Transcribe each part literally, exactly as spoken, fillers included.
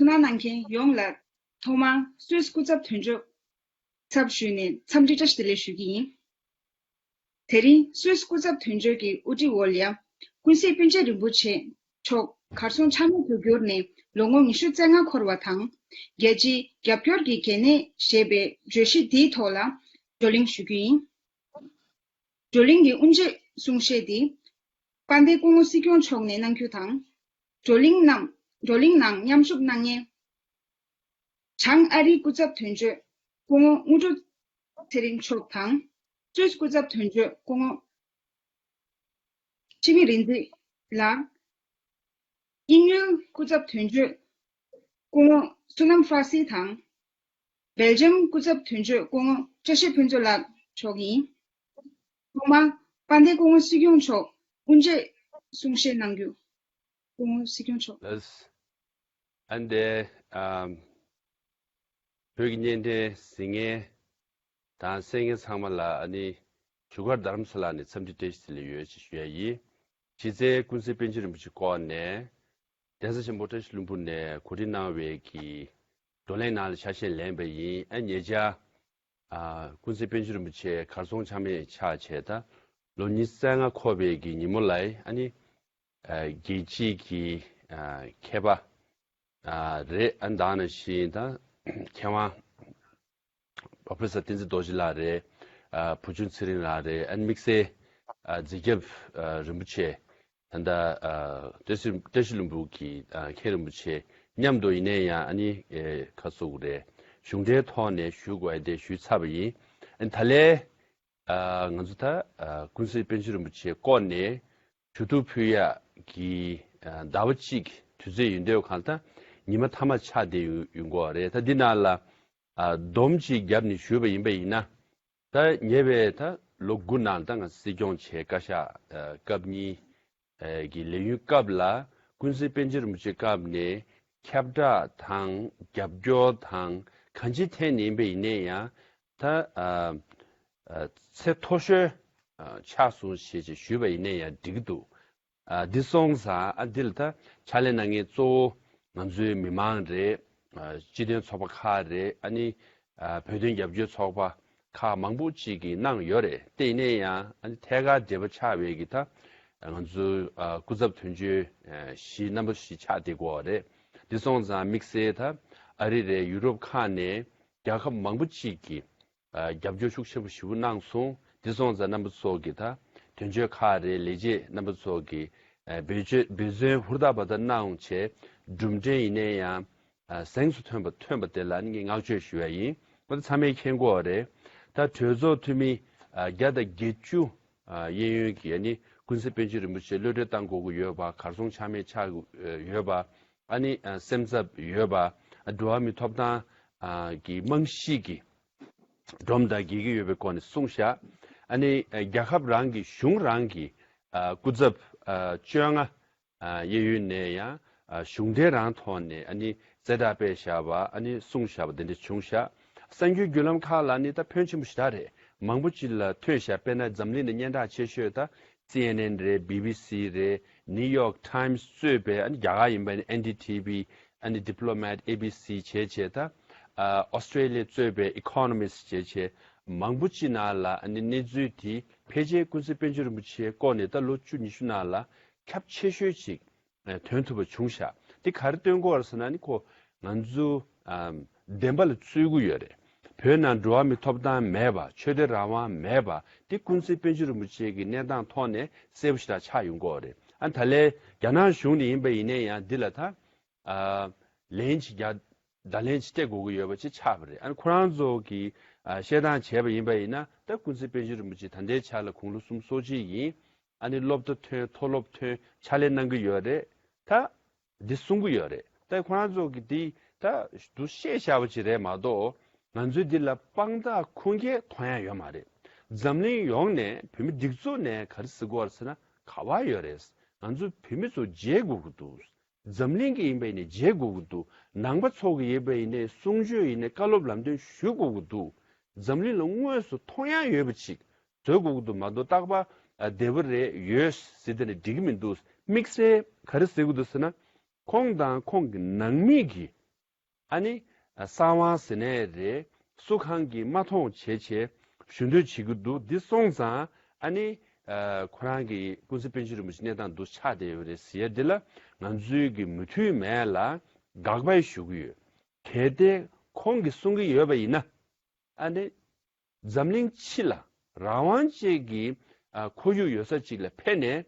ཐུགས་སྣང་གནང་མཁན་ཡོངས་ལ་ཐོག་མར་སུད་སི་སྐུ་ཚབ་དོན་གཅོད་ཚབ་ཞུས་ནས་འཚམས་འདྲི་བཀྲ་ཤིས་བདེ་ལེགས་ཞུ་གི་ཡིན། དེ་རིང་སུད་སི་སྐུ་ཚབ་དོན་གཅོད་ཀྱི་དབུ་ཁྲིད་འོག་ལ་ཀུན་གཟིགས་པཎ་ཆེན་རིན་པོ་ཆེ་མཆོག་གར་སོང་ཆ་མེད་དུ་གྱུར་ནས་ལོ་ངོ་ཉི་ཤུ་རྩ་ལྔ་འཁོར་བ་དང་། རྒྱལ་སྤྱིའི་རྒྱབ་སྐྱོར་གྱི་གལ་གནད་ཞེས་པའི་བརྗོད་གཞི་འདིའི་ཐོག་ལ་བགྲོ་གླེང་ཞུ་རྒྱུ་ཡིན། བགྲོ་གླེང་གི་དབུ་འབྱེད་གསུང་བཤད་འདི་དཔལ་ལྡན་སྐུ་ངོ་སྲིད་སྐྱོང་མཆོག་ནས་གནང་རྒྱུ་དང་། བགྲོ་གླེང་ནང་བགྲོ་གླེང་ནང་མཉམ་ཞུགས་གནང་མཁན་བྱང་ཨ་རིའི་སྐུ་ཚབ་དོན་གཅོད་སྐུ་ངོ་དངོས་གྲུབ་ཚེ་རིང་མཆོག་དང་། སུད་སི་སྐུ་ཚབ་དོན་གཅོད་སྐུ་ངོ་འཆི་མེད་རིག་འཛིན་ལགས། དབྱིན་ཡུལ་སྐུ་ཚབ་དོན་གཅོད་སྐུ་ངོ་སུ་ནམ་ཧྥ་སི་དང་། སྦེལ་ཇམ་སྐུ་ཚབ་དོན་གཅོད་སྐུ་ངོ་བཀྲ་ཤིས་ཕུན་ཚོགས་ལགས་མཆོག་ཡིན། ཐོག་མར་དཔལ་ལྡན་སྐུ་ངོ་སྲིད་སྐྱོང་མཆོག་དབུ་འབྱེད་གསུང་བཤད་གནང་རྒྱུ། སྐུ་ངོ་སྲིད་སྐྱོང་མཆོག་ལགས། ཨ་ནི་ཨམ། བོད་ཀྱི་བརྙན་འཕྲིན་གཟིགས་མཁན་དང་གསན་མཁན་ཚང་མ་ལ་ཨ་ནི་བཞུགས་སྒར་རྡ་རམ་ས་ལ་ནས་འཚམས་འདྲི་བཀྲ་ཤིས་བདེ་ལེགས་ཡོད་ཅེས་ཞུ་ཡ་ཡིན། གཞི་རྩའི་ཀུན་གཟིགས་པཎ་ཆེན་རིན་པོ་ཆེ་སྐོར་ནས་གདན་ས་ཆེན་པོ་བཀྲ་ཤིས་ལྷུན་པོ་ནས་གོ་སྒྲིག་གནང་བའི་གི་བགྲོ་གླེང་ནང་ལ་ཆ་ཤས་ལེན་པ་ཡིན། ཨ་ཉེ་ཆར་ཨ་ཀུན་གཟིགས་པཎ་ཆེན་རིན་པོ་ཆེ་གར་སོང་ཆ་མེད་ཆགས་བྱས་ད་ལོ་ཉི་ཤུ་རྩ་ལྔ་འཁོར་བའི་གི་ཉིན་མོ་ལ་ཨ་ནི་ཨ་རྒྱལ་སྤྱིའི་གི་ཨ་མཁས་པ་ཨ་རེད། ཨ་ནི་ད་ནང་བཞིན་ད་མཁས་དབང་པོ་རོ་ཕེ་སར་བསྟན་འཛིན་རྡོ་རྗེ་ལགས་རེད། ཨ་བུ་ཆུང་ཚེ་རིང་ལགས་རེད། ཨ་ནི་དམིགས་བསལ་ཨ་རྗེ་སྐྱབས་ཨ་རིན་པོ་ཆེ་ད་ལྟ་ཨ་བཀྲ་ཤིས་བཀྲ་ཤིས་ལྷུན་པོ་གི་ཨ་མཁན་རིན་པོ་ཆེ་མཉམ་དུ་ཡིན་ནའི་ཡང་ཨ་ནི་ཨེ་ཁ་གསོ་དགོས་རེད། གཞུང་འབྲེལ་ཐོག་ནས་ཞུ་དགོས་ཡ་དེ་ཞུས་ཚར་བ་ཡིན། ཨ་ནི་ད་ལན་ཨ་ང་ཚོ་ད་ཨ་ཀུན་གཟིགས་པཎ་ཆེན་རིན་པོ་ཆེ་བསྐོར་ནས་ཞུ་གཏུག་ཕུལ་ཡག་གི་ཨ་ཟླ་བ་གཅིག་དུས་ཚོད་ཡིན་དུས་གང་ལྟར་ཉི་མ་མཐའ་མ་ཆགས་བསྡད་ཡོད་ཡོད་འགོ་རེད། ད་འདི་ནང་ལ་ཨ་སྡོམ་གཅིག་བརྒྱབ་ནས་ཞུས་པ་ཡིན་པ་ཡིན་ན། ད་ཉེ་བའི་ད་ལོ་དགུ་ནང་ད་ང་སྲིད་སྐྱོང་བྱས་བཀའ་ཤག་ཨ་སྐབས་གཉིས་ཨ་གི་ལས་ཡུན་སྐབས་ལ་ཀུན་གཟིགས་པཎ་ཆེན་རིན་པོ་ཆེ་སྐབས་ནས་ཁྱབ་བསྒྲགས་དང་རྒྱབ་སྐྱོར་དང་གང་ཅིའི་ཐད་ནས་ཡིན་པ་ཡིན་ནའི་ཡང་། ད་ཨ་ཨ་ཚད་མཐོ་ཤོས་ཨ་ཆགས་སོང་ཞེས་ཅིག་ཞུས་པ་ཡིན་ནའི་ཡང་འགྲིག་གི་འདུག་ཨ་འདི་སོང་ཙང་ཨ་འདི་ལ་ད་ཕྱག་ལས་གནང་མཁན་གཙོ་བོ་ང་ཚོའི་མི་མང་རེད། ཨ་སྤྱི་མཐུན་ཚོགས་པ་ཁག་རེད། ཨ་ནི་ཨ་བོད་དོན་རྒྱབ་སྐྱོར་ཚོགས་པ་ཁག་མང་པོ་ཅིག་གིས་གནང་ཡོད་རེད། དེ་ཡིན་ནའི་ཡང་ཨ་ནི་ཐད་ཀར་འབྲེལ་བ་ཆགས་པའི་གི་ད་ང་ཚོའི་ཨ་སྐུ་ཚབ་དོན་གཅོད་ཨ་བཞི་རྣམ་པ་བཞི་ཆགས་བསྡད་ཀྱི་ཡོད་རེད། འདི་སོང་ཙང་དམིགས་བསལ་ད་ཨ་རི་རེད། ཡུ་རོབ་ཁག་ནས་རྒྱལ་ཁབ་མང་པོ་ཅིག་གིས་ཨ་རྒྱབ་སྐྱོར་ཤུགས་ཆེན་པོ་ཞེ་པོ་གནང་སོང་། དེ་སོང་ཙང་རྣམ་པ་ཚོ་གིས་ད་དོན་གཅོད་ཁག་རེད། ལས་བྱེད་རྣམ་པ་ཚོ་གིས་ཨ་འབད་བརྩོན་འབད་བརྩོན་ཧུར་ཐག་པ་ད་གནང་བྱས་གྲུབ་འབྲས་ཡིན་ནའི་ཡང་ཨ་གཟེངས་སུ་ཐོན་པ་ཐོན་པ་དེ་ལ་ནི་ངས་བསྔགས་བརྗོད་ཞུ་ཡ་ཡིན། ཁོ་ད་ཚང་མས་མཁྱེན་གྱི་ཡོད་རེད། ད་གྲོས་ཚོགས་འཐུས་མི་ཨ་བརྒྱ་དང་བརྒྱད་ཅུ་ཨ་གཡས་གཡོན་གྱི་ཨ་ནི་ཀུན་གཟིགས་པཎ་ཆེན་རིན་པོ་ཆེ་གློད་གྲོལ་བཏང་དགོས་ཀྱི་ཡོད་པ། གར་སོང་ཆ་མེད་ཆགས་ཀྱི་ཡོད་པ། ཨ་ནི་ཨ་སེམས་འཚབ་ཡོད་པ། ཨ་འགྲོ་བ་མིའི་ཐོབ་ཐང་ཨ་གི་རྨང་གཞི་གི་སྒྲོམ་དང་འགལ་གྱི་ཡོད་པའི་སྐོར་ནས་གསུངས་ཤག་ཨ་ནི་ཨ་རྒྱལ་ཁབ་རང་གི་གཞུང་རང་གི་ཨ་སྐུ་ཚབ་ཨ་བཅོ་ལྔ་ཨ་གཡས་གཡོན་ནས་ཡང་ཨ་གཞུང་འབྲེལ་རང་ཐོག་ནས་ཨ་ནི་གསལ་བསྒྲགས་སྤེལ་བཞག་པ། ཨ་ནི་གསུངས་བཞག་པ་དེ་འདྲ་བྱུང་ཤག་གསར་འགྱུར་བརྒྱུད་ལམ་ཁག་ལ་ནི་ད་ཕོན་ཆེན་པོ་ཞེ་དྲག་རེད། མང་པོ་ཅིག་ལ་ཐོན་ཤག་དཔེར་ན་འཛམ་གླིང་ནས་སྙན་གྲགས་ཆེ་ཤོས་ད་སི་ཨེན་ཨེན་རེད། བྷི་བྷི་སི་རེད། ནིའུ་ཡོག་ཊའིམ་སི་གཙོས་པའི་ཨ་ནི་རྒྱ་གར་ཡིན་པ་ནི་ཨེན་ཌི་ཊི་བི། ཨ་ནི་ཌི་པི་ལོ་མེཊ། ཨེ་བི་སི་བྱས་བྱས་ད་ཨ་ཨོ་སི་ཊྲེ་ལི་ཡ་གཙོས་པའི་ཨི་ཀོ་ནོ་མིསི་བྱས་བྱས་མང་པོ་ཅིག་ནང་ལ་ཨ་ནི་གནས་ཚུལ་དེ་ཕལ་ཆེར་ཀུན་གཟིགས་པཎ་ཆེན་རིན་པོ་ཆེ་བསྐོར་ནས་ད་ལོ་བཅུ་ཉི་ཤུ་ནང་ལ་ཁྱབ་ཆེ་ཤོས་ཅིག་ཐོན་ཐུབ་པ་བྱུང་ཤག་དེ་ག་རེ་སྟོན་གྱི་ཡོད་རེད་ཟེར་ན་ནི་ཁོ་ང་ཚོ་ཨམ་བདེན་པ་ལ་རྩོད་ཀྱི་ཡོད་རེད། བོད་ནང་འགྲོ་བ་མིའི་ཐོབ་ཐང་མེད་པ། ཆོས་དད་རང་དབང་མེད་པ་དེ་ཀུན་གཟིགས་པཎ་ཆེན་རིན་པོ་ཆེ་གི་གནས་སྟངས་ཐོག་ནས་གསལ་པོ་ཞེ་དྲག་ཆགས་ཡོང་གི་ཡོད་རེད། ཨ་ད་ལན་རྒྱ་ནག་གཞུང་ནས་ཡིན་པ་ཡིན་ནའི་ཡང་འདི་ལ་ད་ཨ་ལན་ཅིག་རྒྱག་བརྡ་ལན་ཅིག་སྤྲད་དགོས་ཀྱི་ཡོད་པ་ཅིག་ཆགས་པ་རེད། ཨ་ནི་ཁོ་རང་ཚོ་གིས་ཨ་བཤད་སྟངས་བྱས་པ་ཡིན་པ་ཡིན་ན་ད་ཀུན་གཟིགས་པཎ་ཆེན་རིན་པོ་ཆེ་ད་ལྟའི་ཆ་ལ་དགུང་ལོ་སུམ་ཅུ་སོ་གཅིག་ཡིན། ཨ་ནི་སློབ་གྲྭ་ཐོན། མཐོ་སློབ་ཐོན། ཕྱག་ལས་གནང་གི་ཡོད་རེད། ད་འདི་གསུང་གི་ཡོད་རེད། ད་ཁོ་རང་ཚོ་གིས་འདི་ད་འདུ་ཤེས་བྱ་བ་ཅིག་རེད་མ་གཏོགས་ང་ཚོའི་འདི་ལ་དཔང་རྟགས་ཁུངས་སྐྱེལ་མཐོང་ཡ་ཡོད་མ་རེད། འཛམ་གླིང་ཡོངས་ནས་བོད་མི་སྒྲིག་འཛུགས་ནས་ག་རེ་ཟེར་གྱི་ཡོད་རེད་ཟེར་ན་ག་བ་ཡོད་རེད། ང་ཚོ་བོད་མི་ཚོ་བརྗེ་དགོས་ཀྱི་འདུག་འཛམ་གླིང་གི་ཡིན་པ་ཡིན་ནའི་བརྗེ་དགོས་ཀྱི་འདུག་ནང་པ་ཚོ་གི་ཡིན་པ་ཡིན་ནའི་གསུང་ཆོས་ཡིན་ནའི་བཀའ་སློབ་ལམ་སྟོན་ཞུ་དགོས་ཀྱི་འདུག་འཛམ་གླིང་ལ་དངོས་སུ་མཐོང་ཡ་ཡོད་པ་ཅིག་བཟོ་དགོས་ཀྱི་འདུག་མ་གཏོགས་རྟག་པར་བདེ་པོ་རེད་ཡོད་ཟེར་དེ་ནི་འགྲིག་གི་མི་འདུག་དམིགས་བསལ་ག་རེ་ཟེར་གྱི་འདུག་ཟེར་ན། ཁོང་དང་ཁོང་གི་ནང་མི་གི་ ཨ་ནི་གསང་བ་ཟེར་ནའི་རེད། སུ་གང་གིས་མ་མཐོང་བྱས་བྱས་ཞུ་འདོད་བྱེད་ཀྱི་འདུག་འདི་སོང་ཙང་ཨ་ནི་ཁོ་རང་གི་ཀུན་གཟིགས་པཎ་ཆེན་རིན་པོ་ཆེ་གནས་སྟངས་འདུག་ཆགས་བསྡད་ཡོད་རེད་ཟེར་ཡ་འདི་ལ་ང་ཚོའི་གི་མོས་མཐུན་མེད་ལ་དགག་པ་ཞུ་གི་ཡོད། གལ་ཏེ་ཁོང་གིས་གསུང་གི་ཡོད་པ་ཡིན་ན། ཨ་ནི། འཛམ་གླིང་སྤྱི་ལ་རང་དབང་ཅན་གྱི་ཨ་ཁོར་ཡུག་ཡོད་ས་ཅིག་ལ་ཕེབས་ནས།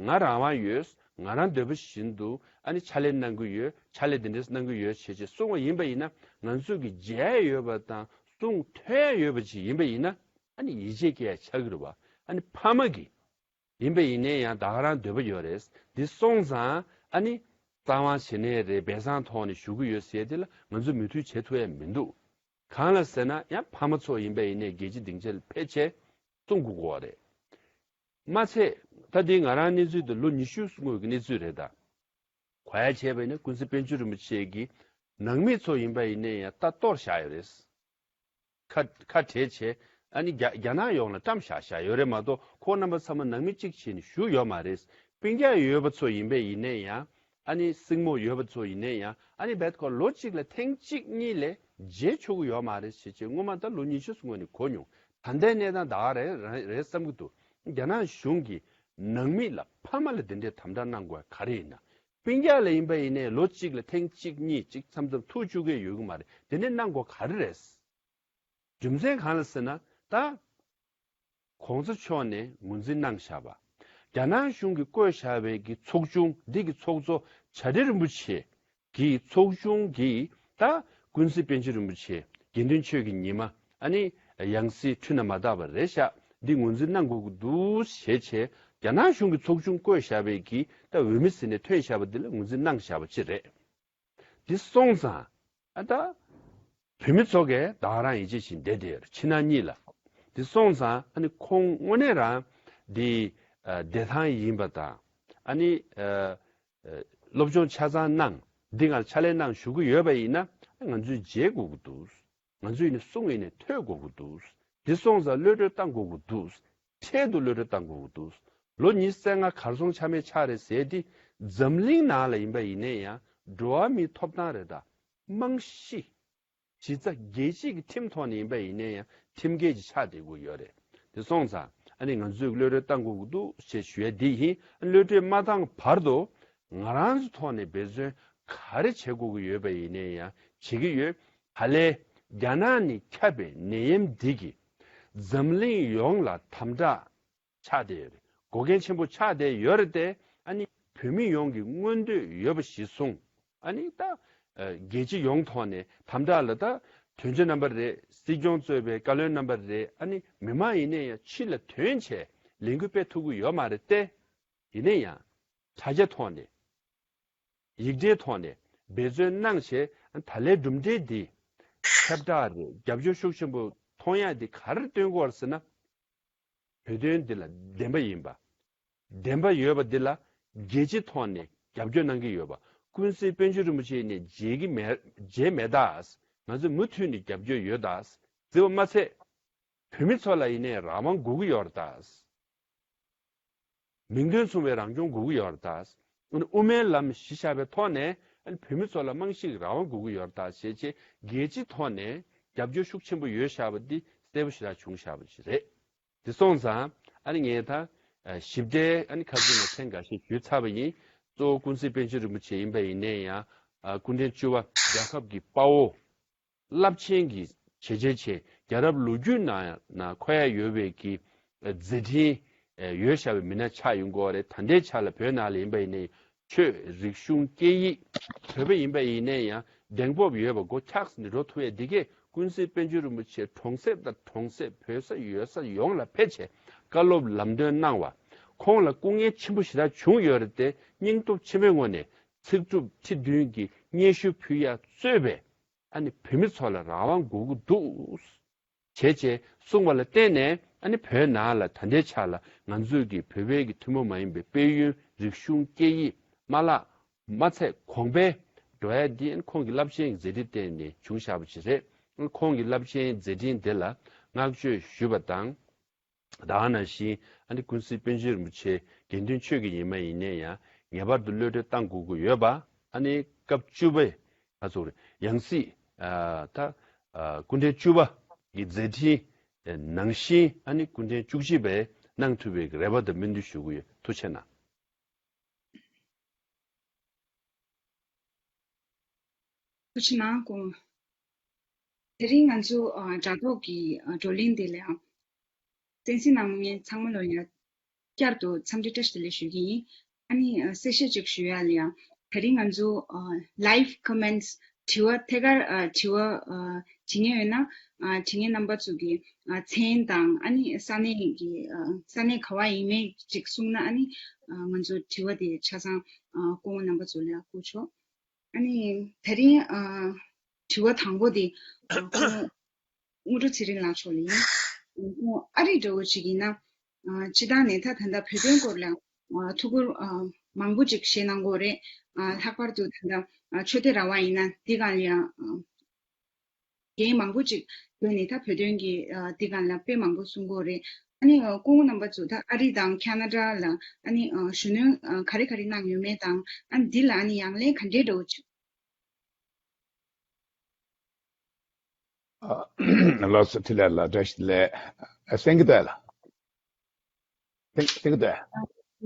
ང་རང་དབང་ཡོད། ང་རང་འདོད་པ་བཞིན་དུ་ཨ་ནི་ཕྱག་ལས་གནང་གི་ཡོད། ཕྱག་ལས་འདི་འདྲ་གནང་གི་ཡོད་བྱས་བྱས་གསུང་བ་ཡིན་པ་ཡིན་ན། ང་ཚོས་ཀྱི་མཇལ་ཡོད་པ་དང་གསུང་ཐོས་ཡོད་པ་ཅིག་ཡིན་པ་ཡིན་ན། ཨ་ནི་ཡིད་ཆེས་སྐྱེ་ཡ་ཆགས་ཀྱི་རེད་བ། ཨ་ནི་ཕ་མ་གི་ཡིན་པ་ཡིན་ནའི་ཡང་ད་ག་རང་འདོད་པ་ཡོད་རེད། འདི་སོང་ཙང་ཨ་ནི་གསང་བ་བྱེད་ནའི་རེད། སྦས་གསང་ཐོག་ནས་ཞུ་གི་ཡོད་ཟེར་དེ་ལ་ང་ཚོ་མོས་མཐུན་བྱེད་ཐུབ་ཡ་མི་འདུག་གང་ལ་ཟེར་ན་ཡང་ཕ་མ་ཚོ་ཡིན་པ་ཡིན་ནའི་རྒྱལ་སྤྱི་སྡིངས་ཆ་ལ་ཕེབས་བྱས་གསུང་དགོས་ཀྱི་ཡོད་རེད། མ་ཚད་ད་འདི་ང་རང་གནས་ཚུལ་དེ་ལོ་ཉི་ཤུ་སྔོན་གྱི་གནས་ཚུལ་རེད་ད། གོ་ཡ་བྱས་པ་ཡིན་ན་ཀུན་གཟིགས་པཎ་ཆེན་རིན་པོ་ཆེ་གི་ནང་མི་ཚོ་ཡིན་པ་ཡིན་ནའི་ཡང་ལྟ་གཏོར་བཞག་ཡོད་རེད། ཁ་ཁ་བྲལ་བྱས་ཨ་ནི་རྒྱ་རྒྱ་ནག་ཡོངས་ལ་བཀྲམ་བཞག་བཞག་ཡོད་རེད་མ་གཏོགས་ཁོང་རྣམ་པ་ཚང་མ་ནང་མི་གཅིག་བྱས་ནས་བཞུགས་ཡོད་མ་རེད། སྤུན་ཀྱག་ཡོད་པ་ཚོ་ཡིན་པ་ཡིན་ནའི་ཡང་ཨ་ནི་སྲིང་མོ་ཡོད་པ་ཚོ་ཡིན་ནའི་ཡང་ཨ་ནི་རྦད་ཁོ་ལོ་གཅིག་ལ་ཐེངས་གཅིག་གཉིས་ལས་མཇལ་ཆོག་གི་ཡོད་མ་རེད་ཟེར་བྱས་སྔོན་མ་ད་ལོ་ཉི་ཤུ་སྔོན་ནས་གོ་མྱོང་། ད་ལྟའི་གནས་སྟངས་ད་ག་རེད་རེད་བསམ་གྱི་འདུག་རྒྱ་ནག་གཞུང་གིས་ནང་མི་ལ་ཕ་མ་ལ་དེ་འདྲའི་དམ་དྲག་གནང་དགོས་ག་རེ་ཡིན་ན། སྤུན་ཀྱག་ལ་ཡིན་པ་ཡིན་ནའི་ལོ་གཅིག་ལ་ཐེངས་གཅིག་གཉིས་གཅིག་མཚམས་མཚམས་ཐུག་བཅུག་གི་ཡོད་གི་མ་རེད། དེ་འདྲའི་གནང་དགོས་ག་རེ་རེད། རྒྱུ་མཚན་གང་ལ་ཟེར་ན་ད། གོང་ས་མཆོག་ནས་ངོས་འཛིན་གནང་བཞག་པ། རྒྱ་ནག་གཞུང་གིས་བསྐོས་བཞག་པའི་གི་ཚོགས་ཆུང་འདི་གི་ཚོགས་གཙོ་བྱ་བྲལ་རིན་པོ་ཆེ་གི་ཚོགས་ཆུང་གིས་ད་ཀུན་གཟིགས་པཎ་ཆེན་རིན་པོ་ཆེ་དགེ་འདུན་ཆོས་ཀྱི་ཉི་མ་ཨ་ནི་ཡང་སྲིད་འཁྲུལ་སྣང་མ་དག་པ་རེད་ཤག་འདི་ངོས་འཛིན་གནང་དགོས་ཀྱི་འདུག་ཞེས་བྱས་རྒྱ་ནག་གཞུང་གི་ཚོགས་ཆུང་བསྐོས་བཞག་པའི་གི་ད་འོས་མི་ཟེར་ནས་ཐོན་བཞག་པ་འདི་ལ་ངོས་འཛིན་གནང་བཞག་པ་ཅིག་རེད། འདི་སོང་ཙང་ཨ་ད་བོད་མི་ཚོ་གས་ད་ག་རང་ཡིད་ཆེས་བཞིན་བསྡད་བསྡད་ཡོད་རེད་ཕྱི་ནང་གཉིས་ལ། འདི་སོང་ཙང་ཨ་ནི་ཁོང་དངོས་གནས་རང་འདི་ཨ་བདེ་ཐང་ཡིན་པ་དང་ཨ་ནི་ཨ་ཨ་སློབ་སྦྱོང་ཆ་ཚང་གནང་འདི་ང་ལ་ཕྱག་ལས་གནང་ཞུ་གི་ཡོད་པ་ཡིན་ན་ང་ཚོས་མཇལ་དགོས་ཀྱི་འདུག་ང་ཚོས་ནི་གསུང་ཡིན་ནས་ཐོས་དགོས་ཀྱི་འདུག་འདི་སོང་ཙང་གློད་གྲོལ་བཏང་དགོས་ཀྱི་འདུག་འཕྲལ་དུ་གློད་གྲོལ་བཏང་དགོས་ཀྱི་འདུག་ལོ་ཉི་ཤུ་རྩ་ལྔ་གར་སོང་ཆ་མེད་ཆགས་རེད་ཟེར་ཏེ་འཛམ་གླིང་ནང་ལ་ཡིན་པ་ཡིན་ནའི་ཡང་འགྲོ་བ་མིའི་ཐོབ་ཐང་རེད་ད། རྨང་གཞི། གཞི་རྩ་རྒྱལ་སྤྱིའི་ཁྲིམས་ཐོག་ནས་ཡིན་པ་ཡིན་ནའི་ཡང་ཁྲིམས་འགལ་གྱི་ཆགས་བསྡད་ཀྱི་ཡོད་རེད། དེ་སོང་ཙང་ཨ་ནི་ང་ཚོས་གློད་གྲོལ་བཏང་དགོས་ཀྱི་འདུག་ཞེས་ཞུ་ཡ་འདི་ཡིན། གློད་གྲོལ་མ་བཏང་བར་དུ་ང་རང་ཚོ་ཐོག་ནས་འབད་བརྩོན་ག་རེ་བྱེད་དགོས་ཀྱི་ཡོད་པ་ཡིན་ནའི་ཡང་བྱེད་ཀྱི་ཡོད། ཧ་ལས་རྒྱ་ནག་ནས་ཁྱབ་པའི་ནད་ཡམས་འདི་གིས་འཛམ་གླིང་ཡོངས་ལ་དམ་དྲག་ཆགས་བསྡད་ཡོད་རེད། འགོག་རྐྱེན་ཆེན་པོ་ཆགས་བསྡད་ཡོད་རེད་དེ། ཨ་ནི་བོད་མི་ཡོངས་ཀྱི་མངོན་འདོད་ཡོད་པ་གཞིར་བཟུང་། ཨ་ནི་ད་ཨ་རྒྱལ་སྤྱི་ཡོངས་ཐོག་ནས་དམ་དྲག་ལ་ད་དོན་གཅོད་རྣམ་པ་རེད། སྲིད་སྐྱོང་གཙོས་པའི་བཀའ་བློན་རྣམ་པ་རེད། ཨ་ནི་མི་མང་ཡིན་ནའི་ཡང་ཕྱི་ལ་ཐོན་བྱས་ལས་འགུལ་སྤེལ་ཐུབ་ཀྱི་ཡོད་མ་རེད་དེ། ཡིན་ནའི་ཡང་དྲ་རྒྱ་ཐོག་ནས། ཡིག་འབྲེལ་ཐོག་ནས་འབད་བརྩོན་གནང་བྱས་ད་ལན་གྲུབ་འབྲས་འདི་ཁྱབ་བསྒྲགས་རེད། རྒྱབ་སྐྱོར་ཤུགས་ཆེན་པོ་མཐོང་ཡག་འདི་ག་རེ་སྟོན་དགོས་རེད་ཟེར་ན། བོད་དོན་འདི་ལ་བདེན་པ་ཡིན་པ། བདེན་པ་ཡོད་པ་འདི་ལ་རྒྱལ་སྤྱི་ཐོག་ནས་རྒྱབ་སྐྱོར་གནང་གི་ཡོད་པ། ཀུན་གཟིགས་དཔལ་འབྱོར་རིན་པོ་ཆེ་ནས་མཇལ་གྱི་མེད་མཇལ་མེད་ད། ང་ཚོས་མུ་མཐུད་ནས་རྒྱབ་སྐྱོར་ཡོད་ད། ཟེར་བ་མ་ཚད། བོད་མི་ཚོ་ལ་ཡིན་ནའི་རང་དབང་དགོས་ཀྱི་ཡོད་རེད་ད། མིང་དོན་མཚུངས་པའི་རང་སྐྱོང་དགོས་ཀྱི་ཡོད་རེད་ད། དབུ་མའི་ལམ་གཞི་བཞག་པའི་ཐོག་ནས་བོད་མི་ཚོ་ལ་རྨང་གཞི་རང་དབང་དགོས་ཀྱི་ཡོད་རེད་ད་ཞེས་བྱས་རྒྱལ་སྤྱིའི་ཐོག་ནས་རྒྱབ་སྐྱོར་ཤུགས་ཆེན་པོ་ཡོད་བཞག་པ་འདི་གསལ་པོ་ཞེ་དྲག་བྱུང་བཞག་པ་ཞིག་རེད། དེ་སོང་ཙང་ཨ་ནི་ངས་ད་ཞིབ་ཕྲའི་ཨ་ནི་ཁ་སང་ནས་ཐེངས་འགའ་ཤས་ཞུས་ཚར་བ་ཡིན། གཙོ་བོ་ཀུན་གཟིགས་པཎ་ཆེན་རིན་པོ་ཆེ་ཡིན་པ་ཡིན་ནའི་ཡང་སྐུ་ཕྲེང་བཅུ་པ་རྒྱལ་ཁབ་ཀྱི་དཔའ་བོ། རླབས་ཆེན་གྱི་བྱས་རྗེས་ཆེ། རྒྱལ་རབས་ལོ་རྒྱུས་ནང་ན་འཁོད་ཡ་ཡོད་པའི་གི་མཛད་འཕྲིན་ཡོད་བཞག་པའི་མི་སྣ་ཆགས་ཡོང་གི་ཡོད་རེད། ད་ལྟའི་ཆ་ལ་བོད་ནང་ལ་ཡིན་པ་ཡིན་ནའི་ཆོས་རིག་གཞུང་སྐད་ཡིག་བོད་པ་ཡིན་པ་ཡིན་ནའི་ཡང་གདེང་སྤོབས་ཡོད་པ་སྒོ་ཁྱགས་ནས་འགྲོ་ཐུབ་ཡ་འདི་གས་ཀུན་གཟིགས་དཔལ་འབྱོར་རིན་པོ་ཆེ་གྲོང་གསེབ་དང་གྲོང་གསེབ་བོད་ས་ཡོད་ས་ཡོངས་ལ་ཕེབས་བྱས་བཀའ་སློབ་ལམ་སྟོན་གནང་བ། ཁོང་ལ་སྐུ་ངལ་ཆེན་པོ་ཞེ་དྲག་བྱུང་ཡོད་རེད་དེ་སྙིང་སྟོབས་ཆེན་པོའི་ངོས་ནས་ཚིག་གྲུབ་ཁྲི་བདུན་གྱི་སྙན་ཞུ་ཕུལ་ཡ་གཙོས་པའི་ཨ་ནི་བོད་མི་ཚོ་ལ་རང་དབང་དགོས་ཀྱི་འདུག་བྱས་བྱས་གསུངས་པ་ལ་བརྟེན་ནས་ཨ་ནི་བོད་ནང་ལ་ད་ལྟའི་ཆ་ལ་ང་ཚོས་ཀྱི་བོད་པའི་གི་ཐུན་མོང་མ་ཡིན་པའི་དཔལ་ཡོན་རིག་གཞུང་སྐད་ཡིག་མ་བརླག་མ་ཚད་གོང་འཕེལ་འགྲོ་ཡ་འདི་ཁོང་གི་རླབས་ཆེན་གྱི་མཛད་འཕྲིན་བརྟེན་ནས་བྱུང་བཞག་པ་ཞིག་རེད། ཁོང་གི་རླབས་ཆེན་མཛད་འཕྲིན་འདི་ལ་བསྔགས་བརྗོད་ཞུ་བ་དང་། ད་ག་ནང་བཞིན་ཨ་ནི་ཀུན་གཟིགས་པཎ་ཆེན་རིན་པོ་ཆེ་དགེ་འདུན་ཆོས་ཀྱི་ཉི་མ་ཡིན་ནའི་ཡང་ངེས་པར་དུ་གློད་གྲོལ་བཏང་དགོས་ཀྱི་ཡོད་པ། ཨ་ནི་སྐབས་བཅུ་པའི་ ཨ་ཚོགས་རེད། ཡང་སྲིད་ཨ་ད་ཨ་སྐུ་ཕྲེང་བཅུ་པ་གི་མཛད་འཕྲིན་ནང་བཞིན་ཨ་ནི་སྐུ་ཕྲེང་བཅུ་གཅིག་པས་གནང་ཐུབ་པའི་རེ་བ་དང་སྨོན་འདུན་ཞུ་གི་ཡོད། ཐུགས་རྗེ་གནང་། ཐུགས་རྗེ་གནང་། དེ་རིང་ང་ཚོ་ཨ་དྲ་ཐོག་གི་ཨ་བགྲོ་གླེང་འདི་ལ་ཡང་གསན་གཟིགས་གནང་མཁན་ཚང་མ་ལ་ཡང་བསྐྱར་དུ་འཚམས་འདྲི་བཀྲ་ཤིས་བདེ་ལེགས་ཞུ་གི་ཡིན། ཨ་ནི་ཨ་གསལ་བཤད་ཅིག་ཞུ་ཡ་ལ་ཡང་དེ་རིང་ང་ཚོ་ཨ་live comments དྲི་བ་ཐད་ཀར་ཨ་དྲི་བ་ཨ་བྱེད་མཁན་ཡོད་ན་ཨ་དྲི་མཁན་རྣམ་པ་ཚོ་གི་ཨ་མཚན་དང་ཨ་ནི་ས་གནས་ཀྱི་ཨ་ས་གནས་ག་བ་ཡིན་མིན་ཅིག་གསུངས་ན་ཨ་ནི་ཨ་ང་ཚོ་དྲི་བ་དེ་ཆ་ཚང་ཨ་སྐུ་ངོ་རྣམ་པ་ཚོ་ལ་ཡང་བསྐུར་ཆོག་ཨ་ནི་དེ་རིང་ཨ་དྲི་བ་དང་པོ་དེ་ཨ་སྐུ་ངོ་དངོས་གྲུབ་ཚེ་རིང་ལགས་མཆོག་ལ་ཡིན། ཨ་རི་འདྲ་བོ་ཅིག་ཡིན་ན་ཨ་སྤྱི་བཏང་ནས་ད་ད་ལྟ་བོད་དོན་སྐོར་ལ་ཨ་ཐུགས་ཁུར་ཨ་མང་པོ་ཅིག་བཞེས་གནང་གི་ཡོད་རེད། ཨ་ལྷག་པར་དུ་ད་ལྟ་ཨ་ཆོས་སྡེ་ར་བ་ཡིན་ན་འདི་སྒང་ལ་ཡང་ཨ་འགན་མང་པོ་ཅིག་བསྐྱོན་ནས་ད་བོད་དོན་གྱི་ཨ་འདི་སྒང་ལ་དཔེ་མང་པོ་གསུང་གི་ཡོད་རེད། ཨ་ནི་ཨ་སྐུ་ངོ་རྣམ་པ་ཚོ་ད་ཨ་རི་དང་ཁ་ན་ཌ་ལ་ཨ་ནི་ཨ་ཞུ་སྣོན་ཨ་ག་རེ་ག་རེ་གནང་ཡོད་མེད་དང་ཨ་ནི་འདི་ལ་ཨ་ནི་ཡང་ལན་ག་འདྲའི་འདྲ་བོ་ཅིག་ཨ་ལགས་སོ། འཕྲིན་ལས་ལགས་བཀྲ་ཤིས་བདེ་ལེགས། ཨ་གསན་གྱི་འདུག་ལགས། གསན་གསན་གྱི་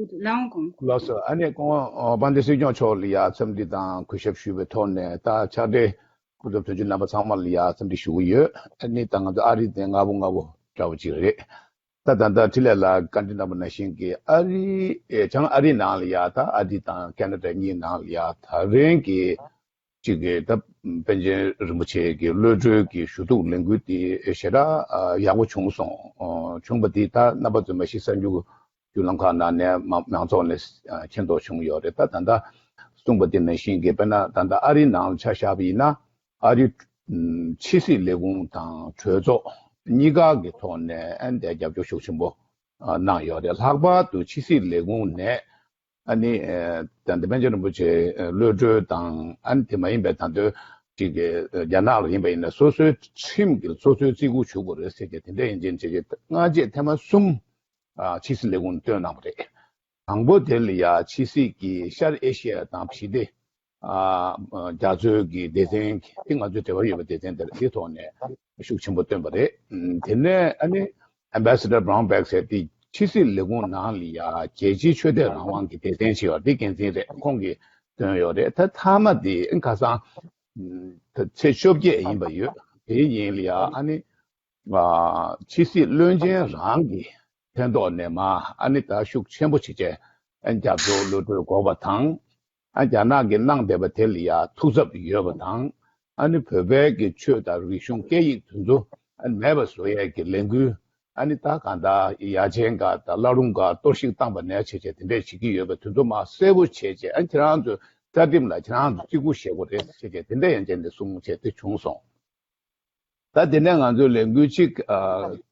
འདུག་ལགས་འོང་། ལགས་སོ། ཨ་ནི་སྐུ་ངོ་ཨ་དཔལ་ལྡན་སྲིད་སྐྱོང་མཆོག་ལ་ཡ་འཚམས་འདྲི་དང་གུས་ཞབས་ཞུས་པའི་ཐོག་ནས་ད་ཕྱག་སྦྲེལ་སྐུ་ཚབ་དོན་གཅོད་རྣམ་པ་ཚང་མ་ལ་ཡ་འཚམས་འདྲི་ཞུ་གི་ཡོད། ཨ་ནི་ད་ང་ཚོ་ཨ་རི་དེ་སྔ་པོ་སྔ་པོ་འདྲ་བོ་ཅིག་རེད། ད་ད་ལྟ་འཕྲིན་ལས་ལགས་བཀའ་འདྲི་གནང་པ་ནང་བཞིན་གྱི་ཨ་རི་ཨེ་བྱང་ཨ་རི་ནང་ལ་ཡ་ད་ཨ་རི་དང་ཁ་ན་ཌ་གཉིས་ནང་ལ་ཡ་ད་རིང་གི་གཅིག་གིས་ད་པཎ་ཆེན་རིན་པོ་ཆེ་གི་གློད་གྲོལ་གྱི་ཞུ་གཏུག་ལས་འགུལ་དེ་ཞེ་དྲག་ཨ་ཡག་པོ་བྱུང་སོང་། ཨ་བྱུང་བ་དེ་ད་རྣམ་པ་ཚོས་མ་གཞི་གསར་འགྱུར་བརྒྱུད་ལམ་ཁག་ནང་ནས་མ་མང་ཚོགས་ནས་ཨ་མཁྱེན་རྟོགས་བྱུང་ཡོད་རེད། ད་ད་ལྟ་གསུངས་པ་དེ་ནང་བཞིན་གྱི་དཔེར་ན་ད་ལྟ་ཨ་རིའི་ནང་ལ་ཆ་བཞག་པ་ཡིན་ན་ཨ་རིའི་ཕྱི་སྲིད་ལས་ཁུངས་དང་གྲོས་ཚོགས་གཉིས་ཀ་གི་ཐོག་ནས་ཨ་ནི་རྒྱབ་སྐྱོར་ཤུགས་ཆེན་པོ་ཨ་གནང་ཡོད་རེད། ལྷག་པར་དུ་ཕྱི་སྲིད་ལས་ཁུངས་ནས་ཨ་ནི་ཨ་ད་ལྟ་པཎ་ཆེན་རིན་པོ་ཆེ་ཨ་གློད་གྲོལ་དང་ཨ་ནི་དེ་མ་ཡིན་པའི་ད་ལྟ་ཅིག་གི་རྒྱ་ནག་ལ་ཡིན་པ་ཡིན་ན་སོ་སོའི་ཁྲིམས་ཀྱི་སོ་སོའི་བརྩི་བཀུར་ཞུ་དགོས་རེད་ཟེར་གྱི་དེ་འདྲ་ཡིན་ཅན་ཅིག་གི་སྔ་རྗེས་ཐེངས་མ་གསུམ་ཨ་ཕྱི་སྲིད་ལས་ཁུངས་བཏོན་གནང་བ་རེད། དང་པོ་དེ་ལ་ཡ་ཕྱི་སྲིད་ཀྱི་ཤར་ཨེ་ཤི་ཡ་དང་ཞི་བདེ་ཨ་རྒྱ་མཚོའི་གི་སྡེ་ཚན་གྱི་དེ་ང་ཚོའི་འབྲེལ་བ་ཡོད་པའི་སྡེ་ཚན་དེ་རེད། དེ་ཐོག་ནས་ཤུགས་ཆེན་པོ་བཏོན་པ་རེད། ཨམ་དེ་ནས་ཨ་ནི་Ambassador Brownback་ཟེར་དེ་ཕྱི་སྲིད་ལས་ཁུངས་ནང་ལ་ཡ་རྒྱལ་སྤྱིའི་ཆོས་དད་རང་དབང་གི་སྡེ་ཚན་ཞིག་ཡོད་རེད། དེ་འགན་འཛིན་རེད། ཁོང་གིས་བཏོན་ཡོད་རེད། ད་མཐའ་མ་དེ་ཁ་སང་ཨམ་ད་ཚེས་བཅོ་བརྒྱད་ཡིན་པ་ཡོད། དེའི་ཉིན་ལ་ཡ་ཨ་ནི་ཨ་ཕྱི་སྲིད་བློན་ཆེན་རང་གི་ཕན་ཐོགས་ནས་མ་ཨ་ནི་ད་ཤུགས་ཆེན་པོ་བྱེད་བྱས་ཨ་རྒྱབ་སྐྱོར་གློད་གྲོལ་དགོས་པ་དང་། ཨ་རྒྱ་ནག་གིས་གནང་བསྡད་པ་དེ་ལ་ཡ་ཐུགས་འཚབ་ཡོད་པ་དང་། ཨ་ནི་བོད་པའི་གི་ཆོས་དང་རིག་གཞུང་སྐད་ཡིག་དེ་ཚོ་ཨ་ནི་མེད་པ་བཟོ་ཡས་ཀྱི་ལས་འགུལ་ཨ་ནི་ད་གང་ལྟར་ཡ་ཆེན་འགའ་དང་བླ་རུང་འགའ་གཏོར་བཤིག་བཏང་པ་ནས་བྱས་བྱས་དེ་འདྲས་བྱེད་ཀྱི་ཡོད་པ་དེ་ཚོ་མ་གསལ་པོ་བྱས་བྱས་ཨ་ཁྱེད་རང་ཚོའི་རྩ་ཁྲིམས་ལ་ཁྱེད་རང་ཚོ་བརྩི་བཀུར་བྱེད་དགོས་རེད་བྱས་བྱས་དེ་འདྲས་ཡན་ཆད་འདི་གསུངས་བྱས་དེ་བྱུང་སོང་། ད་དེ་ནས་ང་ཚོའི་ལས་འགུལ་གཅིག་ཨ་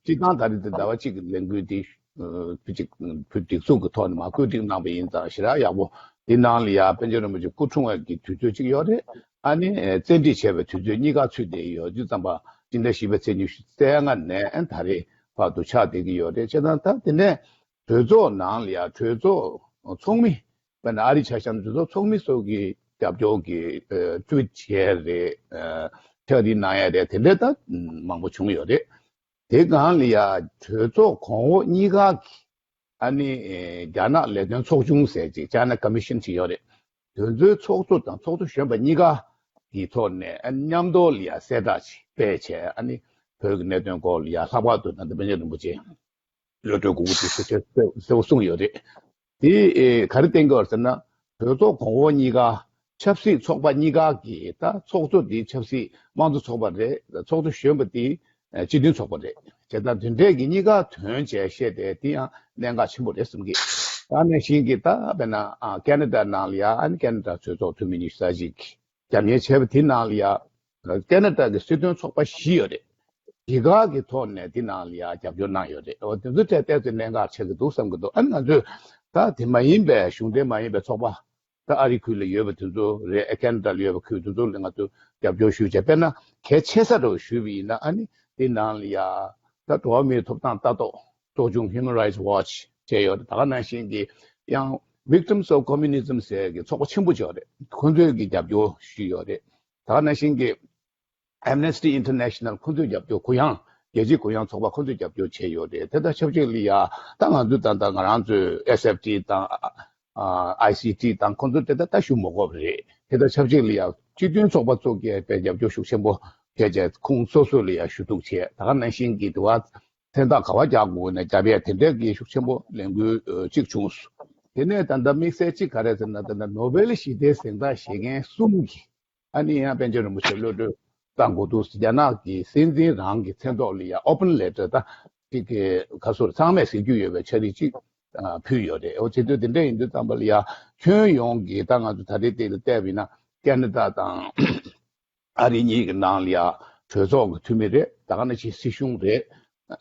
སྤྱི་བཏང་ད་རེས་དེ་ཟླ་བ་གཅིག་གི་ལས་འགུལ་འདི་ཨ་ཕུ་གཅིག་ཕུ་སྒྲིག་འཛུགས་ཀྱི་ཐོག་ནས་མ་བཀོད་སྒྲིག་གནང་པ་ཡིན་ཙང་ཞེ་དྲག་ཡག་པོ། འདི་ནང་ལ་ཡ་པཎ་ཆེན་རིན་པོ་ཆེ་སྐུ་འཁྲུངས་པའི་གི་དུས་ཚོད་གཅིག་ཡོད་རེད། ཨ་ནི་ཨ་བཙན་ཁྲིད་བྱས་པའི་དུས་ཚོད་གཉིས་ཀ་ཚུད་བསྡད་ཡོད་དུས་ཙམ་པ་སྤྱི་ཟླ་བཞི་པའི་ཚེས་ཉི་ཤུ་རྩ་ལྔ་ནས་ཨ་ད་རེས་བར་དུ་ཆགས་བསྡད་ཀྱི་ཡོད་རེད། བྱས་ཙང་ད་དེ་ནས་གྲོས་ཚོགས་ནང་ལ་ཡ་གྲོས་ཚོགས་ཚོགས་མི་དཔེར་ན་ཨ་རི་ཆ་བཞག་ན་གྲོས་ཚོགས་ཚོགས་མི་སོགས་ཀྱི་རྒྱབ་སྐྱོར་གྱི་ཨ་ཊུ་ཝིཊ་བྱས་རེད། ཨ་ཕྱག་བྲིས་གནང་ཡ་རེད། དེ་འདྲ་ད་མང་པོ་བྱུང་ཡོད་རེད། དེ་སྒང་ལ་ཡ་གྲོས་ཚོགས་གོང་འོག་གཉིས་ཀ་གི་ཨ་ནི་ཨེ་རྒྱ་ནག་ལས་དོན་ཚོགས་ཆུང་ཟེར་ཅིག་China Commission་ཅིག་ཡོད་རེད། དེ་ཚོའི་ཚོགས་གཙོ་དང་ཚོགས་གཙོ་གཞོན་པ་གཉིས་ཀ་གི་ཐོག་ནས་ཨ་ནི་མཉམ་དུ་ལ་ཡ་གསལ་བསྒྲགས་ཅིག་སྤེལ་བྱས་ཨ་ནི་བོད་ཀྱི་གནད་དོན་སྐོར་ལ་ཡ་ལྷག་པར་དུ་ད་ལྟ་པཎ་ཆེན་རིན་པོ་ཆེ་གློད་གྲོལ་དགོས་ཀྱི་འདུག་ཟེར་གསལ་པོ་གསུངས་ཡོད་རེད། དེ་ཨེ་ག་རེ་བསྟན་གྱི་ཡོད་རེད་ཟེར་ན། གྲོས་ཚོགས་གོང་འོག་གཉིས་ཀ་ཆབ་སྲིད་ཚོགས་པ་གཉིས་ཀ་གི་ད་ཚོགས་གཙོ་དེ་ཆབ་སྲིད་དམངས་གཙོ་ཚོགས་པ་རེད། ཚོགས་གཙོ་གཞོན་པ་དེ་ཨེ་སྤྱི་མཐུན་ཚོགས་པ་རེད། བྱས་ཙང་དེ་འདྲས་ཀྱི་གཉིས་ཀ་དོན་བྱས་བཤད་དེ་དེ་ཡང་གནད་འགག་ཆེན་པོ་རེད་བསམ་གི། ད་ནང་བཞིན་གྱི་ད་དཔེར་ན་ཨ་ཁ་ན་ཌ་ནང་ལ་ཡ་ཨ་ནི་ཁ་ན་ཌ་གྲོས་ཚོགས་འཐུས་མི་ཉི་ཤུ་རྩ་གཅིག་གི་རྒྱབ་གཉེར་བྱས་པ་དེ་ནང་ལ་ཡ་ཁ་ན་ཌ་གི་སྲིད་དོན་ཚོགས་པ་བཞི་ཡོད་རེད། དེ་ག་གི་ཐོག་ནས་དེ་ནང་ལ་ཡ་རྒྱབ་སྐྱོར་གནང་ཡོད་རེད། འོ་དེ་ཚོ་ཐད་ཏོག་ཙམ་གནད་འགག་ཆགས་ཀྱི་འདུག་བསམ་གྱི་འདུག་ཨ་ནི་ང་ཚོས་ད་དེ་མ་ཡིན་པའི་གཞུང་འབྲེལ་མ་ཡིན་པའི་ཚོགས་པ་ད་ཨ་རི་ཁུལ་ལ་ཡོད་པ་དེ་ཚོ་རེད། ཨ་ཁ་ན་ཌ་ལ་ཡོད་པ་ཁུལ་དེ་ཚོ་ལ་ང་ཚོས་རྒྱབ་སྐྱོར་ཞུས་བྱས་དཔེར་ན་གལ་ཆེ་ས་འདྲ་བོ་ཞུས་པ་ཡིན་ན་ཨ་ནི་དེ་ནང་ལ་ཡ་ད་འགྲོ་བ་མིའི་ཐོབ་ཐང་ལྟ་རྟོག་ཚོགས་ཆུང་Human Rights Watch་བྱས་ཡོད་རེད། ད་ག་ནང་བཞིན་གྱི་ཡང་Victims of Communism་ཟེར་གྱི་ཚོགས་པ་ཆེན་པོ་ཅིག་ཡོད་རེད། ཁོང་ཚོས་ཀྱི་རྒྱབ་སྐྱོར་ཞུས་ཡོད་རེད། ད་ག་ནང་བཞིན་གྱི་Amnesty International ཁོ་ཚོས་རྒྱབ་སྐྱོར། གུ་ཡངས་རྒྱལ་སྤྱིའི་གུ་ཡངས་ཚོགས་པ་ཁོ་ཚོས་རྒྱབ་སྐྱོར་བྱས་ཡོད་རེད། དེ་དང་ཆབས་ཅིག་ལ་ཡ་ད་ང་ཚོས་ད་ལྟ་ང་རང་ཚོའི་S F T དང་ཨ་I C T དང་ཁོ་ཚོ་དེ་ད་ལྟ་ཞུ་མ་དགོས་པ་རེད། དེ་དང་ཆབས་ཅིག་ལ་ཡ་སྤྱི་མཐུན་ཚོགས་པ་ཚོ་གིས་དཔེ་རྒྱབ་སྐྱོར་ཤུགས་ཆེན་པོ་བྱས་བྱས་ཁོང་སོ་སོ་ལ་ཡ་ཞུ་གཏུག་བྱས། ད་ག་ནང་བཞིན་གྱི་དུ་བ་མཚན་རྟགས་ག་བ་རྒྱག་དགོས་ན་རྒྱབ་ཡས་དེ་འདྲས་ཀྱི་ཤུགས་ཆེན་པོ་ལས་འགུལ་ཨ་གཅིག་བྱུང་སོང་། དེ་ནས་ད་ལྟ་དམིགས་བསལ་གཅིག་ག་རེ་ཟེར་ན། ད་ལྟ་ནོ་བེལ་ཞི་བདེའི་གཟེངས་རྟགས་བཞེས་མཁན་གསུམ་གྱིས་ཨ་ནི་ཡང་པཎ་ཆེན་རིན་པོ་ཆེ་གློད་གྲོལ་བཏང་དགོས་འདུག། རྒྱ་ནག་གི་སྲིད་འཛིན་རང་གི་མཚན་ཐོག་ལ་ཡང་open letter ད་ཅིག་གི་ཁ་སོར་ཚང་མས་གཟིགས་རྒྱུ་ཡོད་པའི་ཕྱག་བྲིས་ཅིག་ཨ་ཕུལ་ཡོད་རེད། འོ་བྱེད་དུས་དེ་འདྲ་ཡིན་དུས་ཙམ་པ་ལ་ཡང་ཁྱོན་ཡོངས་ཀྱི་ད་ང་ཚོ་ད་རེས་དེ་ལ་བལྟས་པ་ཡིན་ན་ཁེ་ན་ཌ་དང་ཨ་རི་གཉིས་ཀྱི་ནང་ལ་ཡང་གྲོས་ཚོགས་ཀྱི་འཐུས་མི་རེད། ད་ག་ནང་བཞིན་སྲིད་གཞུང་རེད།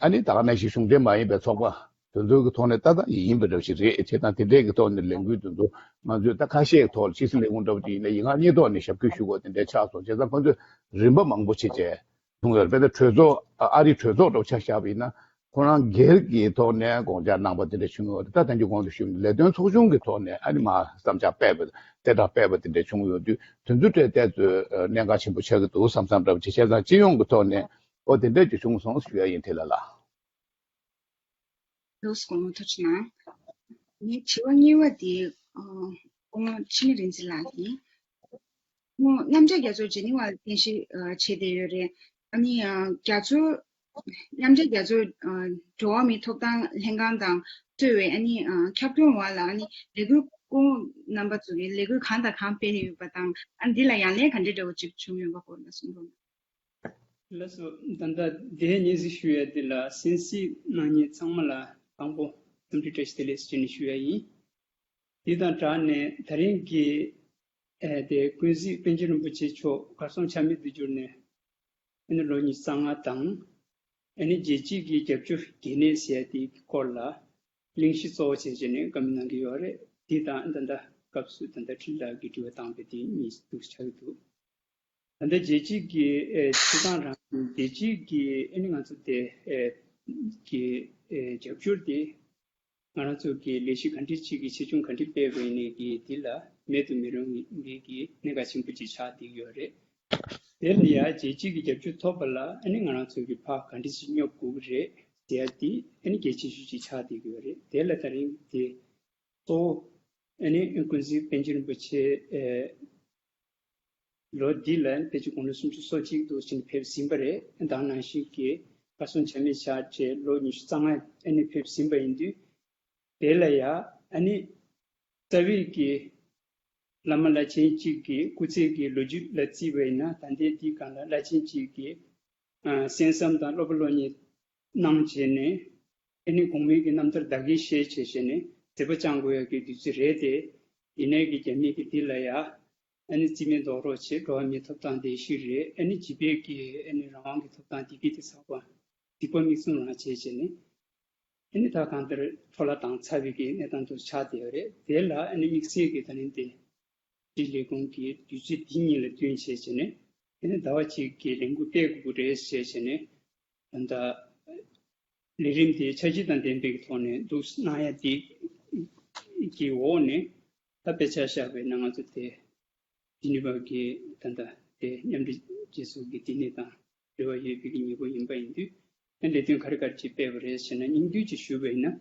ཨ་ནི་ད་ག་ནང་བཞིན་གཞུང་འབྲེལ་མ་ཡིན་པའི་ཚོགས་པ་དེ་ཚོའི་གི་ཐོག་ནས་ད་ལྟ་ཡིན་པ་འདྲ་ཞིག་རེད། བྱས་ཙང་དེ་འདྲའི་གི་ཐོག་ནས་ལས་འགུལ་དེ་ཚོ་ང་ཚོས་ད་ཁ་ཤས་ཀྱི་ཐོག་ལ་ཕྱི་སྲིད་ལས་ཁུངས་འདྲ་པོ་ཅིག་ཡིན་ན་ཡིག་ངག་གཉིས་ཐོག་ནས་ཞབས་སྐྱོར་ཞུ་དགོས་དེ་འདྲའི་ཆགས་སོང་། བྱས་ཙང་ཁོ་ཚོས་རིམ་པ་མང་པོ་བྱས་བྱས་བྱུང་ཡོད་རེད། དཔེར་ན་གྲོས་ཚོགས་ཨ་རིའི་གྲོས་ཚོགས་འདྲ་པོ་ཆ་བཞག་པ་ཡིན་ན་ཁོ་རང་སྒེར་གྱི་ཐོག་ནས་དགོངས་འཆར་གནང་པ་དེ་འདྲ་བྱུང་ཡོད་རེད། ད་ད་ལྟ་གོང་དུ་ཞུས་པ་ནང་ལས་དོན་ཚོགས་ཆུང་གི་ཐོག་ནས་ཨ་ནི་མ་བསམ་འཆར་སྤེལ་བ་གསལ་བསྒྲགས་སྤེལ་བ་དེ་འདྲ་བྱུང་ཡོད་དུས་དེ་ཚོ་འཕྲོད་བསྟེན་ཚོས་གནད་འགག་ཆེན་པོ་ཆགས་ཀྱི་འདུག་བསམ་བསམ་འདྲ་པོ་ཅིག། བྱས་ཙང་སྤྱི་ཡོངས་ཀྱི་ཐོག་ནས་ཨོ་དེ་འདྲ་ཅིག་བྱུང་སོང་ཞུ་ཡ་ཡིན། དེ་ལ་ལ། ལགས་སོ། སྐུ་ངོ་ཐུགས་རྗེ་གནང་། ངའི་དྲི་བ་གཉིས་པ་དེ་ཨ་སྐུ་ངོ་འཆི་མེད་རིག་འཛིན་ལགས་ཀྱིས། ཨོ་མཉམ་འབྲེལ་རྒྱལ་ཚོགས་ཇི་ནི་ཝར་རྟེན་གཞི་ཨ་བྱས་བསྡད་ཡོད་རེད། ཨ་ནི་ཨ་རྒྱ་མཚོ་མཉམ་འབྲེལ་རྒྱལ་ཚོགས་ཨ་འགྲོ་བ་མིའི་ཐོབ་ཐང་ལྷན་ཁང་དང་གཙོས་པའི་ཨ་ནི་ཨ་ཁྱབ་ཁོངས་བར་ལ་ཨ་ནི་ལས་འགུལ་སྐུ་ངོ་རྣམ་པ་ཚོ་གིས་ལས་འགུལ་གང་དང་གང་སྤེལ་ཡོད་པ་དང་། ཨ་ནི་འདི་ལ་ཡང་ལན་ག་འདྲ་འདྲ་བོ་ཅིག་བྱུང་ཡོད་པ་སྐོར་ལ་གསུང་རོགས་གནང་། ལགས་སོ། ད་ལྟ་དེ་སྙན་སེང་ཞུ་ཡ་དེ་ལ་གསན་གཟིགས་གནང་མཁན་ཚང་མ་ལ་དང་པོ་འཚམས་འདྲི་བཀྲ་ཤིས་བདེ་ལེགས་ཞེས་ནས་ཞུ་ཡ་ཡིན། དེ་དང་སྦྲགས་ནས་ད་རིང་གི་ཨེ་དེ་ཀུན་གཟིགས་པཎ་ཆེན་རིན་པོ་ཆེ་མཆོག་གར་སོང་ཆ་མེད་དུ་གྱུར་ནས་ཨ་ནི་ལོ་ཉི་ཤུ་རྩ་ལྔ་དང་། ཨ་ནི་རྒྱལ་སྤྱིའི་གི་རྒྱབ་སྐྱོར་གལ་གནད་ཟེར་ཡ་དེའི་སྐོར་ལ་གླེང་གཞི་གཙོ་བོ་བྱས་བྱས་ནས་བཀའ་མོལ་གནང་གི་ཡོད་རེད། དེ་དང་ད་ལྟ་སྐབས་སུ་ད་ལྟ་འཕྲིན་ལས་ཀྱི་དྲི་བ་བཏང་བའི་དེ་གཉིས་འདུག་ཆགས་ཀྱི་འདུག། ད་ལྟ་རྒྱལ་སྤྱིའི་གི་ཨེ་སྤྱི་བཏང་རང་རྒྱལ་སྤྱིའི་གི་ཨ་ནི་ང་ཚོ་དེ་ཨེ་གི་ཨེ་རྒྱབ་སྐྱོར་དེ་ང་རང་ཚོ་གི་ལས་གཞི་ག་འདྲ་ཅིག་གི་ཆེ་ཆུང་ག་འདྲ་སྤེལ་དགོས་ནས་གི་དེ་ལ་མེད་དུ་མི་རུང་བའི་གི་གནད་འགག་ཆེན་པོ་ཅིག་ཆགས་བསྡད་ཡོད་རེད། དེ་ལ་ཡང་རྒྱལ་སྤྱིའི་གི་རྒྱབ་སྐྱོར་ཐོབ་པ་ལ་ཨ་ནི་ང་རང་ཚོ་གི་ཕར་ག་འདྲ་ཅིག་སྙོབ་དགོས་ཀྱི་རེད་ཟེར་ཡ་དེ་ཨ་ནི་གལ་ཆེ་ཤོས་ཅིག་ཆགས་བསྡད་ཡོད་རེད། དེ་ལ་ད་རིང་དེ་གཙོ་བོ་ཨ་ནི་ཀུན་གཟིགས་པཎ་ཆེན་རིན་པོ་ཆེ་ཨེ་ལོ་འདི་ལ་ཕལ་ཆེར་དགུང་ལོ་སུམ་ཅུ་སོ་གཅིག་འདུག་ཕྱིན་ཕེབས་ཟིན་པ་རེད། ད་ནང་བཞིན་གྱི་གར་སོང་ཆ་མེད་ཆགས་བྱས་ལོ་ཉི་ཤུ་རྩ་ལྔ་ཨ་ནི་ཕེབས་ཟིན་པ་ཡིན་དུས། དེ་ལ་ཡང་ཨ་ནི་རྩ་བའི་གི་བླ་མ་བླ་ཆེན་གཅིག་གི་སྐུ་ཚེ་གི་ལོ་རྒྱུས་ལ་བརྩིས་པ་ཡིན་ན། ད་ལྟའི་འདིའི་སྒང་ལ་བླ་ཆེན་གཅིག་གིས་ཨ་གསན་བསམ་དང་སློབ་པ་སློབ་གཉེར་གནང་བྱས་ནས་ཨ་ནི་གོང་མའི་གི་རྣམ་ཐར་བདག་གིར་བཞེས་བྱས་བྱས་ནས་མཛད་པ་བཅངས་དགོས་ཡ་གི་དུས་ཚོད་རེད་དེ། ཡིན་ནའི་གི་རྒྱ་མི་གི་འདི་ལ་ཡ་ཨ་ནི་རྩིས་མེད་རྡོག་རོལ་བྱས། འགྲོ་བ་མིའི་ཐོབ་ཐང་དེ་ཤི་རེད། ཨ་ནི་བྱིས་པའི་གི་ཨ་ནི་རང་དབང་གི་ཐོབ་ཐང་དེ་གི་དེ་ཚགས་པ་སྡིག་པ་མིག་བཙུམ་རང་བྱས་བྱས་ནས་ཨ་ནི་ད་གང་ལྟར་འཕྲོ་བརླག་བཏང་ཚར་བའི་གི་གནས་སྟངས་དུ་ཆགས་བསྡད་ཡོད་རེད། དེ་ལ་ཨ་ནི་དམིགས་བསལ་གྱི་ད་ནི་དེ་སྤྱི་ལས་ཁུངས་ཀྱི་དུས་ཚོད་འདི་ཉིད་ལ་བསྟུན་བྱས་བྱས་ནས་ཨ་ནི་ཟླ་བ་གཅིག་གི་ལས་འགུལ་སྤེལ་དགོས་ཀྱི་རེད་བྱས་བྱས་ནས། ད་ལྟ་ལས་རིམ་དེ་འཆར་གཞི་དང་ལྡན་པའི་ཐོག་ནས་འདུག་གནང་ཡ་དེ་གི་འོག་ནས་ད་དཔེ་ཆ་བཞག་པའི་ནང་ང་ཚོ་དེ་ཇི་ནི་ཝ་གི་ད་ལྟ་དེ་མཉམ་འབྲེལ་རྒྱལ་ཚོགས་ཀྱི་བསྟི་གནས་དང་འབྲེལ་བ་ཡོད་པའི་གི་ཉིན་མོ་ཡིན་པ་ཡིན་དུས། ཨ་ལས་དོན་ག་རེ་ག་རེ་ཅིག་སྤེལ་བ་རེད་ཟེར་ན། སྙིང་བསྡུས་ཅིག་ཞུས་པ་ཡིན་ན།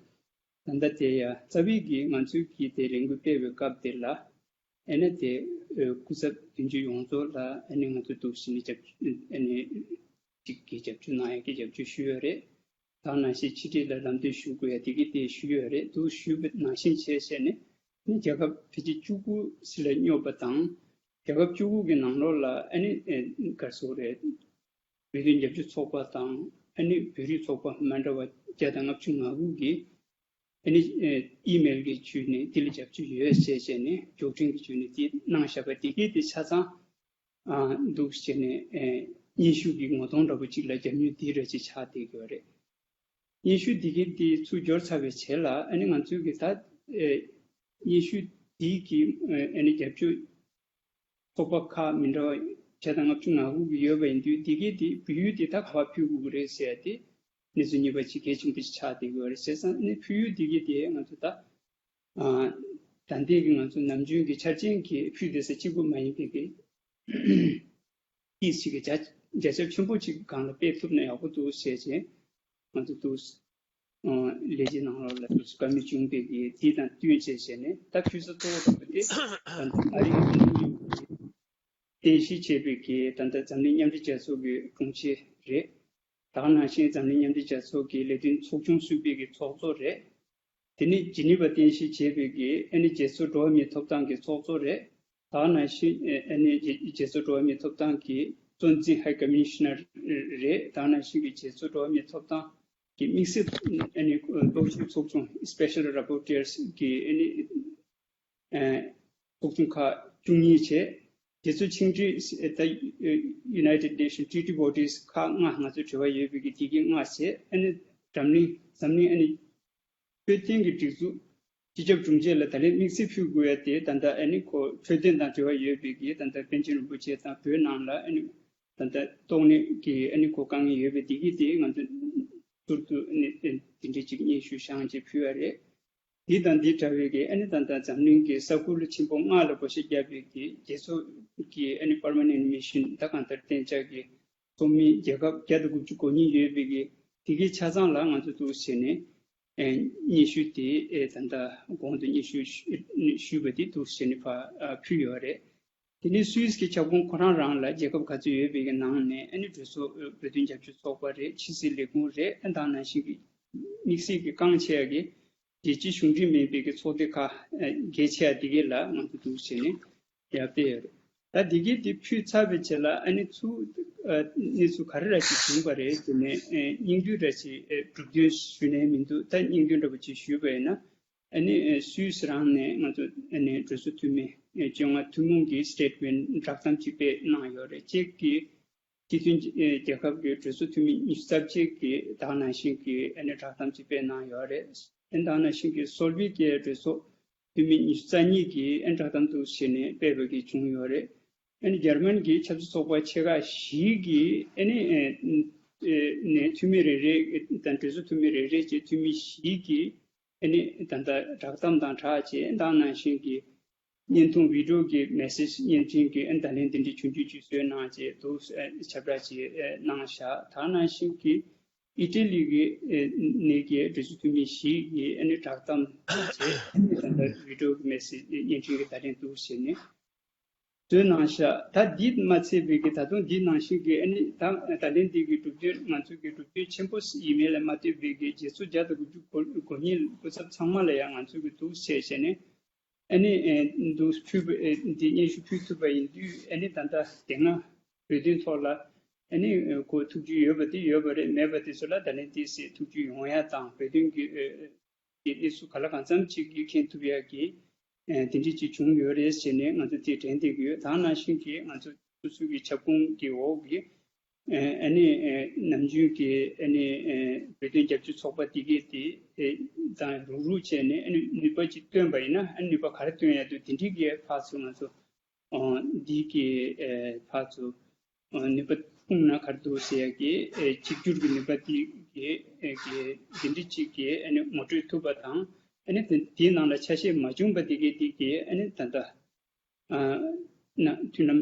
ད་ལྟ་དེ་ཡ་རྩ་བའི་གི་ང་ཚོའི་གི་དེ་ལས་འགུལ་སྤེལ་བའི་སྐབས་དེ་ལ་ཨ་ནི་དེ་ཨ་སྐུ་ཚབ་དོན་གཅོད་ཡོངས་རྫོགས་ལ་ཨ་ནི་ང་ཚོ་འདུག་སེ་ནས་རྒྱབ་ཨ་ནི་གཅིག་གི་རྒྱབ་སྐྱོར་གནང་ཡ་གི་རྒྱབ་སྐྱོར་ཞུས་ཡོད་རེད། ད་ནང་བཞིན་ཕྱི་འབྲེལ་ལ་ལམ་སྟོན་ཞུ་དགོས་ཡ་དེ་གི་དེ་ཞུས་ཡོད་རེད། འདུག་ཞུས་པ་ནང་བཞིན་བྱས་བྱས་ནས་ཨ་ནི་རྒྱལ་ཁབ་ཕལ་ཆེར་བཅུ་དགུ་ཟིན་ལ་སྙོབ་པ་དང་། རྒྱལ་ཁབ་བཅུ་དགུ་གི་ནང་ལོགས་ལ་ཨ་ནི་ཨ་ག་རེ་ཟེར་དགོས་རེད། བོད་དོན་རྒྱབ་སྐྱོར་ཚོགས་པ་དང་ཨ་ནི་བོད་རིགས་ཚོགས་པ་མ་འདྲ་བ་བརྒྱ་དང་ལྔ་བཅུ་ང་དགུ་གིས་ཨ་ནི་ཨེ་ཨི་མེལ་གྱི་བརྒྱུད་ནས་འདི་ལ་རྒྱབ་སྐྱོར་ཡོད་ཅེས་བྱས་ནས་མགྱོགས་འཕྲིན་གྱི་བརྒྱུད་ནས་འདི་གནང་བཞག་པ་འདི་གའི་དེ་ཆ་ཚང་ཨ་འདུག་བྱས་ནས་ཨེ་སྙན་ཞུ་གི་ངོ་གདོང་འདྲ་པོ་གཅིག་ལ་རྒྱབ་མྱོང་འདི་ར་ཅིག་ཆགས་བསྡད་ཡོད་རེད། སྙན་ཞུ་འདི་གའི་དེ་ཚུར་འབྱོར་ཚར་བའི་རྗེས་ལ་ཨ་ནི་ང་ཚོའི་གི་ད་ཨེ་སྙན་ཞུ་འདི་གི་ཨེ་ཨ་ནི་རྒྱབ་སྐྱོར་ཚོགས་པ་ཁག་མི་འདྲ་བ་བརྒྱ་དང་ལྔ་བཅུ་ང་དགུ་གི་ཡོད་པ་ཡིན་དུས། འདི་གའི་དེ་བོད་ཡིག་དེ་ད་ག་པར་ཕུལ་དགོས་ཀྱི་རེད་ཟེར་ཏེ་གནས་ཚུལ་གཉིས་པ་ཅིག་གལ་ཆེན་པོ་ཅིག་ཆགས་བསྡད་ཡོད་རེད། བྱས་ཙང་ནི་ཕུལ་ཡུལ་འདི་གའི་དེ་ང་ཚོ་ད་ཨ་ད་ལྟའི་གི་ང་ཚོ་ནམ་རྒྱུན་གྱི་འཆར་ཅན་གྱི་ཕུལ་བསྡད་ས་གཅིག་པུ་མ་ཡིན་པའི་གི་ ཏིས་ཞིག་གི་རྒྱ་རྒྱ་ཁྱབ་ཆེན་པོ་ཅིག་སྒང་ལ་སྤེལ་ཐུབ་ན་ཡག་པོ་འདུག་ཟེར་བྱས་ང་ཚོ་འདུག་ཨ་ལས་བྱེད་ནང་ལོགས་ལ་འདུག་བཀའ་མོལ་བྱུང་བའི་གི་དེ་དང་བསྟུན་བྱས་བྱས་ནས་ད་ཕུལ་ས་གཙོ་བོ་དང་པོ་དེ་ད་ལྟ་ཨ་རིའི་རྟེན་གཞི་བྱས་པའི་གི་ད་ལྟ་འཛམ་གླིང་མཉམ་འབྲེལ་རྒྱལ་ཚོགས་ཀྱི་དྲུང་ཆེ་རེད། ད་ག་ནང་བཞིན་འཛམ་གླིང་མཉམ་འབྲེལ་རྒྱལ་ཚོགས་ཀྱི་ལས་དོན་ཚོགས་ཆུང་བཙུགས་པའི་གི་ཚོགས་གཙོ་རེད། དེ་ནི་ཇི་ནི་ཝ་རྟེན་གཞི་བྱས་པའི་གི་ཨ་ནི་རྒྱལ་ཚོགས་འགྲོ་བ་མིའི་ཐོབ་ཐང་གི་ཚོགས་གཙོ་རེད། ད་ག་ནང་བཞིན་ཨ་ནི་རྒྱལ་ཚོགས་འགྲོ་བ་མིའི་ཐོབ་ཐང་གི་གཙོ་འཛིན་ཧའི་ཀོ་མི་ཤི་ནར་རེད། ད་ག་ནང་བཞིན་གི་རྒྱལ་ཚོགས་འགྲོ་བ་མིའི་ཐོབ་ཐང་གི་དམིགས་བསལ་ཨ་ནི་རྟོག་ཞིབ་ཚོགས་ཆུང་སི་པེ་ཤལ་ར་པོར་ཊར་གི་ཨ་ནི་ཚོགས་ཆུང་ཁག་བཅུ་གཉིས་བྱས། དེ་ཚོ་ཆིངས་འགྲིག་ད་United Nations Treaty Bodies ཁག་ལྔ་ང་ཚོ་འབྲེལ་བ་ཡོད་པའི་གི་དེ་གི་ལྔ་བྱས། ཨ་ནི་འཛམ་གླིང་འཛམ་གླིང་ཨ་ནི་འཕྲོད་བསྟེན་གྱི་སྒྲིག་འཛུགས་སྤྱི་ཁྱབ་དྲུང་ཆེ་ལ་ད་ལན་དམིགས་བསལ་ཕུལ་དགོས་ཡ་དེ་ད་ལྟ་ཨ་ནི་ཁོ་འཕྲོད་བསྟེན་དང་འབྲེལ་བ་ཡོད་པའི་གི་ད་ལྟ་པཎ་ཆེན་རིན་པོ་ཆེ་དང་བོད་ནང་ལ་ཨ་ནི་ད་ལྟ་ཏོག་དབྱིབས་ཀྱི་ཨ་ནི་ཁོ་དཀའ་ངལ་ཡོད་པའི་དེ་གི་དེ་ང་ཚོ་ཟུར་དུ་ཨ་ནི་དེ་འདྲའི་ཅིག་སྙན་ཞུ་བཞག་ཅིག་ཕུལ་བ་རེད། འདི་དང་འདི་འདྲ་བའི་གི་ཨ་ནི་ད་ལྟ་འཛམ་གླིང་གི་ས་ཁུལ་ཆེན་པོ་ལྔ་ལ་བགོ་བཤའ་བརྒྱབ་པའི་གི་རྒྱལ་ཚོགས་ཀྱི་ཨ་ནི་པར་མ་ནེན་མི་ཤན་ད་གང་ལྟར་གཏན་འཇགས་ཀྱི་ཚོགས་མི་རྒྱལ་ཁབ་བརྒྱ་དང་དགུ་བཅུ་གོ་གཉིས་ཡོད་པའི་གི་དེ་གའི་ཆ་ཚང་ལ་ང་ཚོ་འདུག་བྱས་ནས་ཨེ་སྙན་ཞུ་དེ་ཨེ་ད་ལྟ་གོང་དུ་སྙན་ཞུ་ཞུ་ཞུས་པ་དེ་འདུག་བྱས་ནས་ཕ་ཨ་ཕུལ་ཡོད་རེད། དེ་ནས་སུད་སི་གི་ཁྱབ་ཁོངས་ཁོ་རང་རང་ལ་རྒྱལ་ཁབ་ག་ཚོད་ཡོད་པའི་གི་ནང་ནས་ཨ་ནི་གྲོས་ཚོགས་བོད་དོན་རྒྱབ་སྐྱོར་ཚོགས་པ་རེད། ཕྱི་སྲིད་ལས་ཁུངས་རེད། ཨ་ད་ནང་བཞིན་གི་དམིགས་བསལ་གྱི་རྐང་ཆེ་ཡ་གི་རྒྱལ་སྤྱིའི་གཞུང་འབྲེལ་མིན་པའི་གི་ཚོགས་སྡེ་ཁག་གལ་ཆེ་ཡ་དེ་གའི་ལ་ང་ཚོ་འདུག་བྱས་ནས་ཡར་སྤེལ་ཡོད་རེད། ད་དེ་གའི་དེ་ཕུལ་ཚར་བའི་རྗེས་ལ་ཨ་ནི་ཚུར་གནས་ཚུལ་ག་རེ་ར་ཞིག་བྱུང་བ་རེད་དེ་ནས་སྙིང་བསྡུས་ར་ཞིག་གྲུབ་དོན་ཞུ་ནས་མི་འདུག་ད་སྙིང་དོན་འདྲ་པོ་ཅིག་ཞུས་པ་ཡིན་ན། ཨ་ནི་སུད་སི་རང་ནས་ང་ཚོ་ཨ་ནི་གྲོས་ཚོགས་འཐུས་མི་བཅོ་ལྔ་ཐུན་མོང་གི་སི་ཊེཊ་མེན་ཊི་བསྒྲགས་གཏམ་ཅིག་སྤེལ་གནང་ཡོད་རེད། གཅིག་གིས་སྤྱི་མཐུན་རྒྱལ་ཁབ་ཀྱི་གྲོས་ཚོགས་འཐུས་མི་ཉི་ཤུ་རྩ་གཅིག་གིས་ད་ག་ནང་བཞིན་གྱི་ཨ་ནི་བསྒྲགས་གཏམ་ཅིག་སྤེལ་གནང་ཡོད་རེད། ཨ་ནི་ད་ག་ནང་བཞིན་གྱི་སོར་བྷི་ཀའི་གྲོས་ཚོགས་འཐུས་མི་ཉི་ཤུ་རྩ་གཉིས་ཀྱིས་ཨ་ནི་བསྒྲགས་གཏམ་དུ་བྱས་ནས་སྤེལ་བ་གི་བྱུང་ཡོད་རེད། ཨ་ནི་འཇར་མན་གྱི་ཆབ་སྲིད་ཚོགས་པ་ཆེ་ཁག་བཞི་གིས་ཨ་ནི་ཨ་ནི་འཐུས་མི་རེ་རེ་དང་གྲོས་ཚོགས་འཐུས་མི་རེ་རེ་བཅས་འཐུས་མི་བཞི་གིས་ཨ་ནི་ད་ལྟ་བསྒྲགས་གཏམ་དང་སྦྲགས་བྱས་ད་ག་ནང་བཞིན་གྱི་བརྙན་ཐུང་བི་ཌིའོ་གི་མེ་སེ་ཇི་བརྙན་འཕྲིན་གྱི་ཨ་ནི་བརྡ་ལན་དེ་འདྲའི་ཆུང་ཆུང་ཅིག་བཟོས་གནང་བྱས་འདུག་ཨ་ཁྱབ་བསྒྲགས་ཅིག་ཨ་གནང་བཞག་ད་ག་ནང་བཞིན་གྱི་ཨི་ཊ་ལི་གི་ཨ་ནི་གི་གྲོས་ཚོགས་འཐུས་མི་བཞི་གིས་ཨ་ནི་བསྒྲགས་གཏམ་བྱས་ཨ་ནི་ད་ལྟ་བི་ཌིའོ་གི་མེ་སེ་ཇི་བརྙན་འཕྲིན་གྱི་བརྡ་ལན་འདུག་བྱས་ནས། བཟོས་གནང་ཤག་ད་འདི་མ་ཚད་པའི་གི་ད་དུང་འདི་ནང་བཞིན་གྱི་ཨ་ནི་ད་ད་ལན་འདི་གི་གྲུབ་དོན་ང་ཚོ་གི་གྲུབ་དོན་ཆེན་པོ་ཡིན་མིན་ལ་མ་ལྟོས་པའི་གི་རྒྱལ་ཚོགས་བརྒྱ་དང་དགུ་བཅུ་གོ་གོ་གཉིས་སྐུ་ཚབ་ཚང་མ་ལ་ཡང་ང་ཚོ་གི་འདུག་བྱས་བྱས་ནས་ཨ་ནི་ཨེ་འདུག་ཕུལ་བ་ཨེ་འདི་སྙན་ཞུ་ཕུལ་ཐུབ་པ་ཡིན་དུས་ཨ་ནི་ད་ལྟ་དེ་སྔ་བོད་དོན་ཐོག་ལ་ཨ་ནི་ཨེ་ཁོ་ཐུགས་རྒྱུས་ཡོད་པ་དེ་ཡོད་པ་རེད། མེད་པ་དེ་ཚོ་ལ་ད་ལན་དེ་སྲིད་ཐུགས་རྒྱུས་ཡོང་ཡ་དང་བོད་དོན་གི་ཨེ་གི་གནས་ཚུལ་ག་ལ་གང་འཚམ་ཅིག་གི་མཁྱེན་ཐུབ་ཡག་གི་ཨ་དེ་འདྲ་ཅིག་བྱུང་ཡོད་རེད་ཟེར་ནས་ང་ཚོ་དེ་དྲན་བསྡད་ཀྱི་ཡོད། ད་ག་ནང་བཞིན་གྱི་ང་ཚོ་སོ་སོ་གི་ཁྱབ་ཁོངས་ཀྱི་འོག་གི་ཨ་ནི་ཨ་ནམ་རྒྱུན་གྱི་ཨ་ནི་ཨ་བོད་དོན་རྒྱབ་སྐྱོར་ཚོགས་པ་དེ་གས་དེ་ཨ་དང་རུག་རུག་བྱས་ནས་ཨ་ནི་ནུས་པ་ཅིག་བཏོན་པ་ཡིན་ན་ཨ་ནི་ནུས་པ་ག་རེ་བཏོན་ཡག་འདུག་དེ་འདྲའི་གི་ཕར་ཚུར་ང་ཚོ་འདི་གི་ཕར་ཚུར་ནུས་པ་སྤུངས་ན་ག་རེ་འདུག་ཟེར་ཡག་གི་གཅིག་གྱུར་གྱི་ནུས་པ་དེ་གི་གི་འདི་འདྲ་ཅིག་གི་ངོ་སྤྲོད་ཐུབ་པ་དང་ཨ་ནི་དེ་དེའི་ནང་ལ་ཆ་ཤས་མ་བྱུང་པ་དེ་གི་དེ་གི་ཨ་ནི་ད་ལྟ་ན་མཐུན་ལམ་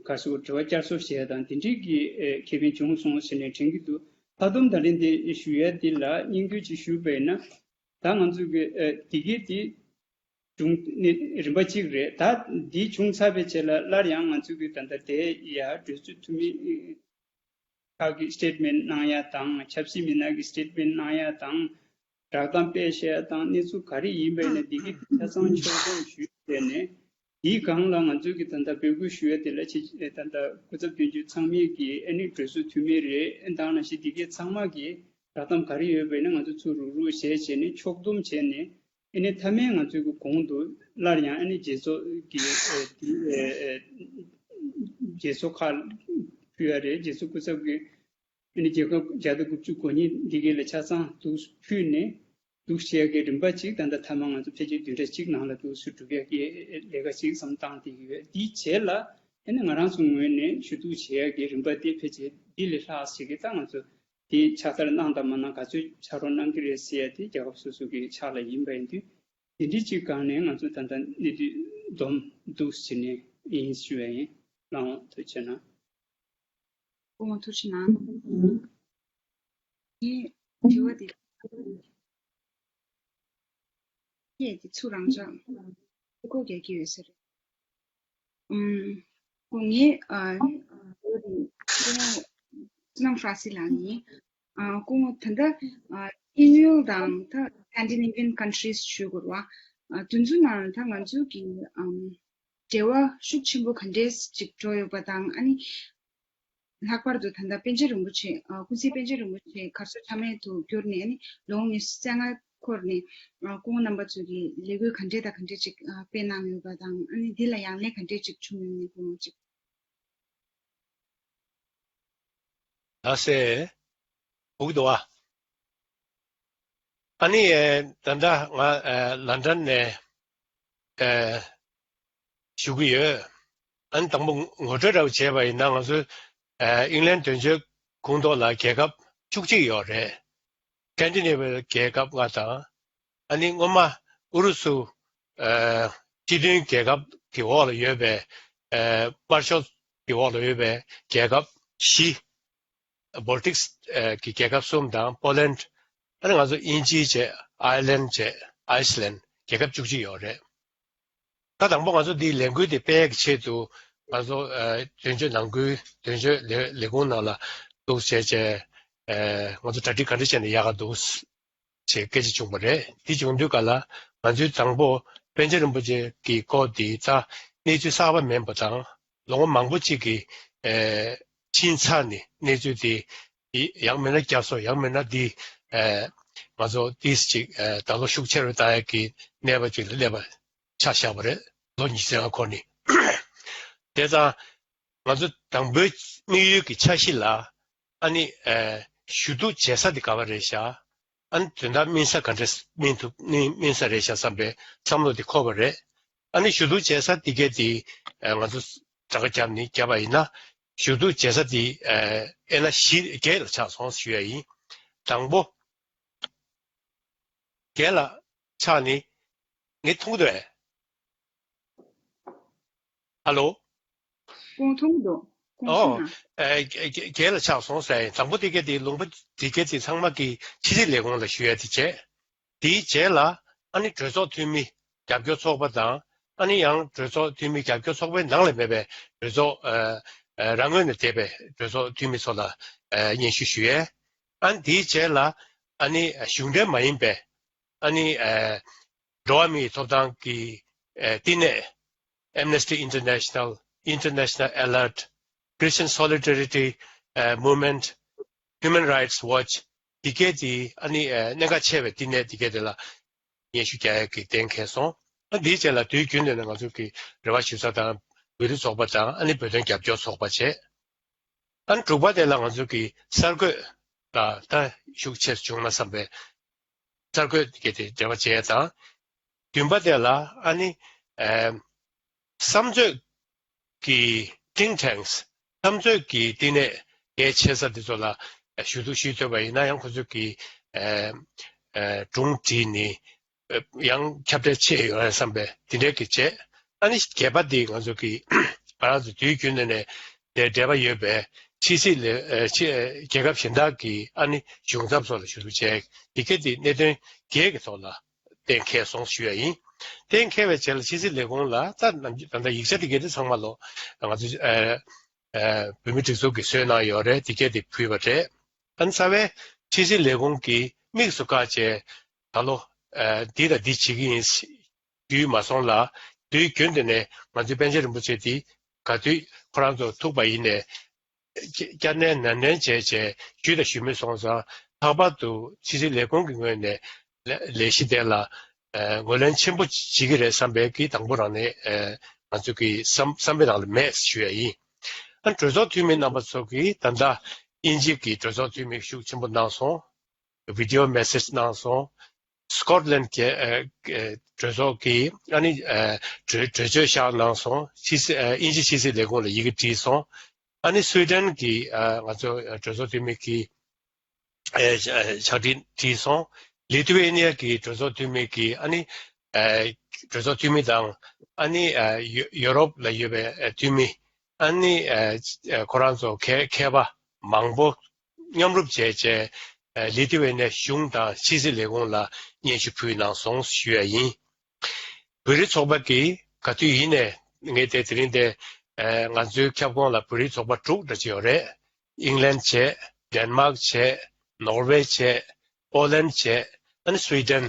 ག་སོ་དྲི་བ་བསྐྱར་གསོ་བྱས་དང་དེ་འདྲའི་གི་ཁེ་ཕན་བྱུང་སོང་ཟེར་ནས་དྲན་གྱི་འདུག་ད་དུང་ད་ལན་དེ་ཞུ་ཡ་དེ་ལ་སྙིང་བསྡུས་ཅིག་ཞུས་པས་ན་ད་ང་ཚོ་གི་དེ་གི་དེ། བྱུང་ནི་རིམ་པ་གཅིག་རེད། ད་འདི་བྱུང་ཚར་བའི་རྗེས་ལ་སླར་ཡང་ང་ཚོ་གི་ད་ལྟ་དེ་ཡ་གྲོས་ཚོགས་འཐུས་མི་ཁག་གི་སི་ཊེཊ་མེན་ཊི་གནང་ཡ་དང་ཆབ་སྲིད་མི་སྣ་གི་སི་ཊེཊ་མེན་ཊི་གནང་ཡ་དང་བསྒྲགས་གཏམ་སྤེལ་བཤད་ཡ་དང་གནས་ཚུལ་ག་རེ་ཡིན་པ་ཡིན་ན་འདི་གི་ཆ་ཚང་ཕྱོགས་བསྡོམས་ཞུས་བྱས་ནས་འདིའི་སྒང་ལ་ང་ཚོ་གི་ད་ལྟ་འབོད་སྐུལ་ཞུ་ཡ་དེ་ལ་ཆེ་ད་ལྟ་སྐུ་ཚབ་དོན་གཅོད་ཚང་མས་གི་ཨ་ནི་གྲོས་ཚོགས་འཐུས་མི་རེད། ཨ་ནི་ད་ག་ནང་བཞིན་འདི་གའི་ཚང་མ་གི་བསྒྲགས་གཏམ་ག་རེ་ཡོད་པ་ཡིན་ན་ང་ཚོ་ཚུར་རུག་རུག་བྱས་བྱས་ནས་ཕྱོགས་བསྡོམས་བྱས་ནས། ཨ་ནི་མཐའ་མའི་ང་ཚོའི་གི་གོང་དུ་སླར་ཡང་ཨ་ནི་རྒྱལ་ཚོགས་ཀྱི་ཨ་ཨ་རྒྱལ་ཚོགས་ཁག་ཕུལ་ཡ་རེད། རྒྱལ་ཚོགས་སྐུ་ཚབ་ཀྱི་ཨ་ནི་རྒྱལ་ཁབ་བརྒྱ་དང་དགུ་བཅུ་གོ་གཉིས་འདི་གའི་ལ་ཆ་ཚང་འདུག་ཕུལ་ནས་འདུག་བྱེད་ཡ་གི་རིམ་པ་གཅིག་ད་ལྟ་མཐའ་མ་ང་ཚོ་ཕལ་ཆེར་བདུན་ཕྲག་གཅིག་ནང་ལ་འདུག་སུ་སྒྲུབ་ཡ་གི་ལས་ཀ་གཅིག་བསམ་བཏང་བསྡད་ཀྱི་ཡོད། འདིའི་རྗེས་ལ་ཨ་ནི་ང་རང་ཚོ་ངོས་ནས་ཞུ་གཏུག་བྱེད་ཡ་གི་རིམ་པ་དེ་ཕལ་ཆེར་འདི་ལས་ལྷག་ཞིག་གི་ད་ང་ཚོ། དེ་ཕྱག་བསྟར་གནང་དང་མ་གནང་ག་ཚོད་ཕྱག་རོགས་གནང་གི་རེད་ཟེར་ཡ་དེ་རྒྱལ་ཁབ་སོ་སོ་གི་ཕྱག་ལ་ཡིན་པ་ཡིན་དུས་དེ་འདྲའི་ཅིག་སྒང་ནས་ང་ཚོ་ད་ལྟ་གནས་དུས་སྡོམ་འདུག་ཟེར་ནས་ཡིན་ཞུ་བ་ཡིན། ལགས་འོང་ཐུགས་རྗེ་གནང་། སྐུ་ངོ་ཐུགས་རྗེ་གནང་། ངའི་དྲི་བ་འདི་སྐད་འདི་ཚུར་རང་འཇགས་ཨེ་ཁོ་རྒྱག་གི་ཡོད་ས་རེད། ཨུམ། སྐུ་ངའི་ཨ་དྲི་བ་འདི་སྐུ་ངོ་སི་ནམ་ཧྥ་ར་སི་ལགས་ཡིན། ཨ་སྐུ་ངོ་ད་ལྟ་ཨ་དབྱིན་ཡུལ་དང་ད་Scandinavian countries ཞུ་དགོས་རེད་བ། ཨ་དེ་ཚོ་ནང་ད་ང་ཚོ་གི་ཨམ་འབྲེལ་བ་ཤུགས་ཆེན་པོ་ག་འདྲས་ཅིག་འགྲོ་ཡོད་པ་དང་ཨ་ནི། ལྷག་པར་དུ་ད་ལྟ་པཎ་ཆེན་རིན་པོ་ཆེ་ཨ་ཀུན་གཟིགས་པཎ་ཆེན་རིན་པོ་ཆེ་གར་སོང་ཆ་མེད་དུ་གྱུར་ནས་ཨ་ནི་ལོ་ངོ་ཉི་ཤུ་རྩ་ལྔ་འཁོར་ནས་ཨ་སྐུ་ངོ་རྣམ་པ་ཚོ་གིས་ལས་འགུལ་ག་འདྲས་དང་ག་འདྲས་ཅིག་ཨ་སྤེལ་གནང་ཡོད་པ་དང་ཨ་ནི་འདི་ལ་ཡང་ལན་ག་འདྲས་ཅིག་བྱུང་ཡོད་མེད་སྐུ་ངོ་ཅིག་ལགས་སེ། འུག་འདུག་ཨ། ཨ་ནི་ཨེ་ད་ལྟ་ང་ཨེ་ལན་ཌན་ནས་ཨེ་ཞུ་གི་ཡོད། ཨ་ནི་དང་པོ་ངོ་སྤྲོད་འདྲ་བོ་བྱས་པ་ཡིན་ན་ང་ཚོ་ཨེ་ཨིང་ལན་དོན་གཅོད་ཁོངས་གཏོགས་ལ་རྒྱལ་ཁབ་བཅུ་གཅིག་ཡོད་རེད། སྐན་ཌི་ནེ་བི་ཡ་རྒྱལ་ཁབ་ལྔ་དང་། ཨ་ནི་སྔོན་མ་ཨུ་རུ་སུ་ཨེ་སྤྱི་མཐུན་རྒྱལ་ཁབ་ཀྱི་འོག་ལ་ཡོད་པའི་ཨེ་དམར་ཤོག་གི་འོག་ལ་ཡོད་པའི་རྒྱལ་ཁབ་བཞི། བོལ་ཊིག་གི་རྒྱལ་ཁབ་གསུམ་དང་པོ་ལན། ཨ་ནི་ང་ཚོ་དབྱིན་ཇི་བྱས། ཨའི་ལན་བྱས། ཨའི་སི་ལན། རྒྱལ་ཁབ་བཅུ་གཅིག་ཡོད་རེད། ད་དང་པོ་ང་ཚོ་འདིའི་ལས་འགུལ་འདི་སྤེལ་ཡག་གི་ཆེད་དུ་ང་ཚོ་ཨ་དོན་གཅོད་ནང་ཁུལ་དོན་གཅོད་ལས་ལས་ཁུངས་ནང་ལ་འདུག་བྱས་བྱས་ཨ་ང་ཚོ་གྲ་སྒྲིག་ག་འདྲ་བྱས་ནས་ཡག་ག་འདུག་ཅེས་སྐད་ཆ་བྱུང་བ་རེད། འདི་བྱུང་དུས་ག་ལ་ང་ཚོའི་དང་པོ་པཎ་ཆེན་རིན་པོ་ཆེ་གི་སྐོར་འདི་ད་གནས་ཚུལ་གསར་པ་མིན་པ་དང་ལོ་ངོ་མང་པོ་གཅིག་གི་ཨ་ཕྱིན་ཚར་ནས་གནས་ཚུལ་འདི་ཡང་མིན་ན་བསྐྱར་གསོ་ཡང་མིན་ན་འདི་ཨ་ང་ཚོ་ཏིས་ཅིག་ཨ་ད་ལོ་ཤུགས་ཆེ་རུ་བཏང་ཡག་གི་གནས་བབ་ཅིག་ལ་སླེབས་པ་ཆགས་བཞག་པ་རེད། ལོ་ཉི་ཤུ་ལྔ་འཁོར་ནས། དེ་ཙང་ང་ཚོ་དང་པོའི་དམིགས་ཡུལ་གྱི་འཆར་གཞི་ལ་ཨ་ནི་ཨ་ཞུ་གཏུག་བྱེད་ས་དེ་ག་བ་རེད་ཤག་ཨ་ནི་དོན་དག་སྨིན་ས་ག་འདྲ་སྨིན་ཐུབ་སྨིན་སྨིན་ས་རེད་ཤག་བསམ་པའི་བསམ་བློ་དེ་འཁོར་བ་རེད། ཨ་ནི་ཞུ་གཏུག་བྱེད་ས་དེ་གས་དེ་ཨ་ང་ཚོ་གྲངས་ཀ་བརྒྱབ་ནས་བརྒྱབ་པ་ཡིན་ན་ཞུ་གཏུག་བྱེད་ས་དེ་ཨ་ཨེ་ན་བཞི་བརྒྱད་ལ་ཆགས་སོང་ཞུ་ཡ་ཡིན། དང་པོ། བརྒྱད་ལ་ཆགས་ནི། ངས་མཐོང་གི་འདུག་ཨེ། ཧ་ལོ། ཁོང་མཐོང་གི་འདུག་ཁོང་ཨོ། མཐོང་ན། ཨེ། བརྒྱད་བརྒྱད་ལ་ཆགས་སོང་ཟེར་ཡ་ཡིན། དང་པོ་དེ་ག་དེ་ལུང་པ་དེ་ག་དེ་ཚང་མ་གི་ཕྱི་སྲིད་ལས་ཁུངས་ལ་ཞུ་ཡ་དེ་བྱས། དེའི་རྗེས་ལ་ཨ་ནི་གྲོས་ཚོགས་འཐུས་མི་རྒྱབ་སྐྱོར་ཚོགས་པ་དང་ཨ་ནི་ཡང་གྲོས་ཚོགས་འཐུས་མི་རྒྱབ་སྐྱོར་ཚོགས་པའི་ནང་ལ་མེད་པའི་གྲོས་ཚོགས་ཨ་ཨ་རང་ངོས་ནས་བསྡད་པའི་གྲོས་ཚོགས་འཐུས་མི་ཚོ་ལ་ཨ་སྙན་ཞུ་ཞུ་ཡས། ཨ་ནི་དེའི་རྗེས་ལ་ཨ་ནི་གཞུང་འབྲེལ་མ་ཡིན་པའི་ཨ་ནི་ཨ་འགྲོ་བ་མིའི་ཐོབ་ཐང་གི་ཨ་བསྟི་གནས། Amnesty International, International Alert, Christian Solidarity ཨ་Movement, Human Rights Watch དེ་གས་དེ་ཨ་ནི་ཨ་གནད་འགག་ཆེ་བའི་བསྟི་གནས་དེ་གས་དེ་ལ་སྙན་ཞུ་རྒྱག་ཡག་གི་གཏན་འཁེལ་སོང་། ཨ་དེའི་རྗེས་ལ་དུས་རྒྱུན་དུ་ནས་ང་ཚོ་གི་རེ་བ་ཞུ་ས་དང་བོད་རིགས་ཚོགས་པ་དང་ཨ་ནི་བོད་དོན་རྒྱབ་སྐྱོར་ཚོགས་པ་བྱས། ཨ་ནི་དྲུག་པ་དེ་ལ་ང་ཚོ་གི་གསར་འགོད་ལ་ད་ཤུགས་ཆེ་བྱུང་ན་བསམ་པའི་གསར་འགོད་དེ་གས་དེ་འབྲེལ་བ་བྱས་དང་། བདུན་པ་དེ་ལ་ཨ་ནི་ཨེ་བསམ་ཚོད་ཀྱི་think tanks བསམ་ཚོད་ཀྱི་བསྟི་གནས་གལ་ཆེ་ས་དེ་ཚོ་ལ་ཞུ་གཏུག་ཞུས་ཐུབ་པ་ཡིན་ན་ཡང་ཁོ་ཚོ་གི་ཨེ་ཨེ་སྒྲུང་བྲིས་ནས་ཡང་ཁྱབ་བརྡལ་ཆེ་ཡོང་ཡ་བསམ་པའི་དེ་འདྲའི་གི་བྱས། ཨ་ནི་བརྒྱད་པ་འདི་ང་ཚོ་གི་ང་རང་ཚོ་དུས་རྒྱུན་ནས་ནས་དེ་འབྲེལ་བ་ཡོད་པའི་ཕྱི་སྲིད་ལས་ཨེ་ཕྱི་ཨེ་རྒྱལ་ཁབ་གཞན་དག་གི་ཨ་ནི་གཞུང་ཚབ་སོགས་ལ་ཞུ་གཏུག་བྱས། དེ་ག་དེ་གནད་དོན་བརྒྱད་ཀྱི་ཐོག་ལ་གཏན་འཁེལ་སོང་ཞུ་ཡ་ཡིན། གཏན་འཁེལ་བའི་རྗེས་ལ་ཕྱི་སྲིད་ལས་ཁུངས་ལ་ད་ནམ་རྒྱུན་ད་ལྟ་ཡིག་ཆ་དེ་ག་དེ་ཚང་མ་ལོ་ང་ཚོ་ཨེ་ཨེ་བོད་མི་སྒྲིག་འཛུགས་ཀྱིས་བཟོས་གནང་ཡོད་རེད། དེ་ག་དེ་ཕུལ་བ་རེད། ཨ་ནི་རྩ་བའི་ཕྱི་སྲིད་ལས་ཁུངས་ཀྱིས་དམིགས་སུ་བཀར་བྱས་ད་ལོ་ཨ་འདི་དང་འདི་བྱེད་ཀྱི་ཡིན་ཞུས་མ་སོང་ལ། དུས་རྒྱུན་དུ་ནས་ང་ཚོའི་པཎ་ཆེན་རིན་པོ་ཆེ་འདི་ག་དུས་ཁོ་རང་ཚོ་ཐུག་པ་ཡིན་ནས་བསྐྱར་ནན་ནན་ནན་བྱས་བྱས་ཞུས་དང་ཞུས་མེད་སོང་ཙང་། ལྷག་པར་དུ་ཕྱི་སྲིད་ལས་ཁུངས་ཀྱི་ངོས་ནས་ལས་ལས་གཞི་དེ་ལ་ཨ་ངོས་ལེན་ཆེན་པོ་བྱེད་ཀྱི་རེད་བསམ་པའི་གི་དང་པོ་རང་ནས་ཨ་ང་ཚོ་གི་བསམ་བསམ་པའི་ནང་ལ་མེད་ཞུ་ཡ་ཡིན། ཨ་གྲོས་ཚོགས་འཐུས་མི་རྣམ་པ་ཚོ་གིས་ད་ལྟ་དབྱིན་ཇི་གི་གྲོས་ཚོགས་འཐུས་མི་ཤུགས་ཆེན་པོ་གནང་སོང་། བི་ཌི་ཡོ་མེ་སེ་ཇི་གནང་སོང་། སི་ཀོཊ་ལན་གྱི་ཨ་ཨ་གྲོས་ཚོགས་ཀྱིས་ཨ་ནི་ཨ་གྲོས་གྲོས་ཆོད་བཞག་གནང་སོང་། ཕྱི་སྲིད་ཨ་དབྱིན་ཇི་ཕྱི་སྲིད་ལས་ཁུངས་ལ་ཡི་གེ་བྲིས་སོང་། ཨ་ནི་སུའི་ཌེན་གྱི་ཨ་ང་ཚོ་གྲོས་ཚོགས་འཐུས་མི་གིས་ཨ་ཕྱག་བྲིས་བྲིས་སོང་། ལི་ཐུ་ཝེ་ནི་ཡ་གི་གྲོས་ཚོགས་འཐུས་མི་གིས་ཨ་ནི་ཨ་གྲོས་ཚོགས་འཐུས་མི་དང་ཨ་ནི་ཨ་ཡུ་ཡུ་རོབ་ལ་ཡོད་པའི་ཨ་འཐུས་མི་ཨ་ནི་ཨ་ཁོ་རང་ཚོ་མཁས་མཁས་པ་ མང་པོ་མཉམ་རུབ་བྱས་བྱས་ལི་ཐི་ཝེ་ནི་ཡ་གཞུང་དང་ཕྱི་སྲིད་ལས་ཁུངས་ལ་སྙན་ཞུ་ཕུལ་གནང་སོང་ཞུ་ཡ་ཡིན། བོད་རིགས་ཚོགས་པ་གིས་ག་དུས་ཡིན་ནས་ངས་དེ་དེ་རིང་དེ་ང་ཚོའི་ཁྱབ་ཁོངས་ལ་བོད་རིགས་ཚོགས་པ་དྲུག་འདྲ་ཅིག་ཡོད་རེད། ཨིང་ལན་བྱས། ཌེན་མཱག་བྱས། ནོར་ཝེ་བྱས། ཨོ་ལན་བྱས། ཨ་ནི་སུའི་ཌེན།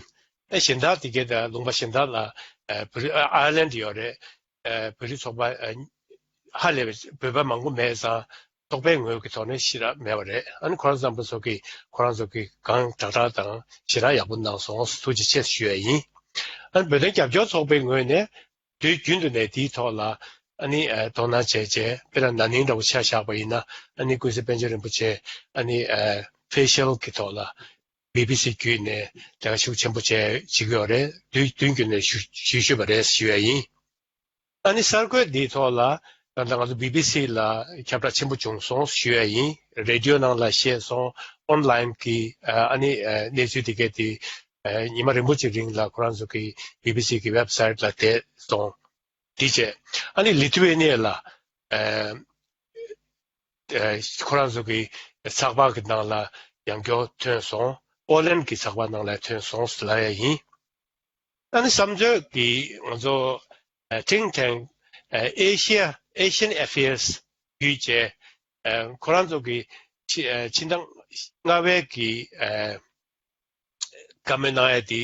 ཨ་གཞན་དག་དེ་གའི་ད་ལུང་པ་གཞན་དག་ལ་ཨ་བོད་རིགས་ཨ་ཨའི་ལན་ཡོད་རེད། ཨ་བོད་རིགས་ཚོགས་པ་ཨ་ཧ་ལས་པའི་བོད་པ་མང་པོ་མེད་ཙང་ཚོགས་པའི་ངོས་ཀྱི་ཐོག་ནས་ཞེ་དྲག་མེད་པ་རེད། ཨ་ནི་ཁོ་རང་ཚོ་ཚང་མ་ཚོ་གིས་ཁོ་རང་ཚོ་གིས་གང་དྲག་དྲག་དང་ཞེ་དྲག་ཡག་པོ་གནང་སོང་། ཐུགས་རྗེ་ཆེ་ཞུ་ཡ་ཡིན། ཨ་ནི་བོད་དོན་རྒྱབ་སྐྱོར་ཚོགས་པའི་ངོས་ནས་དུས་རྒྱུན་དུ་ནས་དེའི་ཐོག་ལ་ཨ་ནི་ཨ་དོ་སྣང་བྱས་བྱས། དཔེར་ན་ན་ནིང་འདྲ་བོ་ཆ་བཞག་པ་ཡིན་ན། ཨ་ནི་ཀུན་གསལ་པཎ་ཆེན་རིན་པོ་ཆེ་ཨ་ནི་ཨ་ཕེ་ཤལ་གྱི་ཐོག་ལ་བི་བི་སི་བརྒྱུད་ནས་ལས་ཀ་ཤུགས་ཆེན་པོ་བྱས་བྱེད་ཀྱི་ཡོད་རེད། དུས་རྒྱུན་དུ་ནས་ཞུ་ཞུ་ཞུས་པ་རེད་ཞུ་ཡ་ཡིན། ཨ་ནི་གསར་འགོད་འདིའི་ཐོག་ལ་ད་ལྟ་ང་ཚོ་བི་བི་སི་ལ་ཁྱབ་བསྒྲགས་ཆེན་པོ་བྱུང་སོང་ཞུ་ཡ་ཡིན། རེ་ཌི་ཡོ་ནང་ལ་བཤད་སོང་། ཨོན་ལན་གྱི་ཨ་ཨ་ནི་ཨ་གནས་ཚུལ་དེ་གས་དེ་ཨ་ཉི་མ་རིང་པོ་ཅིག་རིང་ལ་ཁོ་རང་ཚོ་གི་བི་བི་སི་གི་ཝེབ་སའིཊ་ལ་བསྡད་སོང་། དེ་བྱས་ཨ་ནི་ལི་ཐུ་ཝེ་ནི་ཡ་ལ་ཨ་ཨ་ཁོ་རང་ཚོ་གི་ཚགས་པར་གྱི་ནང་ལ་ཡང་བསྐྱར་ཐོན་སོང་། ཨོ་ལན་གྱི་ཚགས་པར་ནང་ལ་ཐོན་སོང་ལབ་ཡ་ཡིན། ཨ་ནི་བསམ་ཚོད་ཀྱིས་ང་ཚོ་ཨ་think tank ཨ་Asia Asian Affairs བརྒྱུད་བྱས། ཨ་ཁོ་རང་ཚོ་གི་ཕྱི་ཨ་ཕྱི་ཟླ་ལྔ་པའི་གི་ཨ་བཀའ་མོལ་གནང་ཡ་དེ།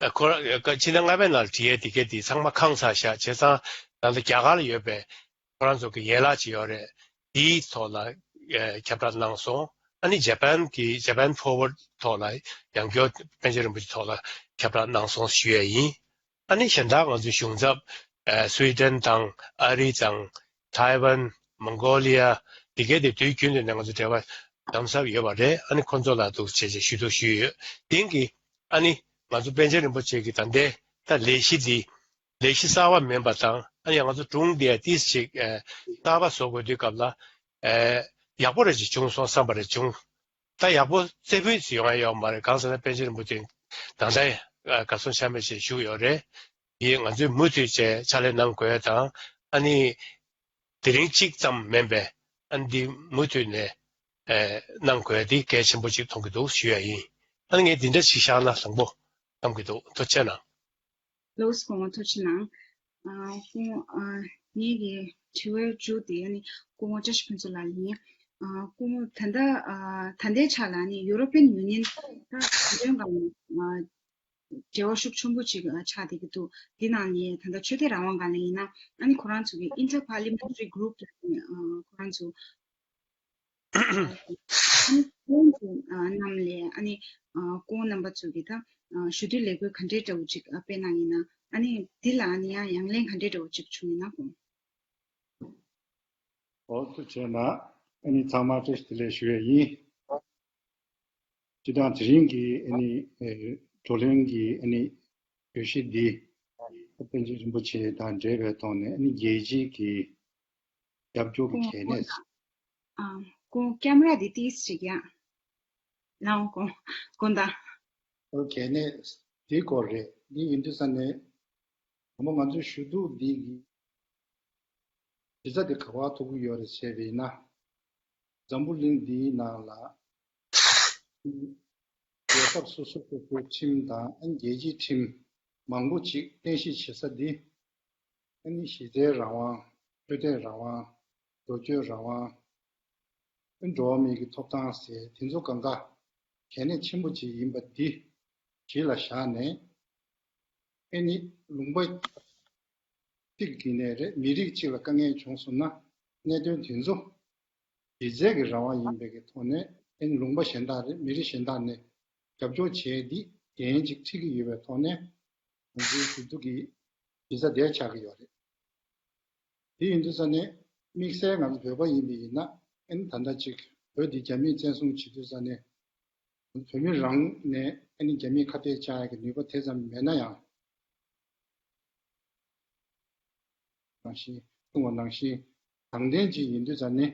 ཨ་ཁོ་རང་ཕྱི་ཟླ་ལྔ་པའི་ནང་ལ་བྲིས་ཡ་དེ་གས་དེ་ཚང་མ་ཁང་ཚར་ཤག་བྱས་ཙང་ད་ལྟ་རྒྱ་གར་ལ་ཡོད་པའི་ཁོ་རང་ཚོ་གི་ཡན་ལག་ཅིག་ཡོད་རེད། དེའི་ཐོག་ལ་ཨ་ཁྱབ་བསྒྲགས་གནང་སོང་། ཨ་ནི་ཇ་པན་གྱི་ཇ་པན་ཕོར་ཝར་ཐོག་ལ་ཡང་བསྐྱར་པཎ་ཆེན་རིན་པོ་ཆེ་ཐོག་ལ་ཁྱབ་བསྒྲགས་གནང་སོང་ཞུ་ཡ་ཡིན། ཨ་ནི་གཞན་དག་ང་ཚོའི་གཞུང་ཚབ་ཨ་སུའི་ཌེན་དང་ཨ་རི་དང་ཐའེ་ཝན། མོང་གོ་ལི་ཡ། འདི་གས་དེ་དུས་རྒྱུན་དུ་ནས་ང་ཚོ་འབྲེལ་བ་དམ་ཟབ་ཡོད་པ་རེད། ཨ་ནི་ཁོང་ཚོ་ལ་འདུག་བྱས་བྱས་ཞུ་གཏུག་ཞུས་ཡོད། དེང་གི་ཨ་ནི་ང་ཚོ་པཎ་ཆེན་རིན་པོ་ཆེ་གི་ད་ལྟའི་ད་ལས་གཞི་འདི་ལས་གཞི་གསར་བ་མིན་པ་དང་། ཨ་ནི་ང་ཚོ་སྒྲུང་འདི་ཡ་ཏིས་ཅིག་ཨ་གསར་པ་བཟོ་དགོས་དུས་སྐབས་ལ་ཨ་ཡག་པོ་རེ་ཅིག་བྱུང་སོང་བསམ་པ་རེ་བྱུང་། ད་ཡག་པོ་རྩེ་ཕུད་ཅིག་ཡོང་ཡ་ཡོད་མ་རེད། གང་ཟེར་ན་པཎ་ཆེན་རིན་པོ་ཆེ་ད་ལྟ་ཡ་གར་སོང་ཆ་མེད་ཅིག་བཞུགས་ཡོད་རེད། དེ་ང་ཚོས་མུ་མཐུད་བྱས་ཕྱག་ལས་གནང་དགོས་དང་། ཨ་ནི་དེ་རིང་གཅིག་ཙམ་མིན་པས་ཨ་ནི་འདི་མུ་མཐུད་ནས་ཨེ་གནང་དགོས་དེ་གལ་ཆེན་པོ་ཅིག་མཐོང་གི་འདུག་ཞུ་ཡ་ཡིན། ཨ་ནི་ངས་འདི་འདྲ་ཞིག་བཞག་ན་བཟང་པོ་བསམ་གྱི་འདུག་ཐུགས་རྗེ་གནང་། ལགས་སོ། སྐུ་ངོ་ཐུགས་རྗེ་གནང་། ཨ་སྐུ་ངོ་ཨ་ངེད་ཀྱི་དྲི་བའི་མཇུག་དེ་ཨ་ནི་སྐུ་ངོ་བཀྲ་ཤིས་ཕུན་ཚོགས་ལགས་ཡིན། ཨ་སྐུ་ངོ་ད་ལྟ་ཨ་ད་ལྟའི་ཆ་ལ་ཨ་ནི་ཡུ་རོ་པན་ཡུ་ནི་ཡན་ད་གཞུང་དོན་སྒང་ལ་ཨ་འབྲེལ་བ་ཤུགས་ཆེན་པོ་ཅིག་ཆགས་བསྡད་ཀྱི་འདུག་འདི་ནང་ནས་ད་ལྟ་ཆོས་དད་རང་དབང་སྒང་ལ་ཡིན་ན་ཨ་ནི་ཁོ་རང་ཚོ་གི་Inter Parliamentary Group ལ་ཨ་ཁོ་རང་ཚོ་ཨ་ནི་ཁོང་ཚོ་ཨ་རྣམས་ལས་ཨ་ནི་ཨ་ཁོང་རྣམ་པ་ཚོ་གི་ད་ཨ་ཞུ་གཏུག་ལས་འགུལ་ག་འདྲའི་འདྲ་བོ་ཅིག་ཨ་སྤེལ་གནང་ཡིན་ན། ཨ་ནི་འདི་ལ་ཨ་ནི་ཡང་ཡང་ལན་ག་འདྲའི་འདྲ་བོ་ཅིག་བྱུང་ཡིན་ན་ཁོང་། འོ་ཐུགས་རྗེ་གནང་། ཨ་ནི་ཚང་མ་བཀྲ་ཤིས་བདེ་ལེགས་ཞུ་ཡས་ཡིན། སྤྱིར་བཏང་དེ་རིང་གི་ཨ་ནི་ཨེ་བགྲོ་གླེང་གི་ཨ་ནི་བརྗོད་གཞི་འདི་པཎ་ཆེན་རིན་པོ་ཆེ་དང་འབྲེལ་བའི་ཐོག་ནས་ཨ་ནི་རྒྱལ་སྤྱིའི་གི་རྒྱབ་སྐྱོར་གྱི་གལ་གནད། ཨ་ཁོང་ཀེམ་ར་འདི་ཏིས་ཅིག་ཡ། ལའོ་ཁོང་ཁོང་ད། ཨོ་གལ་གནད་འདི་སྐོར་རེད། འདི་ཡིན་དུས་ས་ནས་དང་པོ་ང་ཚོའི་ཞུ་གཏུག་འདི་གི་གཞི་རྩ་དེ་ག་པར་ཐུག་གི་ཡོད་རེད་ཟེར་བ་ཡིན་ན། འཛམ་བུ་གླིང་འདིའི་ནང་ལ་རྒྱལ་ཁབ་སོ་སོ་སོ་སོའི་ཁྲིམས་དང་ཨ་ནི་རྒྱལ་སྤྱིའི་ཁྲིམས་མང་པོ་ཅིག་གཏན་གཞི་བྱེད་ས་འདི་ཨ་ནི་གཞི་རྩའི་རང་དབང་། ཆོས་དད་རང་དབང་། འགྲོ་སྐྱོད་རང་དབང་། ཨ་ནི་འགྲོ་བ་མིའི་གི་ཐོབ་ཐང་ཟེར་དེ་ཚོ་གང་ག་གལ་གནད་ཆེན་པོ་ཅིག་ཡིན་པ་འདི་གཞི་ལ་བཞག་ནས། ཨ་ནི་ལུང་པ་གཅིག་གི་ནས་རེད། མི་རིགས་གཅིག་ལ་དཀའ་ངལ་བྱུང་སོང་ན་གནད་དོན་དེ་ཚོ་གཞི་རྩའི་གི་རང་དབང་ཡིན་པའི་གི་ཐོག་ནས་ཨ་ནི་ལུང་པ་གཞན་དག་རེད། མི་རིགས་གཞན་དག་ནས་རྒྱབ་སྐྱོར་བྱས་འདི་འགན་ཅིག་འཁྲི་གི་ཡོད་པའི་ཐོག་ནས་ང་ཚོའི་ཞུ་གཏུག་གི་གཞི་རྩ་དེ་ཆགས་ཀྱི་ཡོད་རེད། དེ་ཡིན་དུས་ས་ནས་དམིགས་བསལ་ང་ཚོ་བོད་པ་ཡིན་པ་ཡིན་ན་ཨ་ནི་ད་ལྟ་ཅིག་བོད་འདི་རྒྱ་མིས་བཙན་བཟུང་བྱེད་དུས་ས་ནས་བོད་མི་རང་ནས་ཨ་ནི་རྒྱ་མིའི་ཁ་གཏད་བཅག་ཡག་གི་ནུས་པ་དེ་ཙམ་མེད་ན་ཡང་། ནང་བཞིན་གསུངས་པ་ནང་བཞིན་དྲང་བདེན་ཅིག་ཡིན་དུས་ས་ནས་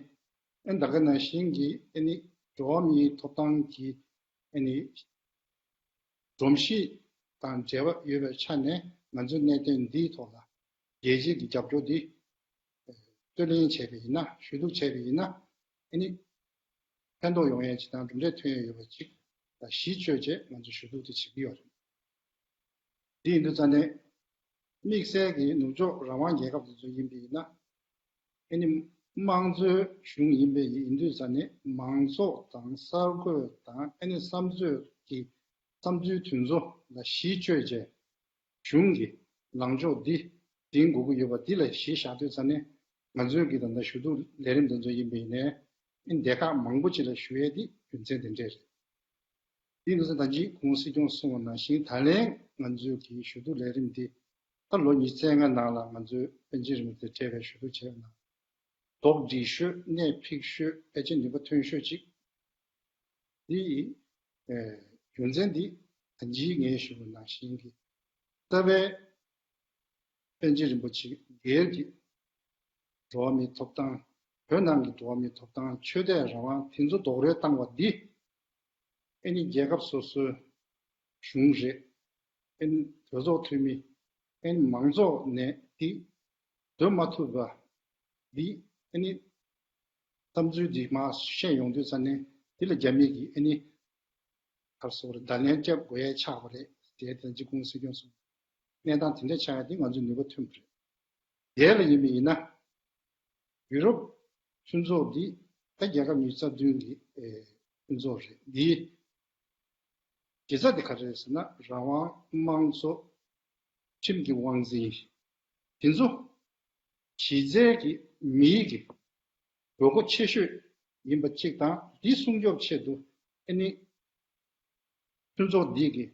ཨ་ནི་ད་ག་ནང་བཞིན་གྱི་ཨ་ནི་འགྲོ་བ་མིའི་ཐོབ་ཐང་གི་ཨ་ནི་སྒྲོམ་གཞི་དང་འབྲེལ་བ་ཡོད་པའི་ཆ་ནས་ང་ཚོས་གནད་དོན་འདིའི་ཐོག་ལ་རྒྱལ་སྤྱིའི་གི་རྒྱབ་སྐྱོར་འདི་རྩོད་ལེན་བྱས་པ་ཡིན་ན། ཞུ་གཏུག་བྱས་པ་ཡིན་ན་ཨ་ནི་ ཕན་ཐོགས་ཡོང་ཡས་ཅིག་དང་གྲུབ་འབྲས་ཐོན་ཡས་ཡོད་པ་ཅིག་ལ་གཞི་བཅོལ་བྱས་ང་ཚོས་ཞུ་གཏུག་དེ་བྱེད་ཀྱི་ཡོད་རེད། དེ་ཡིན་དུས་ཙང་ནས་དམིགས་བསལ་གྱི་ནུབ་ཕྱོགས་རང་དབང་རྒྱལ་ཁབ་དེ་ཚོ་ཡིན་པ་ཡིན་ན། ཨ་ནི་དམངས་གཙོའི་གཞུང་ཡིན་པའི་ཡིན་དུས་ཙང་ནས་མང་ཚོགས་དང་གསར་འགོད་དང་ཨ་ནི་བསམ་ཚོད་ཀྱི་བསམ་ཚུལ་དེ་ཚོ་ལ་གཞི་བཅོལ་བྱས། གཞུང་གི་ལངས་ཕྱོགས་འདི་འཛིན་དགོས་ཀྱི་ཡོད་པ་འདི་ལ་གཞི་བཞག་དུས་ཙང་ནས་ང་ཚོའི་གི་ད་ལྟ་ཞུ་གཏུག་ལས་རིམ་འདི་ཚོ་ཡིན་པ་ཡིན་ནའི་ཨིན་སྡེ་ཁག་མང་པོ་ཅིག་ལ་ཞུ་ཡས་འདི་རྒྱུ་མཚན་འདི་འདྲས་རེད། འདི་ནི་ད་ཅི་གོང་སྲིད་སྐྱོང་གསུངས་པ་ནང་བཞིན་ད་ལན་ང་ཚོའི་གི་ཞུ་གཏུག་ལས་རིམ་འདི་ད་ལོ་ཉི་ཤུ་རྩ་ལྔ་ནང་ལ་ང་ཚོའི་པཎ་ཆེན་རིན་པོ་ཆེ་འཕྲད་པའི་ཞུ་གཏུག་བྱས་པ་ན། དོགས་འདྲི་ཤོས་གནད་འཕིགས་ཤོས་ཕལ་ཆེར་ནུས་པ་ཐོན་ཤོས་ཅིག་འདི་ཡི་རྒྱུ་མཚན་འདི་ད་ཅི་ངས་ཞུས་པ་ནང་བཞིན་གྱི་རྩ་བའི་པཎ་ཆེན་རིན་པོ་ཆེ་སྒེར་གྱི་འགྲོ་བ་མིའི་ཐོབ་ཐང་བོད་ནང་གི་འགྲོ་བ་མིའི་ཐོབ་ཐང་ཆོས་དད་རང་དབང་དེ་ཚོ་རྡོག་རོལ་བཏང་བ་འདི་ཨ་ནི་རྒྱལ་ཁབ་སོ་སོའི་གཞུང་རེད། ཨ་ནི་གྲོས་ཚོགས་འཐུས་མི་ཨ་ནི་མང་ཚོགས་ནས་འདི་འདོན་མ་ཐུབ་པ་འདི་ཨ་ནི་བསམ་ཚུལ་འདི་མར་བཤད་ཡོང་དུས་ཙང་ནས་འདི་ལ་རྒྱ་མི་གིས་ཨ་ནི་ག་རེ་ཟེར་དགོས་རེད། བརྡ་ལན་རྒྱབ་དགོས་ཡས་ཆགས་པ་རེད་ཟེར་དེ་ཅི་གོང་སྲིད་སྐྱོང་གསུངས། གནས་སྟངས་དེ་འདྲ་ཆགས་ཡ་དེ་ང་ཚོས་ནུས་པ་ཐོན་པ་རེད། དེ་ལ་ཡིན་པ་ཡིན་ན། ཡུ་རོབ་མཐུན་ཚོགས་འདི་ད་རྒྱལ་ཁབ་ཉི་ཤུ་རྩ་བདུན་གི་ཨེ་མཐུན་ཚོགས་རེད། འདིའི་གཞི་རྩ་དེ་ག་རེ་རེད་ཟེར་ན་རང་དབང་དམངས་གཙོ་ཁྲིམས་ཀྱི་དབང་འཛིན་དེ་ཚོ་གཞི་རྩའི་གི་མིའི་གི་དགོས་མཁོ་ཆེ་ཤོས་ཡིན་པ་གཅིག་དང་འདི་སྲུང་སྐྱོབ་ཆེད་དུ་ཨ་ནི་མཐུན་ཚོགས་འདི་གི་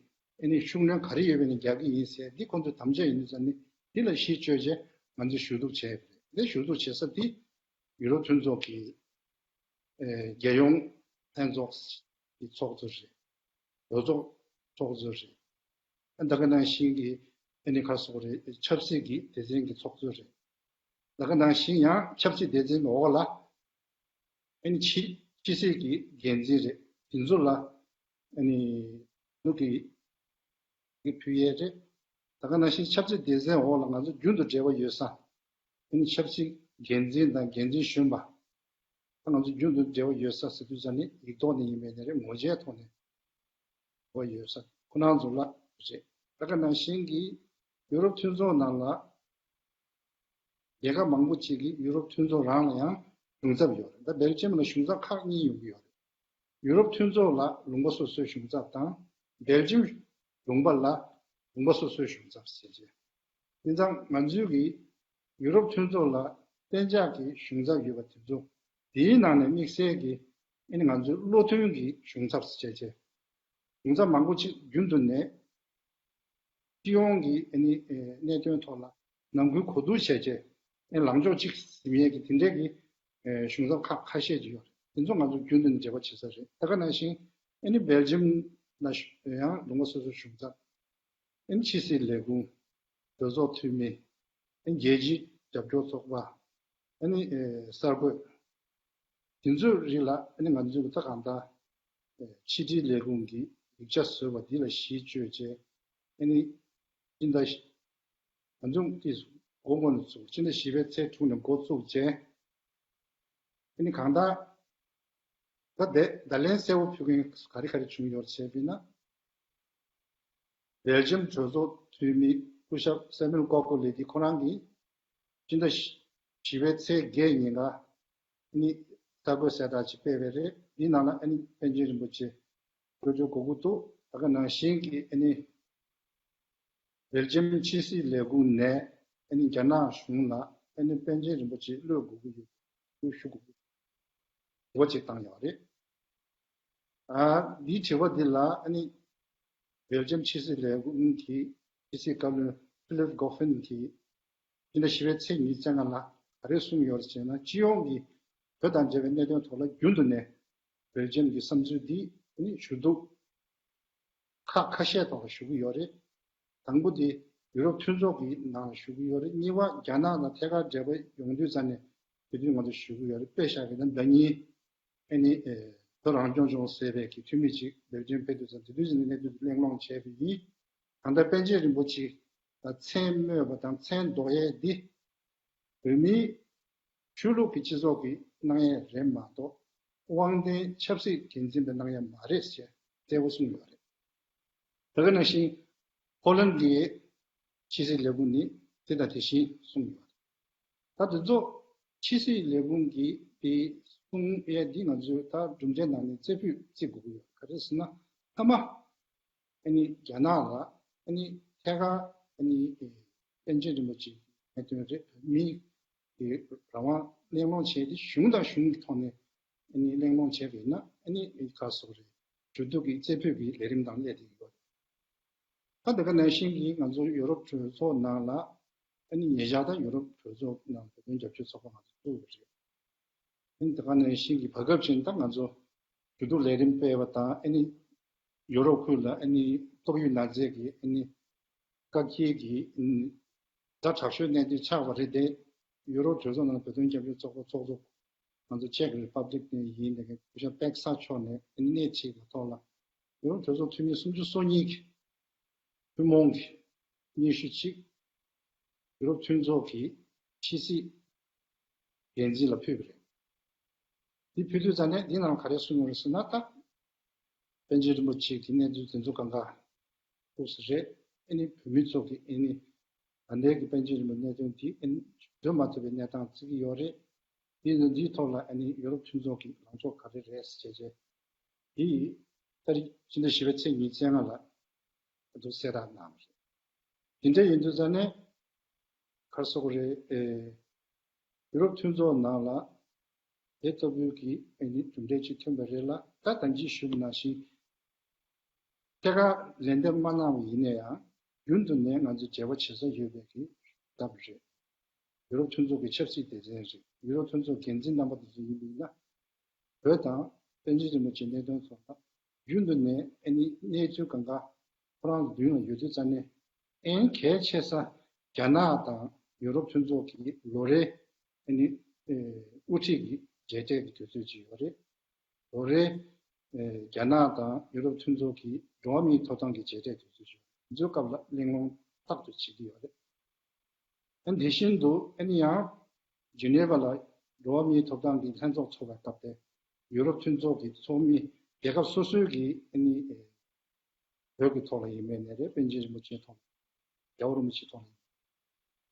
ཨ་ནི་ཤུགས་སྣོན་ག་རེ་ཡོད་པ་ནས་རྒྱག་གི་ཡིན་ཟེར་འདི་ཁོང་ཚོས་དམ་བཅའ་ཡིན་དུས་ཙང་ནི་འདི་ལ་གཞི་བཅོལ་བྱས་ང་ཚོས་ཞུ་གཏུག་བྱས་པ་རེད། འདི་ཞུ་གཏུག་བྱེད་ས་འདི་ཡུ་རོབ་མཐུན་ཚོགས་ཀྱི་ཨེ་རྒྱལ་ཡོངས་ལྷན་ཚོགས་ཀྱི་ཚོགས་གཙོ་རེད། གྲོས་ཚོགས་ཚོགས་གཙོ་རེད། ད་ག་ནང་བཞིན་གྱི་ཨ་ནི་ག་རེ་ཟེར་དགོས་རེད། ཆབ་སྲིད་ཀྱི་སྡེ་ཚན་གྱི་ཚོགས་གཙོ་རེད། ད་ག་ནང་བཞིན་ཡང་ཆབ་སྲིད་སྡེ་ཚན་གྱི་འོག་ལ་ཨ་ནི་ཕྱི་ཕྱི་སྲིད་ཀྱི་འགན་འཛིན་རེད། དེ་ཚོ་ལ་ཨ་ནི་ནུ་གི་གི་ཕུལ་ཡས་རེད། ད་ག་ནང་བཞིན་ཆབ་སྲིད་སྡེ་ཚན་འོག་ལ་ང་ཚོ་རྒྱུན་དུ་འབྲེལ་བ་ཡོད་ས་ཨ་ནི་ཆབ་སྲིད་འགན་འཛིན་དང་འགན་འཛིན་གཞོན་པ་ད་ང་ཚོ་རྒྱུན་དུ་འབྲེལ་བ་ཡོད་ས་ཟེར་དུས་ཙང་ནི་ཡིག་ཐོག་ནས་ཡིན་པའི་ནི་རེད། ངོ་བྱའི་ཐོག་ནས་འབྲེལ་བ་ཡོད་ས་ཁོ་རང་ཚོ་ལ་རེད། ད་ག་ནང་བཞིན་གྱི་ཡུ་རོབ་མཐུན་ཚོགས་ནང་ལ་རྒྱལ་ཁབ་མང་པོ་ཅིག་གིས་ཡུ་རོབ་མཐུན་ཚོགས་རང་ལ་ཡང་གཞུང་ཚབ་ཡོད་རེད། ད་སྦེལ་ཇམ་ལ་གཞུང་ཚབ་ཁག་གཉིས་ཡོང་གི་ཡོད་རེད། ཡུ་རོབ་མཐུན་ཚོགས་ལ་ལུང་པ་སོ་སོའི་གཞུང་ཚབ་དང་སྦེལ་ཇམ་ལུང་པ་ལ་ལུང་པ་སོ་སོའི་གཞུང་ཚབ་ཟེར་བྱས། དེ་ཙང་ང་ཚོའི་གི་ཡུ་རོབ་མཐུན་ཚོགས་ལ་གཏན་འཇགས་ཀྱི་གཞུང་ཚབ་ཡོད་པ་དེ་ཚོ་དེའི་ནང་ནས་དམིགས་བསལ་གྱི་ཨ་ནི་ང་ཚོའི་བློ་མཐུན་གྱི་གཞུང་ཚབ་ཟེར་བྱས་བྱས། གཞུང་ཚབ་མང་པོ་ཅིག་རྒྱུན་དུ་ནས་སྤྱི་ཡོངས་ཀྱི་ཨ་ནི་ཨེ་གནད་དོན་ཐོག་ལ་ནང་ཁུལ་གོ་བསྡུར་བྱས་རྗེས་ཨ་ནི་ལངས་ཕྱོགས་གཅིག་ཟིན་ཡས་ཀྱི་དེ་འདྲས་ཀྱི་ཨེ་གཞུང་ཚབ་ཁག་ཁ་ཤས་ཅིག་ཡོད་རེད། དེ་ཚོ་ང་ཚོ་རྒྱུན་དུ་ནས་འབྲེལ་བ་བྱེད་ས་རེད། ད་ག་ནང་བཞིན་ཨ་ནི་སྦེལ་ཇམ་ལ་ཡང་ལུང་པ་སོ་སོའི་གཞུང་ཚབ་ཨ་ནི་ཕྱི་སྲིད་ལས་ཁུངས་གྲོས་ཚོགས་འཐུས་མི་ཨ་ནི་རྒྱལ་སྤྱིའི་རྒྱབ་སྐྱོར་ཚོགས་པ་ཨ་ནི་ཨེ་གསར་འགོད། དེ་ཚོའི་རིགས་ལ་ཨ་ནི་ང་ཚོས་ད་གང་ལྟར་ཕྱི་དྲིལ་ལས་ཁུངས་ཀྱི་ཡིག་ཆ་བཟོས་པ་འདི་ལ་གཞི་བཅོལ་བྱས་ཨ་ནི་སྤྱི་ཟླ་ང་ཚོ་དེ་དགོང་དགོང་ནས་ཚུགས་སྤྱི་ཟླ་བཞི་པའི་ཚེས་དྲུག་ནས་འགོ་བཙུགས་བྱས་ཨ་ནི་གང་ལྟར་ད་བརྡ་བརྡ་ལན་གསལ་པོ་ཕུལ་མཁན་ག་རེ་ག་རེ་བྱུང་ཡོད་ཟེར་བས་ན། སྦེལ་ཇམ་གྲོས་ཚོགས་འཐུས་མི་སྐུ་ཞབས་སེ་མུལ་ཀོ་ཀོ་ལེ་ཏི་ཁོ་རང་གིས་སྤྱི་ཟླ་བཞི་པའི་ཚེས་བརྒྱད་ཉིན་ཀ་ནི་གསར་འགོད་གསལ་བསྒྲགས་ཅིག་སྤེལ་བ་རེད། འདིའི་ནང་ལ་ཨ་ནི་པཎ་ཆེན་རིན་པོ་ཆེ་བཀོད་སྒྲིག་དགོས་ཀྱི་འདུག་ད་ག་ནང་བཞིན་གྱི་ཨ་ནི་སྦེལ་ཇམ་ཕྱི་སྲིད་ལས་ཁུངས་ནས་ཨ་ནི་རྒྱ་ནག་གཞུང་ལ་ཨ་ནི་པཎ་ཆེན་རིན་པོ་ཆེ་གློད་དགོས་ཀྱི་ཡོད་ཞུ་དགོས་ཀྱི་འདུག་ཅིག་བཏང་ཡོད་རེད། ཨ་འདིའི་དྲི་བ་འདི་ལ་ཨ་ནི་སྦེལ་ཇམ་ཕྱི་སྲིད་ལས་ཁུངས་ཀྱི་ཕྱི་སྲིད་བཀའ་བློན་ཕི་ལིབ་གོ་ཧྥིན་གྱིས་སྤྱི་ཟླ་བཞི་པའི་ཚེས་ཉི་ཤུ་རྩ་ལྔ་ལ་ག་རེ་གསུངས་ཡོད་རེད་ཅེ་ན། སྤྱི་ཡོངས་ཀྱི་བོད་དང་འབྲེལ་བའི་གནད་དོན་ཐོག་ལ་རྒྱུན་དུ་ནས་སྦེལ་ཇམ་གྱི་བསམ་ཚུལ་འདི་ཨ་ནི་ཞུ་གཏུག་ཁག་ཁ་ཤས་ཐོག་ལ་ཞུ་གི་ཡོད་རེད། དང་པོ་དེ་ཡུ་རོབ་མཐུན་ཚོགས་ཀྱི་ནང་ཞུ་གི་ཡོད་རེད། གཉིས་པ་རྒྱ་ནག་དང་ཐད་ཀར་འབྲེལ་བ་ཡོང་དུས་ཙམ་ནས་དེ་དུས་ང་ཚོ་ཞུ་གི་ཡོད་རེད། དཔེ་བཞག་པ་ཡིན་ན་ཟླ་ཉིན་ཨ་ནི་ཨེ་བོད་རང་སྐྱོང་ལྗོངས་ཟེར་བའི་གི་འཐུས་མི་ཅིག་སྦེལ་ཇམ་ཕེབས་དུས་ཙམ་དེ་དུས་ཙམ་ནས་གནས་ཚུལ་དེ་གླེང་སློང་བྱས་པ་ཡིན། གང་ལྟར་པཎ་ཆེན་རིན་པོ་ཆེ་ལ་མཚན་སྨོས་པ་དང་མཚན་འདོགས་ཡས་འདི་བོད་མིའི་ཆོས་ལུགས་ཀྱི་སྤྱི་ཚོགས་ཀྱི་གནང་ཡས་རེད་མ་གཏོགས། དབང་ལྡན་ཆབ་སྲིད་འགན་འཛིན་པ་གནང་ཡ་མ་རེད་ཞེས་གསལ་པོ་གསུངས་ཡོད་རེད། དེ་ག་ནང་བཞིན་ཧོ་ལན་གྱི་ཕྱི་སྲིད་ལས་ཁུངས་ནི་དེ་དང་དེ་བཞིན་གསུངས་ཡོད་རེད། ད་དེ་ཚོ་ཕྱི་སྲིད་ལས་ཁུངས་ཀྱིས་དེ་གསུང་ཡས་འདི་ང་ཚོས་ད་གྲུབ་འབྲས་ནང་ནས་རྩེ་ཕུད་བརྩི་དགོས་ཀྱི་ཡོད། ག་རེ་ཟེར་ན་མཐའ་མ་ཨ་ནི་རྒྱ་ནག་ལ་ཨ་ནི་ཐད་ཀར་ཨ་ནི་པཎ་ཆེན་རིན་པོ་ཆེ་གནད་དོན་རེད། མི་གི་རང་དབང་གླེང་སློང་བྱས་ཏེ་གཞུང་དང་གཞུང་གི་ཐོག་ནས་ཨ་ནི་གླེང་སློང་བྱས་པ་ཡིན་ན་ཨ་ནི་ག་སོགས་རེད། ཞུ་གཏུག་གི་རྩེ་ཕུད་ཀྱི་ལས་རིམ་དང་སླེབས་བསྡད་ཡོད། ད་དེ་ག་ནང་བཞིན་གྱི་ང་ཚོ་ཡུ་རོབ་གྲོས་ཚོགས་ནང་ལ་ཨ་ནི་ཉེ་ཆར་ད་ཡུ་རོབ་གྲོས་ཚོགས་ནང་བོད་དོན་རྒྱབ་སྐྱོར་ཚོགས་པ་ང་ཚོ་བཙུགས་པ་རེད། ཨ་ནི་དེ་ག་ནང་བཞིན་གྱི་བར་སྐབས་ཅིག་ད་ང་ཚོ་ཞུ་གཏུག་ལས་རིམ་སྤེལ་བ་དང་ཨ་ནི་ཡུ་རོབ་ཁུལ་ལ་ཨ་ནི་ཏོག་དབྱིབས་ན་ཚ་གི་ཨ་ནི་བཀག་སྐྱིལ་གྱི་ཨ་ནི་ཛ་དྲག་ཤོས་གནས་དུས་ཆགས་པ་རེད་དེ། ཡུ་རོབ་གྲོས་ཚོགས་ནང་བོད་དོན་རྒྱབ་སྐྱོར་ཚོགས་པ་ཚོགས་གཙོ་ང་ཚོ་ཅེཀ་རི་པབ་ལིག་ནས་ཡིན་ནས་སྐུ་ཞབས་པེག་ས་མཆོག་ནས་ཨ་ནི་སྣེ་ཁྲིད་པའི་ཐོག་ལ་ཡུ་རོབ་གྲོས་ཚོགས་འཐུས་མི་སུམ་ཅུ་སོ་གཉིས་ཀྱི་ཐུན་མོང་གི་སྙན་ཞུ་གཅིག་ཡུ་རོབ་མཐུན་ཚོགས་ཀྱི་ཕྱི་སྲིད་འགན་འཛིན་ལ་ཕུལ་བ་རེད། འདི་ཕུལ་དུས་ཙང་ནས་འདི་ནང་ག་རེ་གསུངས་ཡོད་རེད་ཟེར་ན། ད་པཎ་ཆེན་རིན་པོ་ཆེ་གི་གནས་ཚུལ་དེ་ཚོ་གང་ག་ཐུགས་སུ་རེད། ཨ་ནི་བོད་མི་ཚོ་གི་ཨ་ནི་ད་ལྟའི་གི་པཎ་ཆེན་རིན་པོ་གནད་དོན་འདི་ཨ་ནི་སྒྲུབ་མ་ཐུབ་པའི་གནས་སྟངས་བརྩི་གི་ཡོད་རེད། འདི་ནི་འདིའི་ཐོག་ལ་ཨ་ནི་ཡུ་རོབ་མཐུན་ཚོགས་ཀྱི་ལངས་ཕྱོགས་ག་རེ་རེད་ཟེར་བྱས་བྱས། འདི་ཏ་རིག་ཕྱི་ཟླ་བཞི་པའི་ཚེས་ཉི་ཤུ་རྩ་ལྔ་ལ་ང་ཚོ་གསལ་བསྒྲགས་གནང་བ་རེད། དེ་འདྲ་ཡིན་དུས་ཙང་ནས་ག་རེ་ཟེར་དགོས་རེད། ཨེ། ཡུ་རོབ་མཐུན་ཚོགས་ནང་ལ་དེ་ལྟ་བུའི་གི་ཨེ་ནི་གྲུབ་འབྲས་ཅིག་ཐོན་པ་རེད་ལ། ད་ད་གིན་ཞུས་པ་ནང་བཞིན་ཐད་ཀར་ལན་འདེབས་མ་གནང་བ་ཡིན་ན་ཡང་རྒྱུན་དུ་ནས་ང་ཚོ་འབྲེལ་བ་བྱེད་ས་ཡོད་པའི་གི་སྟབས་རེད། ཡུ་རོབ་མཐུན་ཚོགས་ཀྱི་ཆབ་སྲིད་སྡེ་ཚན་རེད། ཡུ་རོབ་མཐུན་ཚོགས་འགན་འཛིན་རྣམ་པ་དེ་ཚོ་ཡིན་པ་ཡིན་ན། བོད་དང་པཎ་ཆེན་རིན་པོ་ཆེའི་གནད་དོན་སོགས་ལ་རྒྱུན་དུ་ནས་ཨ་ནི་གནས་ཚུལ་གང་ག་ཁོ་རང་ཚོ་མདུན་ལ་ཡོད་དུས་ཙང་ནས། ཨེ་གལ་ཆེ་ས་རྒྱ་ནག་དང་ཡུ་རོབ་མཐུན་ཚོགས་ཀྱི་ལོ་རེའི་ཨ་ནི་ཨེ་དབུ་ཁྲིད་ཀྱི་མཇལ་འཕྲད་ཀྱི་དུས་ཚོད་ཅིག་ཡོད་རེད། ལོ་རེའི་ཨེ་རྒྱ་ནག་དང་ཡུ་རོབ་མཐུན་ཚོགས་ཀྱི་འགྲོ་བ་མིའི་ཐོབ་ཐང་གི་མཇལ་འཕྲད་དུས་ཚོད་ཅིག་ཡོད་རེད། དེ་ཚོའི་སྐབས་ལ་གླེང་སློང་རྟག་ཏུ་བྱེད་ཀྱི་ཡོད་རེད། ཨ་ནི་དེ་བཞིན་དུ་ཨ་ནི་ཡང་ཇི་ནེ་ཝ་ལ་འགྲོ་བ་མིའི་ཐོབ་ཐང་གི་ལྷན་ཚོགས་ཚོགས་པའི་སྐབས་དེ་ཡུ་རོབ་མཐུན་ཚོགས་ཀྱི་ཚོགས་མི་རྒྱལ་ཁབ་སོ་སོའི་གི་ཨ་ནི་ཨེ་བོད་ཀྱི་ཐོག་ལ་ཡིན་མིན་ནས་རེད། པཎ་ཆེན་རིན་པོ་ཆེའི་ཐོག་ལ། རྒྱལ་བ་རིན་པོ་ཆེའི་ཐོག་ལ་ཡིན་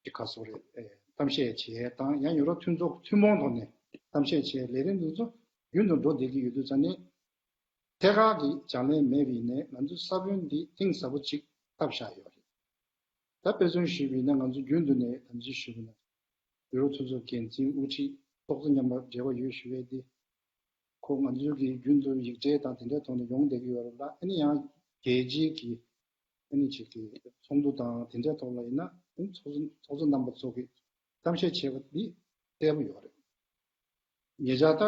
གྱི་ཁ་གསོ་རེད། ཨེ་གཏམ་བཤད་བྱེད་ཡས་དང་ཡང་ཡུ་རོབ་མཐུན་ཚོགས་ཐུན་མོང་ཐོག་ནས་གཏམ་བཤད་བྱེད་ཡས་ལས་རིམ་འདི་ཚོ་རྒྱུན་དུ་འགྲོ་བསྡད་ཀྱི་ཡོད་དུས་ཙང་ནས། ཐད་ཀར་གྱི་བྱ་ལས་མེད་པ་ཡིན་ནའི་ང་ཚོའི་ས་བོན་འདི་གཏིང་ཟབ་པོ་ཅིག་བཏབ་བཞག་ཡོད་རེད། ད་དཔེ་མཚོན་ཞུས་པ་ཡིན་ན་ང་ཚོ་རྒྱུན་དུ་ནས་དམ་འཛིན་ཞུས་པ་ཡིན་ན། ཡུ་རོབ་མཐུན་ཚོགས་འགན་འཛིན་དབུ་ཁྲིད་ཚོགས་གཙོ་མཉམ་པར་འབྲེལ་བ་ཡོད་ཞུ་ཡས་འདི། ཁོ་ང་ཚོའི་གི་རྒྱུན་དུ་ཡིག་འབྲེལ་དང་དེ་འདྲའི་ཐོག་ནས་ཡོང་བསྡད་ཀྱི་ཡོད་རེད་ལ། ཨ་ནི་ཡང་རྒྱལ་སྤྱིའི་གི་ཨ་ནི་ཅིག་གི་ཚོགས་འདུ་དང་དེ་འདྲའི་ཐོག་ལ་ཡིན་ན་ཨ་ནི་ཚོགས་གཙོ་ཚོགས་གཙོ་རྣམ་པ་ཚོ་གི་གཏམ་བཤད་བྱས་པ་འདི་གསལ་པོ་ཡོད་རེད། ཉེ་ཆར་ད་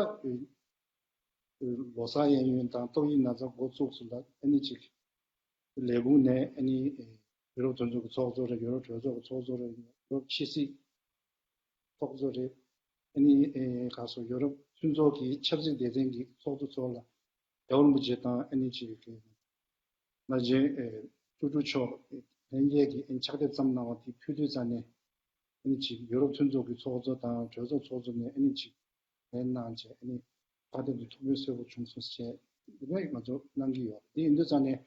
ལོ་གསར་གཡས་གཡོན་དང་ཏོག་དབྱིབས་ན་ཚ་འགོ་བཙུགས་ཚུན་ལ་ཨ་ནི་ཅིག་ལས་ཁུངས་ནས་ཨ་ནི་ཡུ་རོབ་མཐུན་ཚོགས་ཀྱི་ཚོགས་གཙོ་རེད། ཡུ་རོབ་གྲོས་ཚོགས་ཀྱི་ཚོགས་གཙོ་རེད། ཡུ་རོབ་ཕྱི་སྲིད་ཚོགས་གཙོ་རེད། ཨ་ནི་ཨེ་ག་སོ་ཡུ་རོབ་མཐུན་ཚོགས་ཀྱི་ཆབ་སྲིད་སྡེ་ཚན་གྱི་ཚོགས་གཙོ་ཚོ་ལ་རྒྱལ་བ་རིན་པོ་ཆེ་དང་ཨ་ནི་ཅིག་གི་ན་ཆེན་ཨེ་ཀྲུའུ་ཀྲུའུ་མཆོག་ལྷན་རྒྱས་ཀྱིས་ཨ་ནི་ཕྱག་དེབ་བརྩམས་གནང་བ་དེ་ཕུལ་དུས་ཙང་ནས། ཨ་ནི་ཅིག་ཡུ་རོབ་མཐུན་ཚོགས་ཀྱི་ཚོགས་གཙོ་དང་གྲོས་ཚོགས་ཚོགས་གཙོ་ནས་ཨ་ནི་ཅིག་ལན་གནང་བྱས། ཨ་ནི་ཕྱག་དེབ་དེ་ཐུགས་ཕན་གསོས་པོ་བྱུང་སོང་ཞེས་ནས་ང་ཚོ་གནང་གི་ཡོད། དེ་ཡིན་དུས་ཙང་ནས།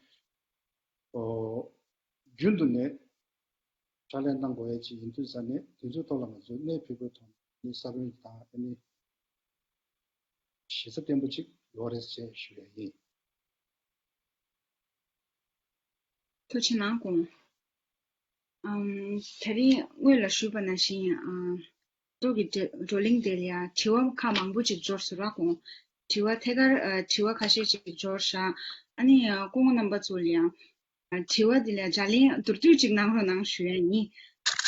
ཨོ། རྒྱུན་དུ་ནས་ཕྱག་ལས་གནང་དགོས་ཡ་ཅིག་ཡིན་དུས་ཙང་ནས་དེ་ཚོའི་ཐོག་ལ་ང་ཚོས་གནས་སྤོས་པོའི་ཐོག་ནས་ས་བོན་དང་ཨ་ནི་ཞེ་ས་བརྟན་པོ་ཅིག་ཡོད་རེད་ཅེས་ཞུ་ཡ་ཡིན། ཐུགས་རྗེ་གནང་། ཨམ། དེ་རིང་སྔོན་ལ་ཞུས་པ་ནང་བཞིན། ཨ། ཐོག་གི་བགྲོ་བགྲོ་གླེང་དེ་ལ་ཡང་དྲི་བ་ཁག་མང་པོ་ཅིག་འབྱོར་སོང་ར་ཁོང་། དྲི་བ་ཐད་ཀར་ཨ་དྲི་བ་ཁ་ཤས་ཅིག་འབྱོར་ཤག་ཨ་ནི་ཨ་སྐུ་ངོ་རྣམ་པ་ཚོ་ལ་ཡང་ཨ་དྲི་བ་དེ་ལ་ལྗགས་ལན་མདོར་བསྡུས་ཅིག་གནང་རོགས་གནང་ཞུ་ཡ་ཡིན།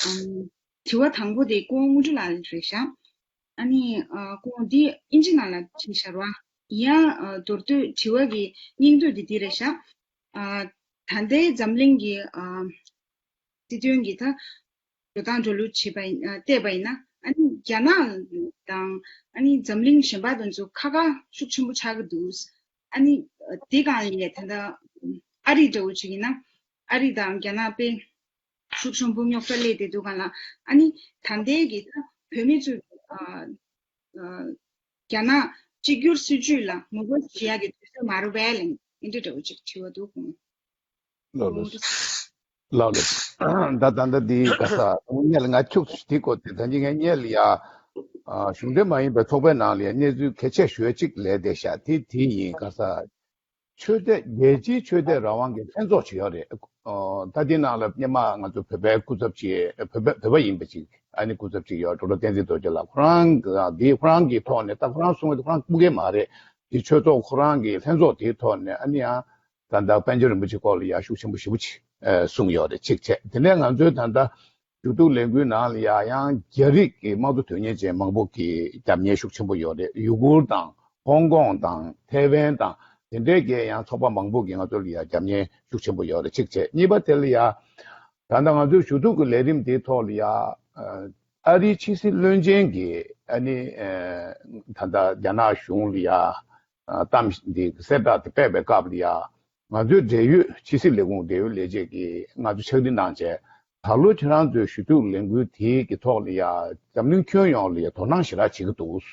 ཨམ། དྲི་བ་དང་པོ་དེ་སྐུ་ངོ་དངོས་གྲུབ་ལགས་རེད་ཤག་ཨ་ནི་ཨ་སྐུ་ངོ་འདི་ཨིན་ཇི་ནང་ལ་བྲིས་ཤག་ར། ཡང་ཨ་མདོར་བསྡུས་དྲི་བ་གི་སྙིང་བསྡུས་དེ་འདི་རེད་ཤག་ཨ་ད་ལྟའི་འཛམ་གླིང་གི་ཨ་སྲིད་དོན་གྱི་ད་འགྲོ་སྟངས་འགྲོ་ལུགས་བྱེད་པ་ཡིན་ཨ་བལྟས་པ་ཡིན་ན། ཨ་ནི་རྒྱ་ནག་དང་ཨ་ནི་འཛམ་གླིང་གཞན་པ་དང་ཚོ་ཁ་ཁ་ཤུགས་ཆེན་པོ་ཆགས་ཀྱི་འདུག་ཨ་ནི་དེ་གང་ལས་ད་ལྟ་ཨ་རི་འདྲ་བོ་ཅིག་ཡིན་ན། ཨ་རི་དང་རྒྱ་ནག་དཔེ་ཤུགས་ཆེན་པོ་རྙོག་དྲ་སླེབས་བསྡད་འདུག་ག་ལ། ཨ་ནི་ད་ལྟའི་གི་ད་བོད་མི་ཚོས་ཨ་ཨ་རྒྱ་ནག་ གཅིག་གྱུར་སྲིད་བྱུས་ལ་ངོ་རྒོལ་བྱེད་ཡག་གི་དུས་ཚོད་མ་རེད་པས་ལན་འདི་འདྲ་འདྲ་བོ་ཅིག་དྲི་བ་འདུག་གོང་། ལགས་ལགས། ལགས་ལགས། ད་ད་ལྟ་འདི་ག་ས་སྔོན་ལ་ང་ཁྱུག་ཙམ་འདི་བཀོད་དེ་ད་ནི་ངས་སྔོན་ལ་ཡ། གཞུང་འབྲེལ་མ་ཡིན་པའི་ཚོགས་པའི་ནང་ལ་ཡ་གནས་ཚུལ་གལ་ཆེ་ཤོས་ཅིག་ལས་བསྡད་ཤག་དེ་དེ་ཡིན། ག་ས་ཆོས་དད་རྒྱལ་སྤྱིའི་ཆོས་དད་རང་དབང་གི་ལྷན་ཚོགས་ཅིག་ཡོད་རེད། ད་དེ་ནང་ལ་སྔོན་མ་ང་ཚོ་བོད་པའི་སྐུ་ཚབ་ཅིག་བོད་པ་བོད་པ་ཡིན་པ་ཅིག་ཨ་ནི་སྐུ་ཚབ་ཅིག་ཡོད། ཌོག་ཊར་བསྟན་འཛིན་རྡོ་རྗེ་ལགས། ཁོ་རང་གི་འདི་ཁོ་རང་གི་ཐོག་ནས་ད་ཁོ་རང་གསུང་བ་དེ་ཁོ་རང་སྤུ་གེ་མ་རེད། དེ་ཆོས་ཚོགས་ཁོ་རང་གི་ལྷན་ཚོགས་དེའི་ཐོག་ནས་ཨ་ནི་ཡང་། ད་ལྟ་པཎ་ཆེན་རིན་པོ་ཆེ་སྐོར་ལ་ཡང་ཤུགས་ཆེན་པོ་ཞེ་པོ་ཅིག་ཨ་གསུངས་ཡོད་རེད། གཅིག་བྱས། དེ་ནས་ང་ཚོའི་ད་ལྟ་ཞུ་གཏུག་ལས་འགུལ་ནང་ལ་ཡང་ཡང་རྒྱ་རིགས་ཀྱི་དམངས་གཙོ་དོན་གཉེར་ཅན་མང་པོ་གིས་རྒྱབ་གཉེར་ཤུགས་ཆེན་པོ་ཡོད་རེད། ཡུ་གུར་དང་ཧོང་ཀོང་དང་ཐའེ་ཝན་དང་དེ་འདྲའི་གི་ཡང་ཚོགས་པ་མང་པོ་གིས་ང་ཚོ་ལ་ཡང་རྒྱབ་གཉེར་ཤུགས་ཆེན་པོ་ཡོད་རེད། གཅིག་བྱས། གཉིས་པ་དེ་ལ་ཡང་ད་ལྟ་ང་ཚོའི་ཞུ་གཏུག་གི་ལས་རིམ་དེའི་ཐོག་ལ་ཡང་ཨ་རིའི་ཕྱི་སྲིད་བློན་ཆེན་གྱིས་ཨ་ནི་ད་ལྟ་རྒྱ་ནག་གཞུང་ལ་ཡང་གཏམ་འདི་གསལ་བསྒྲགས་དེ་སྤེལ་བའི་སྐབས་ལ་ཡང་། ང་ཚོའི་འབྲེལ་ཡོད་ཕྱི་སྲིད་ལས་ཁུངས་འབྲེལ་ཡོད་ལས་བྱེད་ཀྱིས་ང་ཚོ་ཕྱག་བྲིས་གནང་བྱས། ད་ལོ་ཁྱེད་རང་ཚོའི་ཞུ་གཏུག་ལས་འགུལ་དེའི་གི་ཐོག་ལ་ཡ་འཛམ་གླིང་ཁྱོན་ཡོངས་ལ་ཡ་དོ་སྣང་ཞེ་དྲག་བྱེད་ཀྱི་འདུག་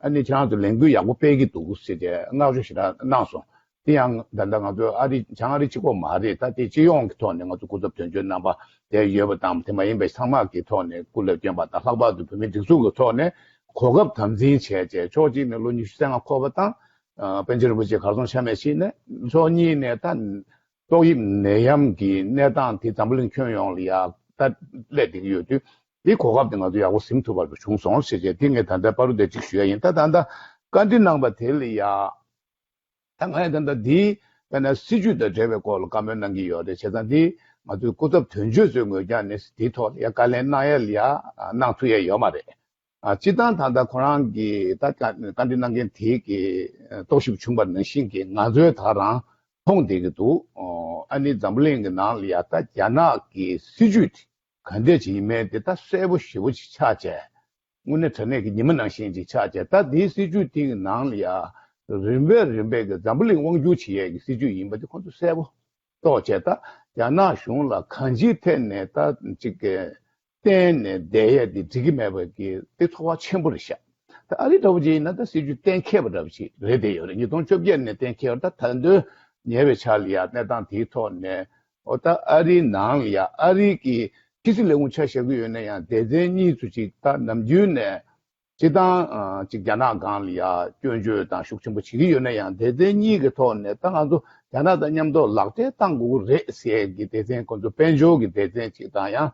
ཨ་ནི་ཁྱེད་རང་ཚོ་ལས་འགུལ་ཡག་པོ་སྤེལ་གྱི་འདུག་ཟེར་ཏེ་བསྔགས་བརྗོད་ཞེ་དྲག་གནང་སོང་། དེ་ཡང་ད་ལྟ་ང་ཚོ་ཨ་རི་བྱང་ཨ་རི་གཅིག་པོ་མ་རེད། ད་དེ་སྤྱི་ཡོངས་ཀྱི་ཐོག་ནས་ང་ཚོ་སྐུ་ཚབ་དོན་གཅོད་རྣམ་པ་དེ་ཡོད་པ་དང་དེ་མ་ཡིན་པའི་ཚང་མ་གི་ཐོག་ནས་སྐུ་ལས་བསྐྱོན་པ་དང་ལྷག་པར་དུ་བོད་མིའི་སྒྲིག་འཛུགས་ཀྱི་ཐོག་ནས་གོ་སྐབས་དམ་འཛིན་བྱས་རྗེས་ཕྱོགས་གཅིག་ནས་ལོ་ཉི་ཤུ་རྩ་ལྔ་འཁོར་བ་དང་། ཨ་པཎ་ཆེན་རིན་པོ་ཆེ་གར་སོང་ཆ་མེད་ཕྱིན་ནས་ཕྱོགས་གཉིས་ནས་ད་ཏོག་དབྱིབས་ནད་ཡམས་ཀྱི་གནས་སྟངས་དེ་འཛམ་བུ་གླིང་ཁྱོན་ཡོངས་ལ་ཡ་ད་སླེབས་བསྡད་ཀྱི་ཡོད་དུས། དེའི་གོ་སྐབས་དེ་ང་ཚོ་ཡག་པོ་ཟིན་ཐུབ་པ་བྱུང་སོང་ཞེས་བྱས། དེ་ངས་ད་ལྟ་བར་དུ་དེ་གཅིག་ཞུ་ཡ་ཡིན། ད་ད་ལྟ་བཀའ་འདྲི་གནང་པ་དེ་ལ་ཡ། ད་ང་ཡང་ད་ལྟ་འདིའི་དཔེར་ན་སྲིད་བྱུས་དང་འབྲེལ་བའི་སྐོར་ལ་བཀའ་མོལ་གནང་གི་ཡོད་རེད། བྱས་ཙང་འདི་ང་ཚོའི་སྐུ་ཚབ་དོན་གཅོད་ཚོའི་ངོས་ཀྱང་ནས་འདིའི་ཐོག་ལ་ཡ་བཀའ་ལན་གནང་ཡ་ལ་ཡ་གནང་ཐུབ་ཡ་ཡོད་མ་རེད། ཨ་སྤྱིར་བཏང་ད་ལྟ་ཁོ་རང་གིས་ད་བཀའ་འདྲི་གནང་མཁན་དེའི་གི་རྟོག་ཞིབ་བྱུང་བ་ནང་བཞིན་གྱི་ང་ཚོའི་ད་རང་མཐོང་བསྡད་ཀྱི་འདུག་ཨ་ནི་འཛམ་བུ་གླིང་གི་ནང་ལ་ཡ་ད་རྒྱ་ནག་གི་སྲིད་བྱུས་དེ་ག་འདྲས་ཅིག་ཡིན་མིན་དེ་ད་གསལ་པོ་ཞེ་པོ་ཅིག་ཆགས་བྱས། དངོས་གནས་དྲང་གནས་ཀྱི་ཉི་མ་ནང་བཞིན་ཅིག་ཆགས་བྱས། ད་དེའི་སྲིད་བྱུས་དེའི་ནང་ལ་ཡ་རིམ་པས་རིམ་པས་ཀྱི་འཛམ་བུ་གླིང་དབང་སྒྱུར་བྱེད་ཡས་ཀྱི་སྲིད་བྱུས་ཡིན་པ་དེ་ཁོང་ཚོ་གསལ་པོ་རྟོགས་བྱས། ད་རྒྱ་ནག་གཞུང་ལ་གང་ཅིའི་ཐད་ནས་ད་ཅིག་གི་བརྟེན་ནས་བསྡད་ཡས་དེ་འགྲིག་གི་མེད་པ་གི་དེ་ཚོར་བ་ཆེན་པོ་རེད་ཤག་ད་ཨ་རི་འདྲ་བོ་ཅིག་ཡིན་ན་ད་སྲིད་བྱུས་གཏན་འཁེལ་བ་འདྲ་བོ་ཅིག་རེད་བསྡད་ཡོད་རེད། ཉིས་སྟོང་བཅོ་བརྒྱད་ནས་གཏན་འཁེལ་བ་ད་ད་དུང་ཉེ་བའི་ཆར་ལ་ཡ་གནས་སྟངས་དེའི་ཐོག་ནས། ཨོ་ད་ཨ་རིའི་ནང་ལ་ཡ་ཨ་རི་གི་ཕྱི་སྲིད་ལས་ཁུངས་ཆ་བཞག་གི་ཡོད་ན་ཡང་སྡེ་ཚན་གཉིས་སུ་ཅིག་ད་ནམ་རྒྱུན་ནས་སྤྱིར་བཏང་ཅིག་རྒྱ་ནག་སྒང་ལ་ཡ་སྐྱོན་བརྗོད་དང་ཤུགས་ཆེན་པོ་བྱེད་ཀྱི་ཡོད་ན་ཡང་སྡེ་ཚན་གཉིས་ཀྱི་ཐོག་ནས་ད་ང་ཚོ་རྒྱ་ནག་དང་མཉམ་དུ་ལག་འབྲེལ་གཏང་དགོས་ཀྱི་རེད་ཟེར་གྱི་སྡེ་ཚན་ཁོ་ཚོ་དཔལ་འབྱོར་གྱི་སྡེ་ཚན་ཅིག་དང་ཡང་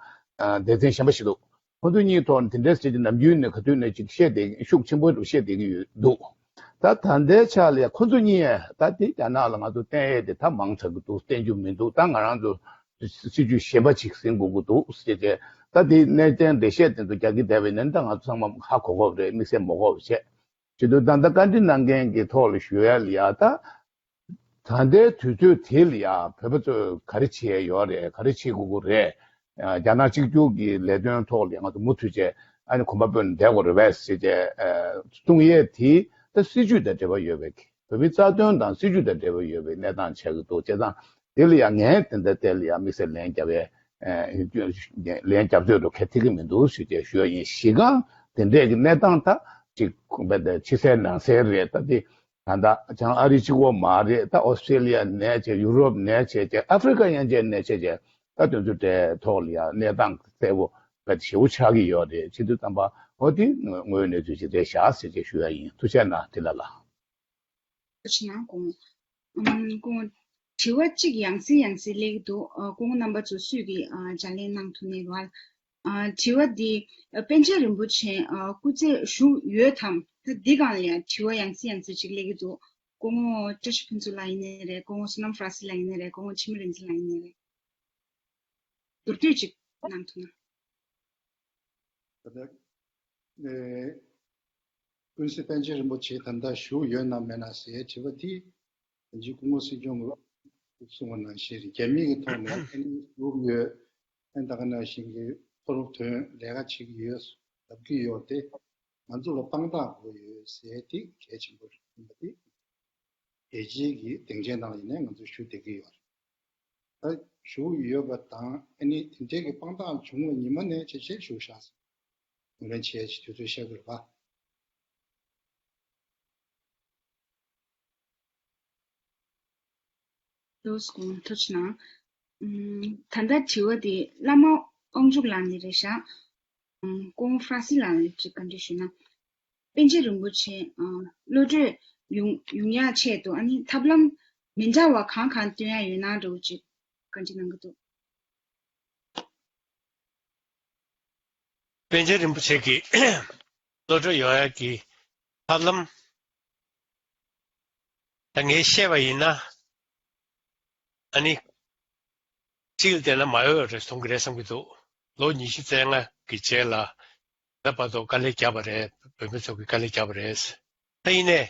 སྡེ་ཚན་གཞན་པ་ཞིག་འདུག་ཁོ་ཚོ་གཉིས་ཐོག་ནས་དེ་འདྲའི་ཟེར་གྱི་ནམ་རྒྱུན་ནས་ག་དུས་ནས་ཅིག་བཤད་བསྡད་ཤུགས་ཆེན་པོ་བཤད་བསྡད་ཀྱི་ཡོད་འདུག་ད་ད་ལྟའི་ཆ་ལ་ཡ་ཁོ་ཚོ་གཉིས་ད་དེ་རྒྱ་ནག་ལ་ང་ཚོ་བསྟན་ཡས་དེ་ད་མང་དྲགས་ཀྱི་འདུག་བསྟན་རྒྱུ་མི་འདུག་ད་ང་རང་ཚོ་སྲིད་ཇུས་གཞན་པ་ཅིག་ཟིན་དགོས་ཀྱི་འདུག་ཟེར་ཏེ། ད་དེ་གནས་ཚན་འགྲེལ་བཤད་དེ་ཚོ་རྒྱག་གི་བསྡད་པ་ཡིན་ན་ད་ང་ཚོ་ཚང་མ་ཧ་གོ་གི་རེད། དམིགས་བསལ་མ་གོ་བ་བྱས། བྱེད་དུས་ད་ལྟ་བཀའ་འདྲི་གནང་མཁན་གྱི་ཐོག་ལ་ཞུ་ཡ་ལ་ཡ་ད། ད་ལྟའི་དུས་ཚོད་དེ་ལ་ཡང་བོད་པ་ཚོས་ག་རེ་བྱེད་ཡ་ཡོད་རེད། ག་རེ་བྱེད་དགོས་ཀྱི་རེད། རྒྱ་ནག་གཅིག་གྱུར་གྱི་ལས་དོན་ཐོག་ལ་ང་ཚོ་མུ་མཐུད་བྱས་ཨ་ནི་གོམ་པ་སྤོས་ནས་བསྡད་དགོས་རེད་པས་ཟེར་བྱས་གསུང་ཡས་དེ་ད་སྲིད་ཇུས་དང་འབྲེལ་བ་ཡོད་པའི་བོད་མིའི་རྩ་དོན་དང་སྲིད་ཇུས་དང་འབྲེལ་བ་ཡོད་པའི་གནས་སྟངས་ཆགས་ཀྱི་འདུག་བྱས་ཙང་དེ་ལ་ཡང་ངས་དེ་འདྲ་དེ་ལ་ཡང་དམིགས་བསལ་ལན་རྒྱབ་ཡས་ལན་རྒྱབ་ཚོད་དུ་གལ་ཐེབས་ཀྱི་མི་འདུག་ཞུས་ཏེ་ཞུ་ཡ་ཡིན། གཞི་རྐང་དེ་འདྲས་ཀྱི་གནས་སྟངས་ད་ཅིག་ཕྱི་གསལ་ནང་གསལ་རེད། ད་དེ། ད་ལྟ་བྱང་ཨ་རི་གཅིག་པོ་མ་རེད། ད་ཨོ་སི་ཀྲེ་ལི་ཡ་ནས་བྱས། ཡུ་རོབ་ནས་བྱས་བྱས། ཨ་ཧྥི་རི་ཀ་ཡན་ཆད་ནས་བྱས་བྱས། ད་དེ་ཚོ་གྲས་ཐོག་ལ་ཡང་གནས་སྟངས་གསལ་པོ་བེད་ཞེ་པོ་ཆགས་ཀྱི་ཡོད་རེད། བྱེད་དུས་ཙམ་པ་འོ་དེ་དངོས་ཡོད་གནས་ཚུལ་ཞིག་རེད་ཤག་ཟེར་བྱས་ཞུ་ཡ་ཡིན། ཐུགས་རྗེ་གནང་དེ་ལ་ལ། ཐུགས་རྗེ་གནང་སྐུ་ངོ། ཨམ་སྐུ་ངོ། དྲི་བ་གཅིག་ཡང་སེ་ཡང་སེ་སླེབས་ཀྱི་འདུག་ཨ་སྐུ་ངོ་རྣམ་པ་ཚོ་སུས་ཀྱིས་ཨ་བརྒྱ་ལན་གནང་ཐུབ་ནས་རོགས། ཨ་དྲི་བ་འདི་ཨ་པཎ་ཆེན་རིན་པོ་ཆེ་ཨ་སྐུ་ཚེ་བཞུགས་ཡོད་དམ། ད་འདི་སྒང་ལ་ཡང་དྲི་བ་ཡང་སེ་ཡང་སེ་ཅིག་སླེབས་ཀྱི་འདུག་སྐུ་ངོ་བཀྲ་ཤིས་ཕུན་ཚོགས་ལགས་ཡིན་ནའི་རེད། སྐུ་ངོ་བསོད་ནམས་ཧྥ་ར་སི་ལགས་ཡིན་ནའི་རེད། སྐུ་ངོ་འཆི་མེད་རིག་འཛིན་ལགས་ཡིན་ནའི་རེད། མདོར་བསྡུས་ཅིག་གནང་ཐུབ་ན། ད་ལྟ་ཨེ་ཀུན་གཟིགས་པཎ་ཆེན་རིན་པོ་ཆེ་ད་ལྟ་བཞུགས་ཡོད་ནམ་མེད་ན་ཟེར་དྲི་བ་འདི། ད་ཅི་སྐུ་ངོ་སྲིད་སྐྱོང་གིས་གསུངས་པ་ནང་བཞིན་རེད། རྒྱ་མི་གི་ཐོག་ནས་ཨ་ནི་བཞུགས་ཡོད། ཨ་ནི་ད་ག་ནང་བཞིན་གྱི་ཐོ་རུབ་ཐོན་ལས་ཀ་བྱེད་ཀྱི་ཡོད་ལབ་ཀྱི་ཡོད་དེ། ང་ཚོ་ལ་དཔང་རྟགས་དགོས་ཡོད་ཟེར་དེ་གལ་ཆེན་པོ་རེད། ཡིན་པ་དེ་རྒྱལ་སྤྱིའི་གི་སྡིངས་ཆའི་ནང་ལ་ཡིན་ནའི་ང་ཚོ་ཞུ་བསྡད་ཀྱི་ཡོད་རེད། ད་བཞུགས་ཡོད་པ་དང་ཨ་ནི་དེ་འདྲའི་གི་དཔང་རྟགས་བྱུང་བའི་ཉི་མ་ནས་བྱས་བྱས་བཞུགས་བཞག་ཟེར། ངོས་ལེན་བྱས་ཀྱི་དུས་ཚོད་བཤད་དགོས་རེད་པ། ལོ་སྐུ་ཐུགས་རྗེ་གནང་། ཨུམ། ད་ལྟ་དྲི་བ་དེ་བླ་མ་དབང་ཕྱུག་ལགས་ནས་རེད་ཤག་ཨུམ། སྐུ་ངོ་ཧྥ་ར་སི་ལགས་ལ་ཅིག་བཀའ་འདྲི་ཞུས་ན། པཎ་ཆེན་རིན་པོ་ཆེ་ཨ་བློ་གྲོས་ཡོང་ཡོང་ཡག་ཆེད་དུ་ཨ་ནི་ཐབས་ལམ་མི་འདྲ་བ་གང་གང་སྟོན་ཡག་ཡོད་ན་འདྲ་བོ་ཅིག་བཀའ་འདྲི་གནང་གི་འདུག་པཎ་ཆེན་རིན་པོ་ཆེ་གི་བློ་གྲོས་ཡོང་ཡག་གི་ཐབས་ལམ། ད་ངས་བཤད་པ་ཡིན་ན། ཨ་ནི། གཅིག་ལ་བལྟས་ན་མ་འོས་རེད་གསུང་གི་རེད་བསམ་གྱི་འདུག་ལོ་ཉི་ཤུ་རྩ་ལྔ་གི་རྗེས་ལ། ད་བར་དུ་དཀའ་ལས་བརྒྱབ་པ་རེད། བོད་མི་ཚོ་གིས་དཀའ་ལས་བརྒྱབ་པ་རེད། ད་ཡིན་ནའི།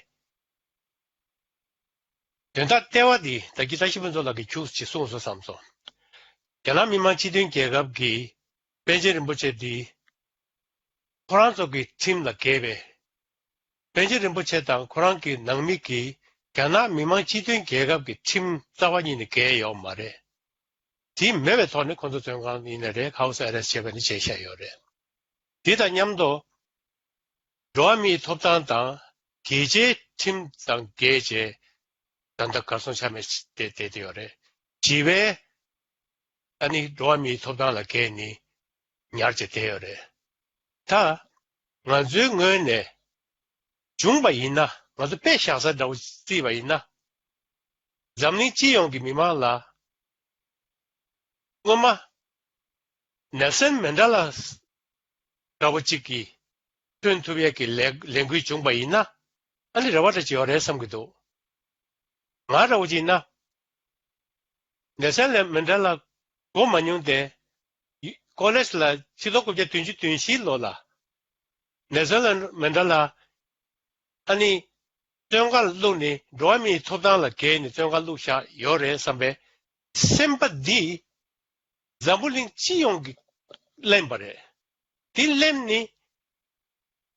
དོན་དག་ལྟེ་བ་འདི་ད་གིན་བཀྲ་ཤིས་ཕུན་ཚོགས་ལགས་ཀྱིས་ཁྱུག་ཅིག་གསུངས་སོང་བསམ་སོང་། རྒྱ་ནག་མི་དམངས་སྤྱི་མཐུན་རྒྱལ་ཁབ་ཀྱིས་པཎ་ཆེན་རིན་པོ་ཆེ་འདི་ཁོ་རང་ཚོ་གི་ཁྲིམས་ལ་འགལ་བས། པཎ་ཆེན་རིན་པོ་ཆེ་དང་ཁོ་རང་གི་ནང་མི་གིས་རྒྱ་ནག་མི་དམངས་སྤྱི་མཐུན་རྒྱལ་ཁབ་ཀྱི་ཁྲིམས་རྩ་བ་ཉིད་ནས་འགལ་ཡོད་མ་རེད། དེ་མེད་པའི་ཐོག་ནས་ཁོ་ཚོ་བཙོན་ཁང་ཡིན་ནའི་རེད། ཧའུ་སི་ཨེ་རེ་སི་བྱས་པ་ནི་བྱས་བཞག་ཡོད་རེད། དེ་དང་མཉམ་དུ། འགྲོ་བ་མིའི་ཐོབ་ཐང་དང་རྒྱལ་སྤྱིའི་ཁྲིམས་དང་འགལ་བྱས། ད་ལྟ་གར་སོང་ཆ་མེད་དེ་བསྡད་དེ་ཡོད་རེད། ཞི་བའི་ཨ་ནི་འགྲོ་བ་མིའི་ཐོབ་ཐང་ལ་འགལ་ནི་ཉར་བྱས་བསྡད་ཡོད་རེད། ད་ང་ཚོའི་ངོས་ནས་བྱུང་བ་ཡིན་ན། ང་ཚོ་དཔེ་བཞག་ས་འདྲ་བོ་བརྩིས་པ་ཡིན་ན། འཛམ་གླིང་སྤྱི་ཡོངས་ཀྱི་མི་མང་ལ། སྔོན་མ་ནེལ་སན་མན་ཌེ་ལ་འདྲ་བོ་གཅིག་གིས་ཐོན་ཐུབ་ཡས་ཀྱི་ལས་ལས་འགུལ་བྱུང་བ་ཡིན་ན། ཨ་ནི་རེ་བ་འདྲ་ཅིག་ཡོད་རེད་བསམ་གྱི་འདུག་ང་འདྲ་བོ་ཅིག་ཡིན་ན། ནེལ་སན་མན་ཌེ་ལ་གོ་མ་མྱོང་སྟེ། ཡུ་ཀོ་ལེཇ་ལ་ཆིག་སྟོང་དགུ་བརྒྱ་བདུན་ཅུ་དོན་བཞི་ལོ་ལ། ནེལ་སན་མན་ཌེ་ལ་ཨ་ནི་བཙོན་ཁང་ལ་བླུགས་ནས་འགྲོ་བ་མིའི་ཐོབ་ཐང་ལ་འགལ་ནས་བཙོན་ཁང་བླུགས་བཞག་ཡོད་རེད་བསམ་པའི་སེམས་པ་འདི་འཛམ་བུ་གླིང་སྤྱི་ཡོངས་ཀྱིས་གླེང་པ་རེད། དེ་གླེང་ནི་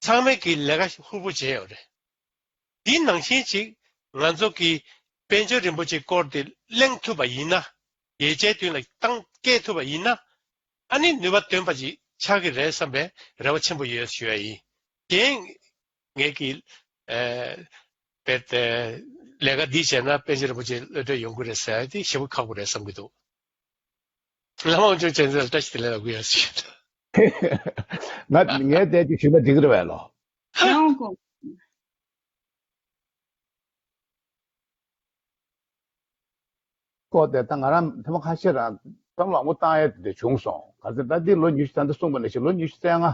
ཚང་མས་ཀྱི་ལས་ཀ་ཧུར་པོ་བྱས་ཡོད་རེད། དེ་ནང་བཞིན་ཅིག་ང་ཚོ་གིས་དཔལ་འབྱོར་རིན་པོ་ཆེའི་སྐོར་དེ་གླེང་ཐུབ་པ་ཡིན་ན། རྒྱལ་སྤྱིའི་མདུན་ལ་བཏང་སྐྱེལ་ཐུབ་པ་ཡིན་ན། ཨ་ནི་ནུས་པ་ལྡན་པ་ཅིག་ཆགས་ཀྱི་རེད་བསམ་པའི་རེ་བ་ཆེན་པོ་ཡོད་ཞུ་ཡ་ཡིན། རྒན་ངེད་ཀྱིས་ཨ་དཔེ་དེ་ལས་ཀ་འདི་བྱས་ན་དཔལ་འབྱོར་རིན་པོ་ཆེ་གློད་གྲོལ་ཡོང་གི་རེད་ཟེར་ཡ་དེ་ཞེ་པོ་ཁག་པོ་རེད་བསམ་གྱི་འདུག་བླ་མ་དབང་ཕྱུག་ཆོས་འཛིན་ལ་བཀྲ་ཤིས་བདེ་ལེགས་ལབ་དགོས་ཡ་ཞིག་ང་ངས་དེ་ཅིག་ཞུས་ན་འགྲིག་གི་རེད་བས་ལོ། ཡང་དགོངས། སྐོར་དེ་ད་ང་རང་ཐེངས་མ་ཁ་ཤས་རང་བསམ་བློ་མང་པོ་བཏང་ཡས་དེ་འདྲ་བྱུང་སོང་། ག་ཚོད་ད་འདི་ལོ་ཉི་ཤུ་ད་ལྟ་གསུངས་པ་ནང་བཞིན་ལོ་ཉི་ཤུ་རྩ་ལྔ་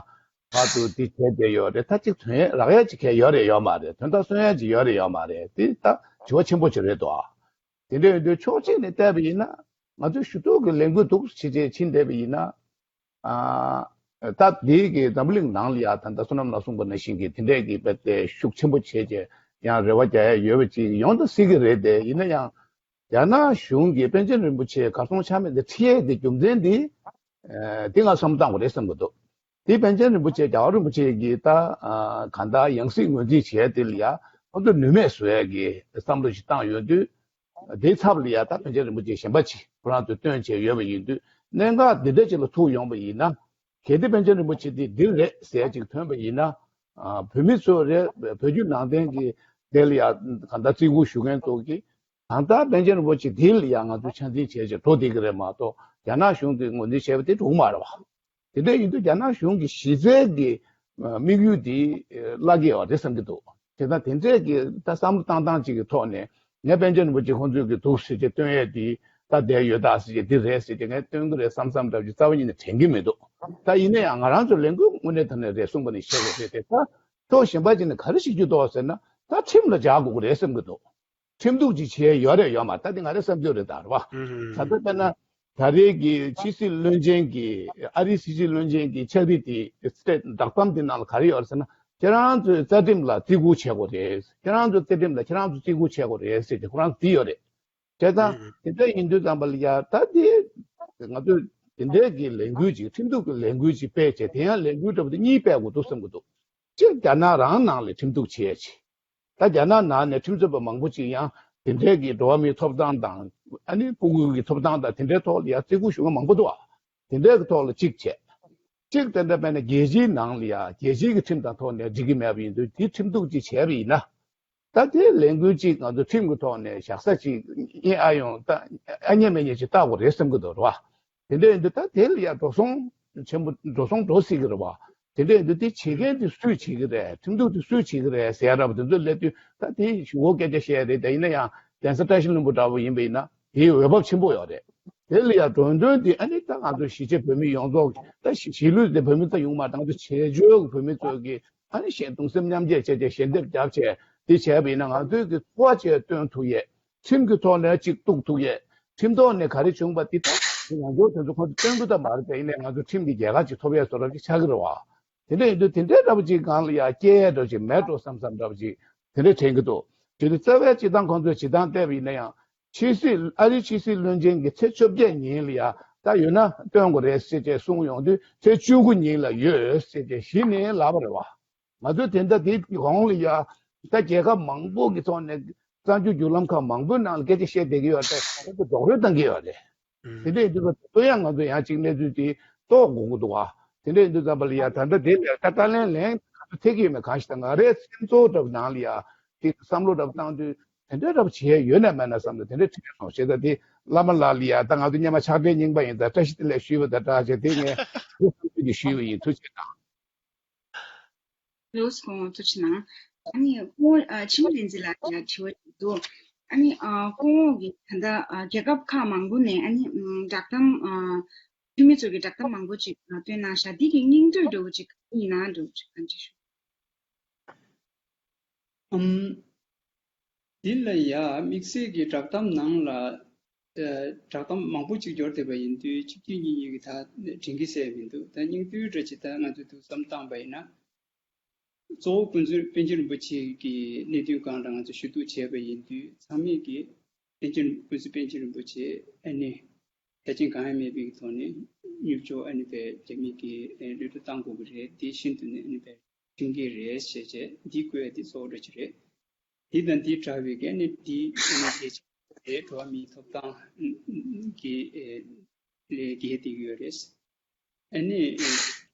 བར་དུ་འདི་བྱས་བསྡད་ཡོད་རེད། ད་ཅིག་དོན་རག་ཡས་ཅིག་གས་ཡོད་རེད་ཡོད་མ་རེད། དོན་དག་སོན་ཡས་ཅིག་ཡོད་རེད་ཡོད་མ་རེད། དེ་ད་དྲི་བ་ཆེན་པོ་ཅིག་རེད་དོ། དེ་འདྲ་ཡིན་དུས་ཕྱོགས་གཅིག་ནས་བལྟས་པ་ཡིན་ན་ང་ཚོས་ཞུ་གཏུག་གི་ལས་འགུལ་འདུག་ཕྱི་རྗེས་ཕྱིན་བསྡད་པ་ཡིན་ན། ཨ། ད་འདི་གི་འཛམ་བུ་གླིང་ནང་ལ་ཡ་ད་ལྟ་བསོད་ནམས་ལགས་གསུངས་པ་ནང་བཞིན་གྱི་དེ་འདྲས་ཀྱི་དཔེ་དེ་ཤུགས་ཆེན་པོ་བྱས་རྗེས་ཡང་རེ་བ་རྒྱག་ཡ་ཡོད་པ་ཅིག་ཡོང་ད་སྲིད་ཀྱི་རེད་དེ། ཡིན་ན་ཡང་རྒྱ་ནག་གཞུང་གིས་པཎ་ཆེན་རིན་པོ་ཆེ་གར་སོང་ཆ་མེད་དེ་ཁྲིད་ཡས་དེ་རྒྱུ་མཚན་འདི་ཨ་འདི་ང་བསམ་བཏང་དགོས་རེད་བསམ་གྱི་འདུག་དེ་པཎ་ཆེན་རིན་པོ་ཆེ་རྒྱལ་བ་རིན་པོ་ཆེ་གིས་ད་ཨ་གང་ལྟར་ཡང་སྲིད་ངོས་འཛིན་བྱས་དེ་ལ་ཡ་ཁོ་ཚོ་ནུས་མེད་བཟོ་ཡས་ཀྱི་བསམ་བློ་ཞིག་བཏང་ཡོང་དུས། དེའི་ཚབ་ལ་ཡ་ད་པཎ་ཆེན་རིན་པོ་ཆེ་གཞན་པ་ཅིག་ཁོ་རང་ཚོས་བཏོན་བྱས་ཡོད་པ་ཡིན་དུས། གནད་འགག་འདི་འདྲ་ཅིག་ལ་ཐུག་ཡོང་པ་ཡིན་ན། གལ་ཏེ་པཎ་ཆེན་རིན་པོ་ཆེ་འདི་འདིར་རེད་ཟེར་ཅིག་ཐོན་པ་ཡིན་ན། ཨ་བོད་མི་ཚོ་རེད། བོད་བརྒྱུད་ནང་བསྟན་གྱི་དེ་ལ་ཡ་གང་ལྟར་བརྩི་བཀུར་ཞུ་མཁན་ཚོ་གིས་གང་ལྟར་པཎ་ཆེན་རིན་པོ་ཆེ་འདི་ལ་ཡ་ང་ཚོས་ཆ་འཛིན་བྱས་བྱས་འགྲོ་བསྡད་ཀྱི་རེད་མ་གཏོགས། རྒྱ་ནག་གཞུང་གིས་ངོས་འཛིན་བྱས་པ་དེ་འགྲོ་གི་མ་རེད་བ། དེ་འདྲ་ཡིན་དུས་རྒྱ་ནག་གཞུང་གི་གཞི་རྩའི་གི་དམིགས་ཡུལ་དེ་བརླག་གི་ཡོད་རེད་བསམ་གྱི་འདུག་དེ་ལྟར་དེ་འདྲས་ཀྱི་ད་བསམ་བློ་བཏང་སྟངས་ཅིག་གི་ཐོག་ནས་ངས་པཎ་ཆེན་རིན་པོ་ཆེ་ཁོང་ཚོས་ཀྱི་འདུག་ཟེར་བྱས་སྟོན་ཡས་དེ་ད་བསྡད་ཡོད་ད་ཟེར་བྱས་འདི་རེད་ཟེར་བྱས་ངས་སྟོན་གི་རེད་བསམ་བསམ་འདྲ་བྱས་རྩ་བ་ཉིད་ནས་དྲན་གྱི་མི་འདུག་ད་ཡིན་ན་ཡང་ང་རང་ཚོ་ལས་འགུལ་དངོས་གནས་དྲང་གནས་རེད་གསུངས་པ་ནི་བཤད་དགོས་རེད་དེ། ད་ཕྱོགས་གཞན་པ་ཅིག་ནས་ག་རེ་བྱེད་རྒྱུ་འདུག་ཟེར་ན། ད་ཁྲིམས་ལ་སྦྱར་དགོས་ཀྱི་རེད་བསམ་གྱི་འདུག་ཁྲིམས་གཏུག་ཅིག་བྱས་ཡོད་རེད་ཡོད་མ་རེད་ད་དེ་ང་རའི་བསམ་ཚུལ་རེད་ད་རེད་བ། ད་ལྟ་དཔེར་ན་ད་རེས་ཀྱི་ཕྱི་སྲིད་བློན་ཆེན་གྱི་ཨ་རིའི་ཕྱི་སྲིད་བློན་ཆེན་གྱི་ཕྱག་བྲིས་དེ་སི་ཊེ་ཊི་བསྒྲགས་གཏམ་དེ་ནང་ལ་ག་རེ་ཡོད་རེད་ཟེར་ན། ཁྱེད་རང་ཚོའི་རྩ་ཁྲིམས་ལ་བརྩི་བཀུར་བྱེད་དགོས་རེད། ཁྱེད་རང་ཚོའི་རྩ་ཁྲིམས་ལ་ཁྱེད་རང་ཚོ་བརྩི་བཀུར་བྱེད་དགོས་རེད་ཟེར་ཏེ་ཁོ་རང་ཚོ་བྲིས་ཡོད་རེད། བྱས་ཙང་དེ་འདྲ་ཡིན་དུས་ཙམ་པ་ལ་ཡ་ད་དེ་ང་ཚོས་དེ་འདྲའི་གི་ལས་འགུལ་ཅིག་ཁྲིམས་གཏུག་གི་ལས་འགུལ་ཅིག་སྤེལ་བྱས་དེ་ཡང་ལས་འགུལ་འདྲ་པོ་དེ་གཉིས་སྤེལ་དགོས་འདུག་བསམ་གྱི་འདུག་གཅིག་རྒྱ་ནག་རང་ནང་ལ་ཁྲིམས་གཏུག་བྱེད་ཡ་ཅིག་ད་རྒྱ་ནག་ནང་ནས་ཁྲིམས་རྩོད་པ་མང་པོ་ཅིག་ཡང་དེ་འདྲའི་གི་འགྲོ་བ་མིའི་ཐོབ་ཐང་དང་ཨ་ནི་སྤུ་གུ་གི་ཐོབ་ཐང་དང་དེ་འདྲའི་ཐོག་ལ་ཡང་བརྩི་བཀུར་ཞུ་མཁན་མང་པོ་འདུག་ཨ། དེ་འདྲའི་གི་ཐོག་ལ་གཅིག་བྱས། གཅིག་དེ་འདྲ་མེད་ན་རྒྱལ་སྤྱིའི་ནང་ལ་ཡང་རྒྱལ་སྤྱིའི་གི་ཁྲིམས་དང་ཐོག་ནས་འགྲིག་གི་མེད་པ་ཡིན་དུས་དེ་ཁྲིམས་གཏུག་ཅིག་བྱས་པ་ཡིན་ན། ད་དེ་ལས་འགུལ་གཅིག་ང་ཚོ་ཁྲིམས་ཀྱི་ཐོག་ནས་བཞག་ས་གཅིག་ཨ་ཡོང་ད་ཨ་ཉེ་མ་ཉེ་ཅིག་བཏགས་དགོས་རེད་བསམ་གྱི་འདུག་རེད་བ། དེ་འདྲ་ཡིན་དུས་ད་དེ་ལ་ཡ་འགྲོ་སོང་ཆེན་པོ་འགྲོ་སོང་འགྲོ་སྲིད་ཀྱི་རེད་བ། དེ་འདྲ་ཡིན་དུས་དེ་བྱེད་མཁན་དེ་སུས་བྱེད་ཀྱི་རེད། ཁྲིམས་གཏུག་དེ་སུས་བྱེད་ཀྱི་རེད་ཟེར་ཡ་འདྲ་པོ་དེ་ཚོ་སླེབས་དུས་ད་དེ་ཞུ་བོ་སྐད་ཆ་བཤད་ཡ་རེད། དེ་ཡིན་ན་ཡང་གདན་ས་བཀྲ་ཤིས་ལྷུན་པོ་འདྲ་པོ་ཡིན་པ་ཡིན་ན་དེའི་འོས་བབ་ཆེན་པོ་ཡོད་རེད། དེ་ལ་ཡ་འགྲོ་དོན་དེ་ཨ་ནི་ད་ང་ཚོ་གཞིས་བྱེས་བོད་མི་ཡོངས་རྫོགས་ད་གཞིས་གཞིས་ལུས་དེ་བོད་མི་ཙམ་ཡོང་མ་ད་ང་ཚོ་བྱེས་འབྱོར་གྱི་བོད་མི་ཚོ་གི་ཨ་ནི་གཞན་གདུང་སེམས་མཉམ་སྐྱེད་བྱས་བྱས་ཞལ་འདེབས་བརྒྱབ་བྱས་དེ་བྱས་པ་ཡིན་ན་ང་ཚོའི་གི་འཚོ་བ་བཅས་སྟོན་ཐུབ་ཡས། ཁྲིམས་ཀྱི་ཐོག་ནས་གཅིག་གཏུག་ཐུབ་ཡས། ཁྲིམས་ཐོག་ནས་ག་རེ་བྱུང་པ་དེ་ད་ང་ཚོ་དེ་ཚོ་ཁོ་ཚོ་སྟོན་དགོས་ད་མ་རེད། དེ་ཡིན་ནའི་ང་ཚོ་ཁྲིམས་ཀྱི་རྒྱལ་ཁ་ཅིག་ཐོབ་ཡས་བཟོ་འདྲ་ཅིག་ཆགས་ཀྱི་རེད་བ། དེ་འདྲ་ཡིན་དུས་དེ་འདྲའི་འདྲ་པོ་ཅིག་སྒང་ལ་ཡ་སྐྱེལ་ཡས་འདྲ་ཅིག་མེད་འགྲོ་བསམ་བསམ་འདྲ་པོ་ཅིག་དེ་འདྲ་དྲན་གྱི་འདུག་དེ་དུས་རྩ་བའི་སྤྱི་བཏང་ཁོང་ཚོས་སྤྱི་བཏང་བལྟས་པ་ཡིན་ན་ཡང་ཕྱི་སྲིད་ཨ་རིའི་ཕྱི་སྲིད་བློན་ཆེན་གྱི་ཚེས་བཅོ་བརྒྱད་ཉིན་ལ་ཡ་ད་ཡོད་ན་སྟོན་དགོས་རེད་ཟེར་བྱས་གསུངས་ཡོང་དུས་ཚེས་བཅུ་དགུ་ཉིན་ལ་ཡོད་ཟེར་བྱས་གཞི་ནས་ལབ་པ་རེད་བ། ང་ཚོས་དེ་འདྲ་དེ་གོང་ལ་ཡ་ད་རྒྱལ་ཁབ་མང་པོ་གི་ཐོག་ནས་གསར་འགྱུར་བརྒྱུད་ལམ་ཁག་མང་པོའི་ནང་ལ་སྐད་ཆ་བཤད་བསྡད་ཀྱི་ཡོད་རེད། ཁོང་ཚོ་རྡོག་རོལ་བཏང་གི་ཡོད་རེད། དེ་འདྲ་ཡིན་དུས་ད་དུང་ཡང་ང་ཚོ་ཡང་གཅིག་གནས་ཚུལ་དེ་རྟོགས་དགོས་ཀྱི་འདུག་བ། དེ་འདྲ་ཡིན་དུས་ཙམ་པ་ལ་ཡ་ད་ལྟ་དེ་ལས་ད་ལྟ་ལན་ལན་ཐེབས་ཀྱི་ཡོད་མེད་གང་ཞིག་དང་ང་རའི་སེམས་ཚོར་འདྲ་པོ་ནང་ལ་ཡ་དེ་བསམ་བློ་འདྲ་པོ་བཏང་དུས་དེ་འདྲ་འདྲ་པོ་བྱས་ཡོད་ན་མེད་ན་བསམ་ད་དེ་འདྲ་དྲན་སོང་། བྱས་ཙང་དེ་བླ་མ་ལགས་ལ་ཡ་ད་ང་ཚོ་སྔོན་མ་ཕྱག་སྦྲེལ་རྙིང་པ་ཡིན་ད་བཀྲ་ཤིས་བདེ་ལེགས་ཞུས་པ་དང་སྦྲགས་བྱས་དེ་ངས་བསམ་ཚུལ་དེ་ཞུས་པ་ཡིན། ཐུགས་རྗེ་གནང་། ལོས་ཁོང་ཐུགས་རྗེ་གནང་། ཨ་ནི་སྐུ་ངོ་ཨ་འཆི་མེད་བསྟན་འཛིན་ལགས་ལ་དྲི་བ་ཞིག་འདུག་ཨ་ནི་ཨ་སྐུ་ངོ་གིས་ད་ལྟ་ཨ་རྒྱལ་ཁབ་ཁག་མང་པོ་ནས་ཨ་ནི་ཨམ་བསྒྲགས་གཏམ་ཨ་འཐུས་མི་ཚོ་གི་བསྒྲགས་གཏམ་མང་པོ་ཅིག་ཨ་བཏོན་གནང་ཤག་འདི་གི་སྙིང་བསྡུས་འདྲ་བོ་ཅིག་ཡིན་ན་འདྲ་བོ་ཅིག་གང་ཅི་ཞུ། ཨམ། འདི་ལ་ཡ་དམིགས་བསལ་གྱི་བསྒྲགས་གཏམ་ནང་ལ་ཨ་བསྒྲགས་གཏམ་མང་པོ་ཅིག་འབྱོར་བསྡད་པ་ཡིན་དུས་གཅིག་གཅིག་གཉིས་གཉིས་ཀྱི་ད་དྲན་གྱི་སྲིད་མི་འདུག་ད་སྙིང་བསྡུས་འདྲ་ཅིག་ད་ང་ཚོས་ཐུགས་བསམ་བཏང་པ་ཡིན་ན། གཙོ་བོ་ཀུན་མཛོད་པཎ་ཆེན་རིན་པོ་ཆེ་གི་གནད་དོན་སྒང་ལ་ང་ཚོས་ཞུ་གཏུག་བྱས་པ་ཡིན་དུས་ཚང་མས་ཀྱི་པཎ་ཆེན་ཀུན་མཛོད་པཎ་ཆེན་རིན་པོ་ཆེ་ཨ་ནི་ལྷས་བྱིན་གང་ཡང་མེད་པའི་ཐོག་ནས་མྱུར་སྐྱོབ་ཨ་ནི་དཔེ་རྒྱ་མི་གི་ཨ་གློད་གྲོལ་བཏང་དགོས་ཀྱི་རེད། དེ་ཤིན་ཏུ་ནས་ཨ་ནི་དཔེ་ཁྲིམས་འགལ་རེད་ཞེས་བྱས་འདི་བཀོད་དེ་གཙོ་བོ་འདྲ་ཅིག་རེད། འདི་དང་འདི་འདྲ་བའི་གི་ཨ་ནི་འདི་ཨ་ནི་རྒྱལ་སྤྱི་དེ་འགྲོ་བ་མིའི་ཐོབ་ཐང་གི་ཨ་ལས་འགལ་ཏེ་ཡོད་རེད། ཨ་ནི་ཨ་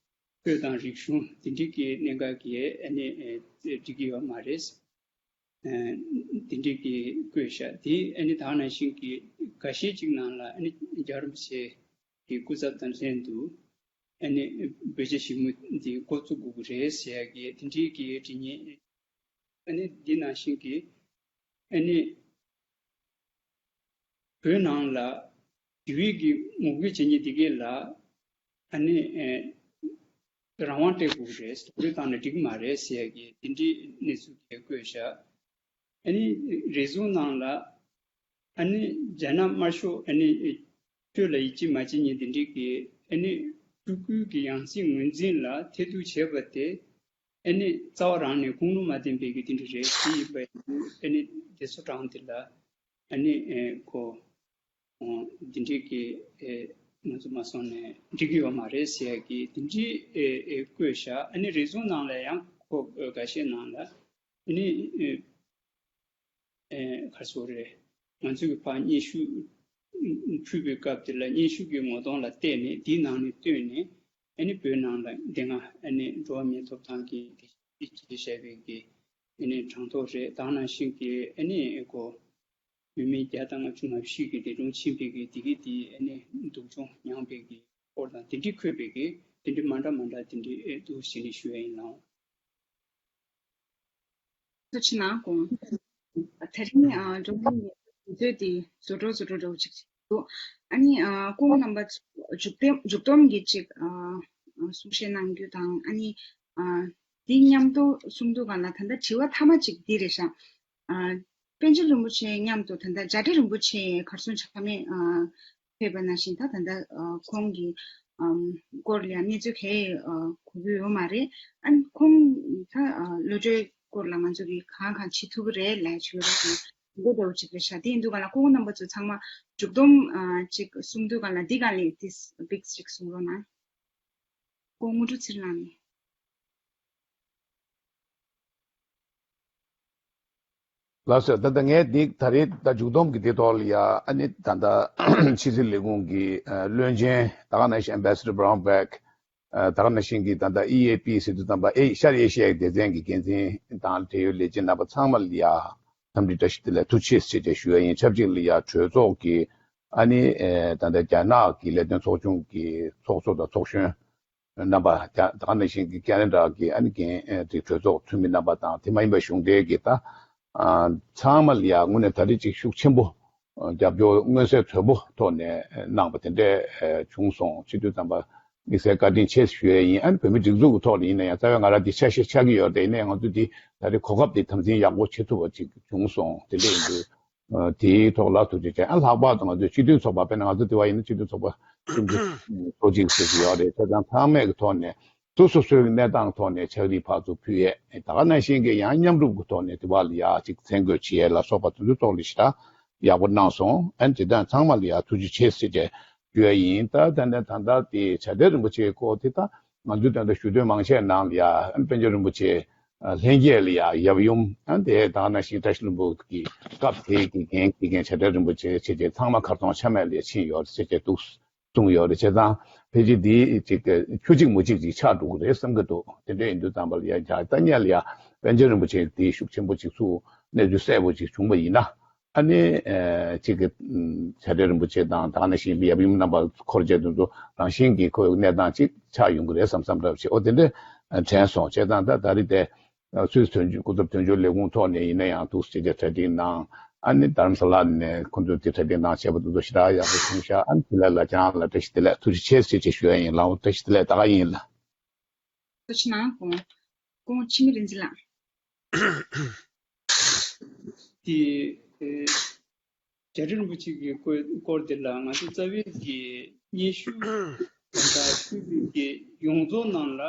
ཆོས་དང་རིག་གཞུང་དེ་འདྲའི་གི་གནད་འགག་གི་ཨ་ནི་ཨ་འགྲིག་གི་ཡོད་མ་རེད། ཨ་དེ་འདྲའི་གི་བཀོད་བཞག་དེ་ཨ་ནི་ད་ག་ནང་བཞིན་གི་འགའ་ཤས་ཅིག་ནང་ལ་ཨ་ནི་རྒྱལ་བ་རིན་པོ་ཆེ་གི་སྐུ་ཚབ་དང་ལྷན་དུ་ཨ་ནི་བོད་རྒྱ་ཞི་མོལ་འདི་འགོ་བཙུགས་དགོས་ཀྱི་རེད་ཟེར་ཡ་གི་དེ་འདྲའི་གི་འབྲི་མཁན་ཨ་ནི་འདི་ནང་བཞིན་གི་ཨ་ནི་བོད་ནང་ལ་ཞི་བའི་གི་ངོ་རྒོལ་བྱེད་མཁན་དེ་གས་ལ་ཨ་ནི་ཨེ་རང་དབང་སྤྲད་དགོས་ཀྱི་རེད། རྡོག་རོལ་བཏང་ན་འགྲིག་གི་མ་རེད་ཟེར་ཡ་གི་དེ་འདྲའི་གནས་ཚུལ་གས་བཀོད་བཞག་ཨ་ནི་རེ་ཟུང་ནང་ལ་ཨ་ནི་རྒྱ་ནག་དམར་ཤོག་ཨ་ནི་ཆོས་ལ་ཡིད་ཆེས་མ་བྱེད་མཁན་དེ་འདྲའི་གི་ཨ་ནི་སྤྲུལ་སྐུའི་གི་ཡང་སྲིད་ངོས་འཛིན་ལ་ཐེ་གཏུག་བྱས་པ་དེ་ཨ་ནི་རྩ་བ་རང་ནས་ཁུངས་ལུང་མ་ལྡན་པའི་གི་དེ་འདྲ་རེད། དེ་ཡིན་པ་ཡིན་དུས་ཨ་ནི་དེ་ཚོ་གྲངས་དེ་ལ་ཨ་ནི་ཨེ་ཁོ་ཨོ་འདི་འདྲའི་གི་ཨེ་ང་ཚོ་མ་སོང་ནས་འགྲིག་གི་ཡོད་མ་རེད་ཟེར་ཡ་གི་དེ་འདྲའི་ཨེ་ཨེ་བཀོད་བཞག་ཨ་ནི་རེ་ཟུང་ནང་ལ་ཡང་ཁོ་ཨེ་འགའ་ཤས་ནང་ལ་ཨ་ནི་ཨེ་ཨེ་ག་རེ་ཟེར་རེད། ང་ཚོ་གི་ཕར་སྙན་ཞུ་ཕུལ་བའི་སྐབས་དེ་ལ་སྙན་ཞུ་གི་ངོ་གདོང་ལ་བལྟས་ནས་དེའི་ནང་ནས་བཏོན་ནས་ཨ་ནི་བོད་ནང་ལ་འདི་སྔ་ཨ་ནི་འགྲོ་བ་མིའི་ཐོབ་ཐང་གི་དེ་ཞེས་བྱ་བའི་གི་ཨ་ནི་གྲངས་ཐོ་རེད། ད་ག་ནང་བཞིན་གི་ཨ་ནི་ཨེ་ཁོ་མི་མེད་བརྒྱ་དང་ལྔ་བཅུ་ང་བཞི་གི་འདས་གྲོངས་ཕྱིན་པའི་གི་དེ་གི་དེ་ཨ་ནི་སྡུག་སྦྱོང་མྱངས་པའི་གི་སྐོར་དང་དེ་འདྲའི་འཁོད་པའི་གི་དེ་འདྲའི་མ་འདྲ་མ་འདྲ་དེ་འདྲའི་ཨེ་འདུག་ཞེས་ནས་ཞུ་ཡ་ཡིན་ལགས། ཐུགས་རྗེ་གནང་། དགོངས་དག་རིང་ཨ་འགྲོ་མཁན་གྱི་དུས་ཚོད་དེ་བཟོ་འདྲ་བཟོ་འདྲ་འདྲ་བོ་ཅིག་འདུག་ཨ་ནི་ཨ་སྐུ་ངོ་རྣམ་པ་ཚོ་མཇུག་སྡོམ་མཇུག་སྡོམ་གྱི་ཅིག་ཨ་གསུང་བཤད་གནང་རྒྱུ་དང་ཨ་ནི་ཨ་འདི་མཉམ་དུ་གསུང་དུས་ག་ལ་ད་ལྟ་དྲི་བ་མཐའ་མ་ཅིག་འདི་རེད་ཤག་ཨ་པཎ་ཆེན་རིན་པོ་ཆེ་མཉམ་དུ་ད་ལྟ་རྒྱ་རི་རིན་པོ་ཆེ་གར་སོང་ཆ་མེད་ཨ་ཕེབས་པ་ནང་བཞིན་ད་ད་ལྟ་ཨ་ཁོང་གི་ཨམ་སྐོར་ལ་ཡང་གནས་ཚུལ་གང་ཡང་ཨ་གོ་གི་ཡོད་མ་རེད། ཨ་ཁོང་ད་ཨ་གློད་གྲོལ་སྐོར་ལ་ང་ཚོ་གིས་གང་གང་བྱེད་ཐུབ་ཀྱི་རེད་ལབ་ཞུ་རོགས་གནང་། འདི་འདྲ་བོ་ཅིག་རེད་ཤག་དེ་ཡིན་དུས་ག་ལ་སྐུ་ངོ་རྣམ་པ་ཚོ་ཚང་མ་མཇུག་སྡོམ་ཨ་ཅིག་གསུང་དུས་ག་ལ་འདི་ག་ལས་ཏིས་པིག་ཅིག་གསུང་རོགས་གནང་། སྐུ་ངོ་དངོས་གྲུབ་ཚེ་རིང་ལགས་ནས། ལགས་སོ། ད་ལྟ་ངས་འདི་ད་རེས་ད་མཇུག་སྡོམ་གྱི་འདི་ཐོག་ལ་ཡ་ཨ་ནི་ད་ལྟ་ཕྱི་སྲིད་ལས་ཁུངས་ཀྱི་ཨ་བློན་ཆེན་ད་ག་ནང་བཞིན་Ambassador Brownback ཨ་ད་ག་ནང་བཞིན་གྱི་ད་ལྟ་ཨི་ཨེ་པི་ཟེར་དུས་ཙམ་པ་ཨེ་ཤར་ཨེ་ཤི་ཡའི་སྡེ་ཚན་གྱི་འགན་འཛིན་དང་འབྲེལ་ཡོད་ལས་བྱེད་རྣམ་པ་ཚང་མ་ལ་ཡ་འཚམས་འདྲི་བཀྲ་ཤིས་བདེ་ལེགས་ཐུགས་རྗེ་ཆེ་ཞེས་ཞུ་ཡ་ཡིན། ཆབས་ཅིག་ལ་ཡ་གྲོས་ཚོགས་ཀྱི་ཨ་ནི་ཨེ་ད་ལྟ་རྒྱ་ནག་གི་ལས་དོན་ཚོགས་ཆུང་གི་ཚོགས་གཙོ་དང་ཚོགས་གཞོན་རྣམ་པ། ད་ག་ནང་བཞིན་གྱི་ཁེ་ན་ཌ་གི་ཨ་ནི་འགན་ཨེ་དེ་གྲོས་ཚོགས་འཐུས་མི་རྣམ་པ་དང་དེ་མ་ཡིན་པ་གཞུང་འབྲེལ་གྱི་ད་ཨ་ཚང་མ་ལ་ཡ་དངོས་གནས་ད་རེས་ཅིག་ཤུགས་ཆེན་པོ་ཨ་རྒྱབ་སྐྱོར་མངོན་གསལ་དོད་པོ་ཐོག་ནས་གནང་པ་དེ་འདྲ་ཨ་བྱུང་སོང་། སྤྱི་འཐུས་ཚང་མ་དམིགས་བསལ་བཀའ་དྲིན་ཆེ་ཞུ་ཡས་ཡིན། ཨ་ནི་བོད་མི་སྒྲིག་འཛུགས་ཀྱི་ཐོག་ནས་ཡིན་ན་ཡང་རྩ་བའི་ང་རང་འདི་ཆ་ཤས་ཆགས་ཀྱི་ཡོད་རེད། ཡིན་ན་ཡང་ང་ཚོ་འདི་ད་རེས་གོ་སྐབས་འདི་དམ་འཛིན་ཡག་པོ་བྱེད་ཐུབ་པ་ཅིག་བྱུང་སོང་། དེ་འདྲ་ཡིན་དུས། ཨ་དེའི་ཐོག་ལ་ཐུགས་རྗེ་ཆེ། ཨ་ལྷག་པར་དུ་ང་ཚོའི་སྤྱི་མཐུན་ཚོགས་པ། དཔེར་ན་ང་ཚོ་དེ་བ་ཡིན་ན་སྤྱི་མཐུན་ཚོགས་པ་ཆུང་ཆུང་ཚོ་གཅིག་ཡོད་རེད། བྱས་ཙང་ཚང་མས་ཀྱི་ཐོག་ནས་སོ་སོ་སོའི་གནས་སྟངས་ཐོག་ནས་ཕྱག་བྲིས་ཕར་ཚུར་ཕུལ་ཡས། ད་ག་ནང་བཞིན་གྱི་ཡང་མཉམ་རུབ་ཀྱི་ཐོག་ནས་དེ་བ་ལ་ཡ་ཅིག་མཚན་བཀོད་བྱེད་ཡས་ལ་སོགས་པ་དེ་ཚོའི་ཐོག་ལ་ཞེ་དྲག་ཡག་པོ་གནང་སོང་། ཨ་ནི་དེ་དག་ཚང་མ་ལ་ཡ་ཐུགས་རྗེ་ཆེ་ཟེར་བྱས་ཞུ་ཡས་ཡིན། ད་ད་ནས་ད་ལྟ་དེ་བྱ་བྲལ་རིན་པོ་ཆེའི་སྐོར་དེ་ད་ང་ཚོའི་ད་ལྟ་ཞུ་དོན་མང་ཆེ་ནང་ལ་ཡ་ཨ་ནི་པཎ་ཆེན་རིན་པོ་ཆེ་ལྷན་རྒྱས་ལ་ཡ་ཡབ་ཡུམ། ཨ་ནི་དེ་ད་ག་ནང་བཞིན་བཀྲ་ཤིས་ལྷུན་པོ་གི་སྐབས་དེ་གི་འགན་འཁྱེར་མཁན་བྱ་བྲལ་རིན་པོ་ཆེ་བྱས་རྗེས་ཚང་མ་མཁར་གྲོང་ཆ་མེད་ལ་ཡ་ཕྱིན་ཡོད་རེད་ཟེར་བྱས་འདུག་གསུངས་ཡོད་རེད། བྱས་ཙང་ཕལ་ཆེར་འདི་ཅིག་ཆུ་གཅིག་མུ་གཅིག་ཅིག་ཆགས་འགྲོ་གི་རེད་བསམ་གྱི་འདུག་དེ་འདྲ་ཡིན་དུས་ཙམ་པ་ལ་ཡ་རྒྱ་ད་ཉལ་ལ་ཡ་པཎ་ཆེན་རིན་པོ་ཆེ་འདི་ཤུགས་ཆེན་པོ་ཅིག་ཚུར་གནས་ཚུལ་གསལ་པོ་ཅིག་བྱུང་བ་ཡིན་ན། ཨ་ནི་ཨེ་གཅིག་གི་ཨམ་བྱ་བྲལ་རིན་པོ་ཆེ་དང་ད་ག་ནང་བཞིན་ཡབ་ཡུམ་རྣམ་པ་འཁོར་བཅས་དེ་ཚོ་རང་བཞིན་གྱིས་ཁོའི་གནས་སྟངས་གཅིག་ཆགས་ཡོང་གི་རེད་བསམ་བསམ་འདྲ་བ་ཞིག་འོ་དེ་འདྲ་དྲན་སོང་། བྱས་ཙང་ད་ད་རེས་དེ་སུད་སི་དོན་གཅོད་སྐུ་ཚབ་དོན་གཅོད་ལས་ཁུངས་ཐོག་ནས་ཡིན་ན་ཡང་འདུག་སེ་བྱས་གྲ་སྒྲིག་གནང་། ཨ་ནི་དྷ་རམ་ས་ལ་ནས་ཁོང་ཚོས་དེ་གྲ་སྒྲིག་གནང་བྱས་པ་དེ་ཚོ་ཞེ་དྲག་ཡག་པོ་བྱུང་ཤག་ཨ་ནི་དེ་ལ་ལ་ཁྱེད་རང་ལ་བཀྲ་ཤིས་བདེ་ལེགས་ཐུགས་རྗེ་ཆེ་ཟེར་ཅིག་ཞུ་ཡ་ཡིན། ལགས་འོ་བཀྲ་ཤིས་བདེ་ལེགས། ད་ག་ཡིན་ལ། ཐུགས་རྗེ་གནང་། ཁོང་ཁོང་འཆི་མེད་རིག་འཛིན་ལགས། དེ་ཨེ་རྒྱ་རི་རིན་པོ་ཆེ་གི་སྐོར་སྐོར་དེ་ལ་ང་ཚོ་རྩ་བའི་གི་སྙན་ཞུ་དང་ཞུས་པའི་གི་ཡོངས་རྫོགས་ནང་ལ་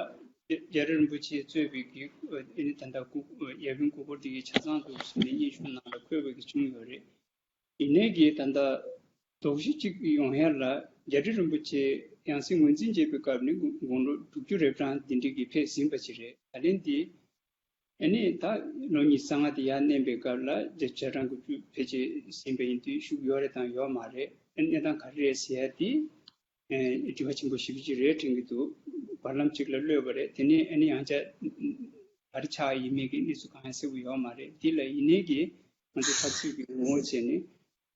རྒྱ་རི་རིན་པོ་ཆེ་གཙོས་པའི་གི་ཨེ་ནི་ད་ལྟ་སྐུ་ཡབ་ཡུམ་སྐུ་འཁོར་དེ་གི་ཆ་ཚང་འདུག་ཟེར་ནས་སྙན་ཞུ་ནང་ལ་འཁོད་པ་གི་བྱུང་ཡོད་རེད། ཡིན་ནའི་གི་ད་ལྟ་དོགས་གཞི་གཅིག་ཡོང་ཡ་ལ་རྒྱ་རི་རིན་པོ་ཆེ་ཡང་སྲིད་ངོས་འཛིན་བྱས་པའི་སྐབས་ནས་དགུང་ལོ་དྲུག་ཅུ་རེ་གྲངས་དེ་འདྲ་གི་ཕེབས་ཟིན་པ་ཅིག་རེད། ད་ལན་དེ་ཨ་ནི་ད་ལོ་ཉི་ཤུ་རྩ་ལྔ་དེ་ཡར་གནོན་པའི་སྐབས་ལ་བརྒྱ་ཆ་གྲངས་དགུ་བཅུ་ཕལ་ཆེར་ཟིན་པ་ཡིན་དུས་ཤུགས་ཡོད་རེད་དང་ཡོད་མ་རེད། ཨ་ནི་གནས་སྟངས་ག་རེ་རེད་ཟེར་ཡ་དེ་ཨེ་དྲི་བ་ཆེན་པོ་ཞེ་པོ་ཅིག་རེད་དྲན་གྱི་འདུག་བར་ལམ་གཅིག་ལ་གློད་པ་རེད། དེ་ནས་ཨ་ནི་ཡང་བསྐྱར་ག་རེ་ཆགས་ཡིན་མིན་གྱི་གནས་ཚུལ་གང་ཡང་གསལ་པོ་ཡོད་མ་རེད། འདི་ལ་ཡིན་ནའི་གི་ང་ཚོ་ཚགས་ཚུད་ཀྱི་ངོ་བོ་བྱས་ནས་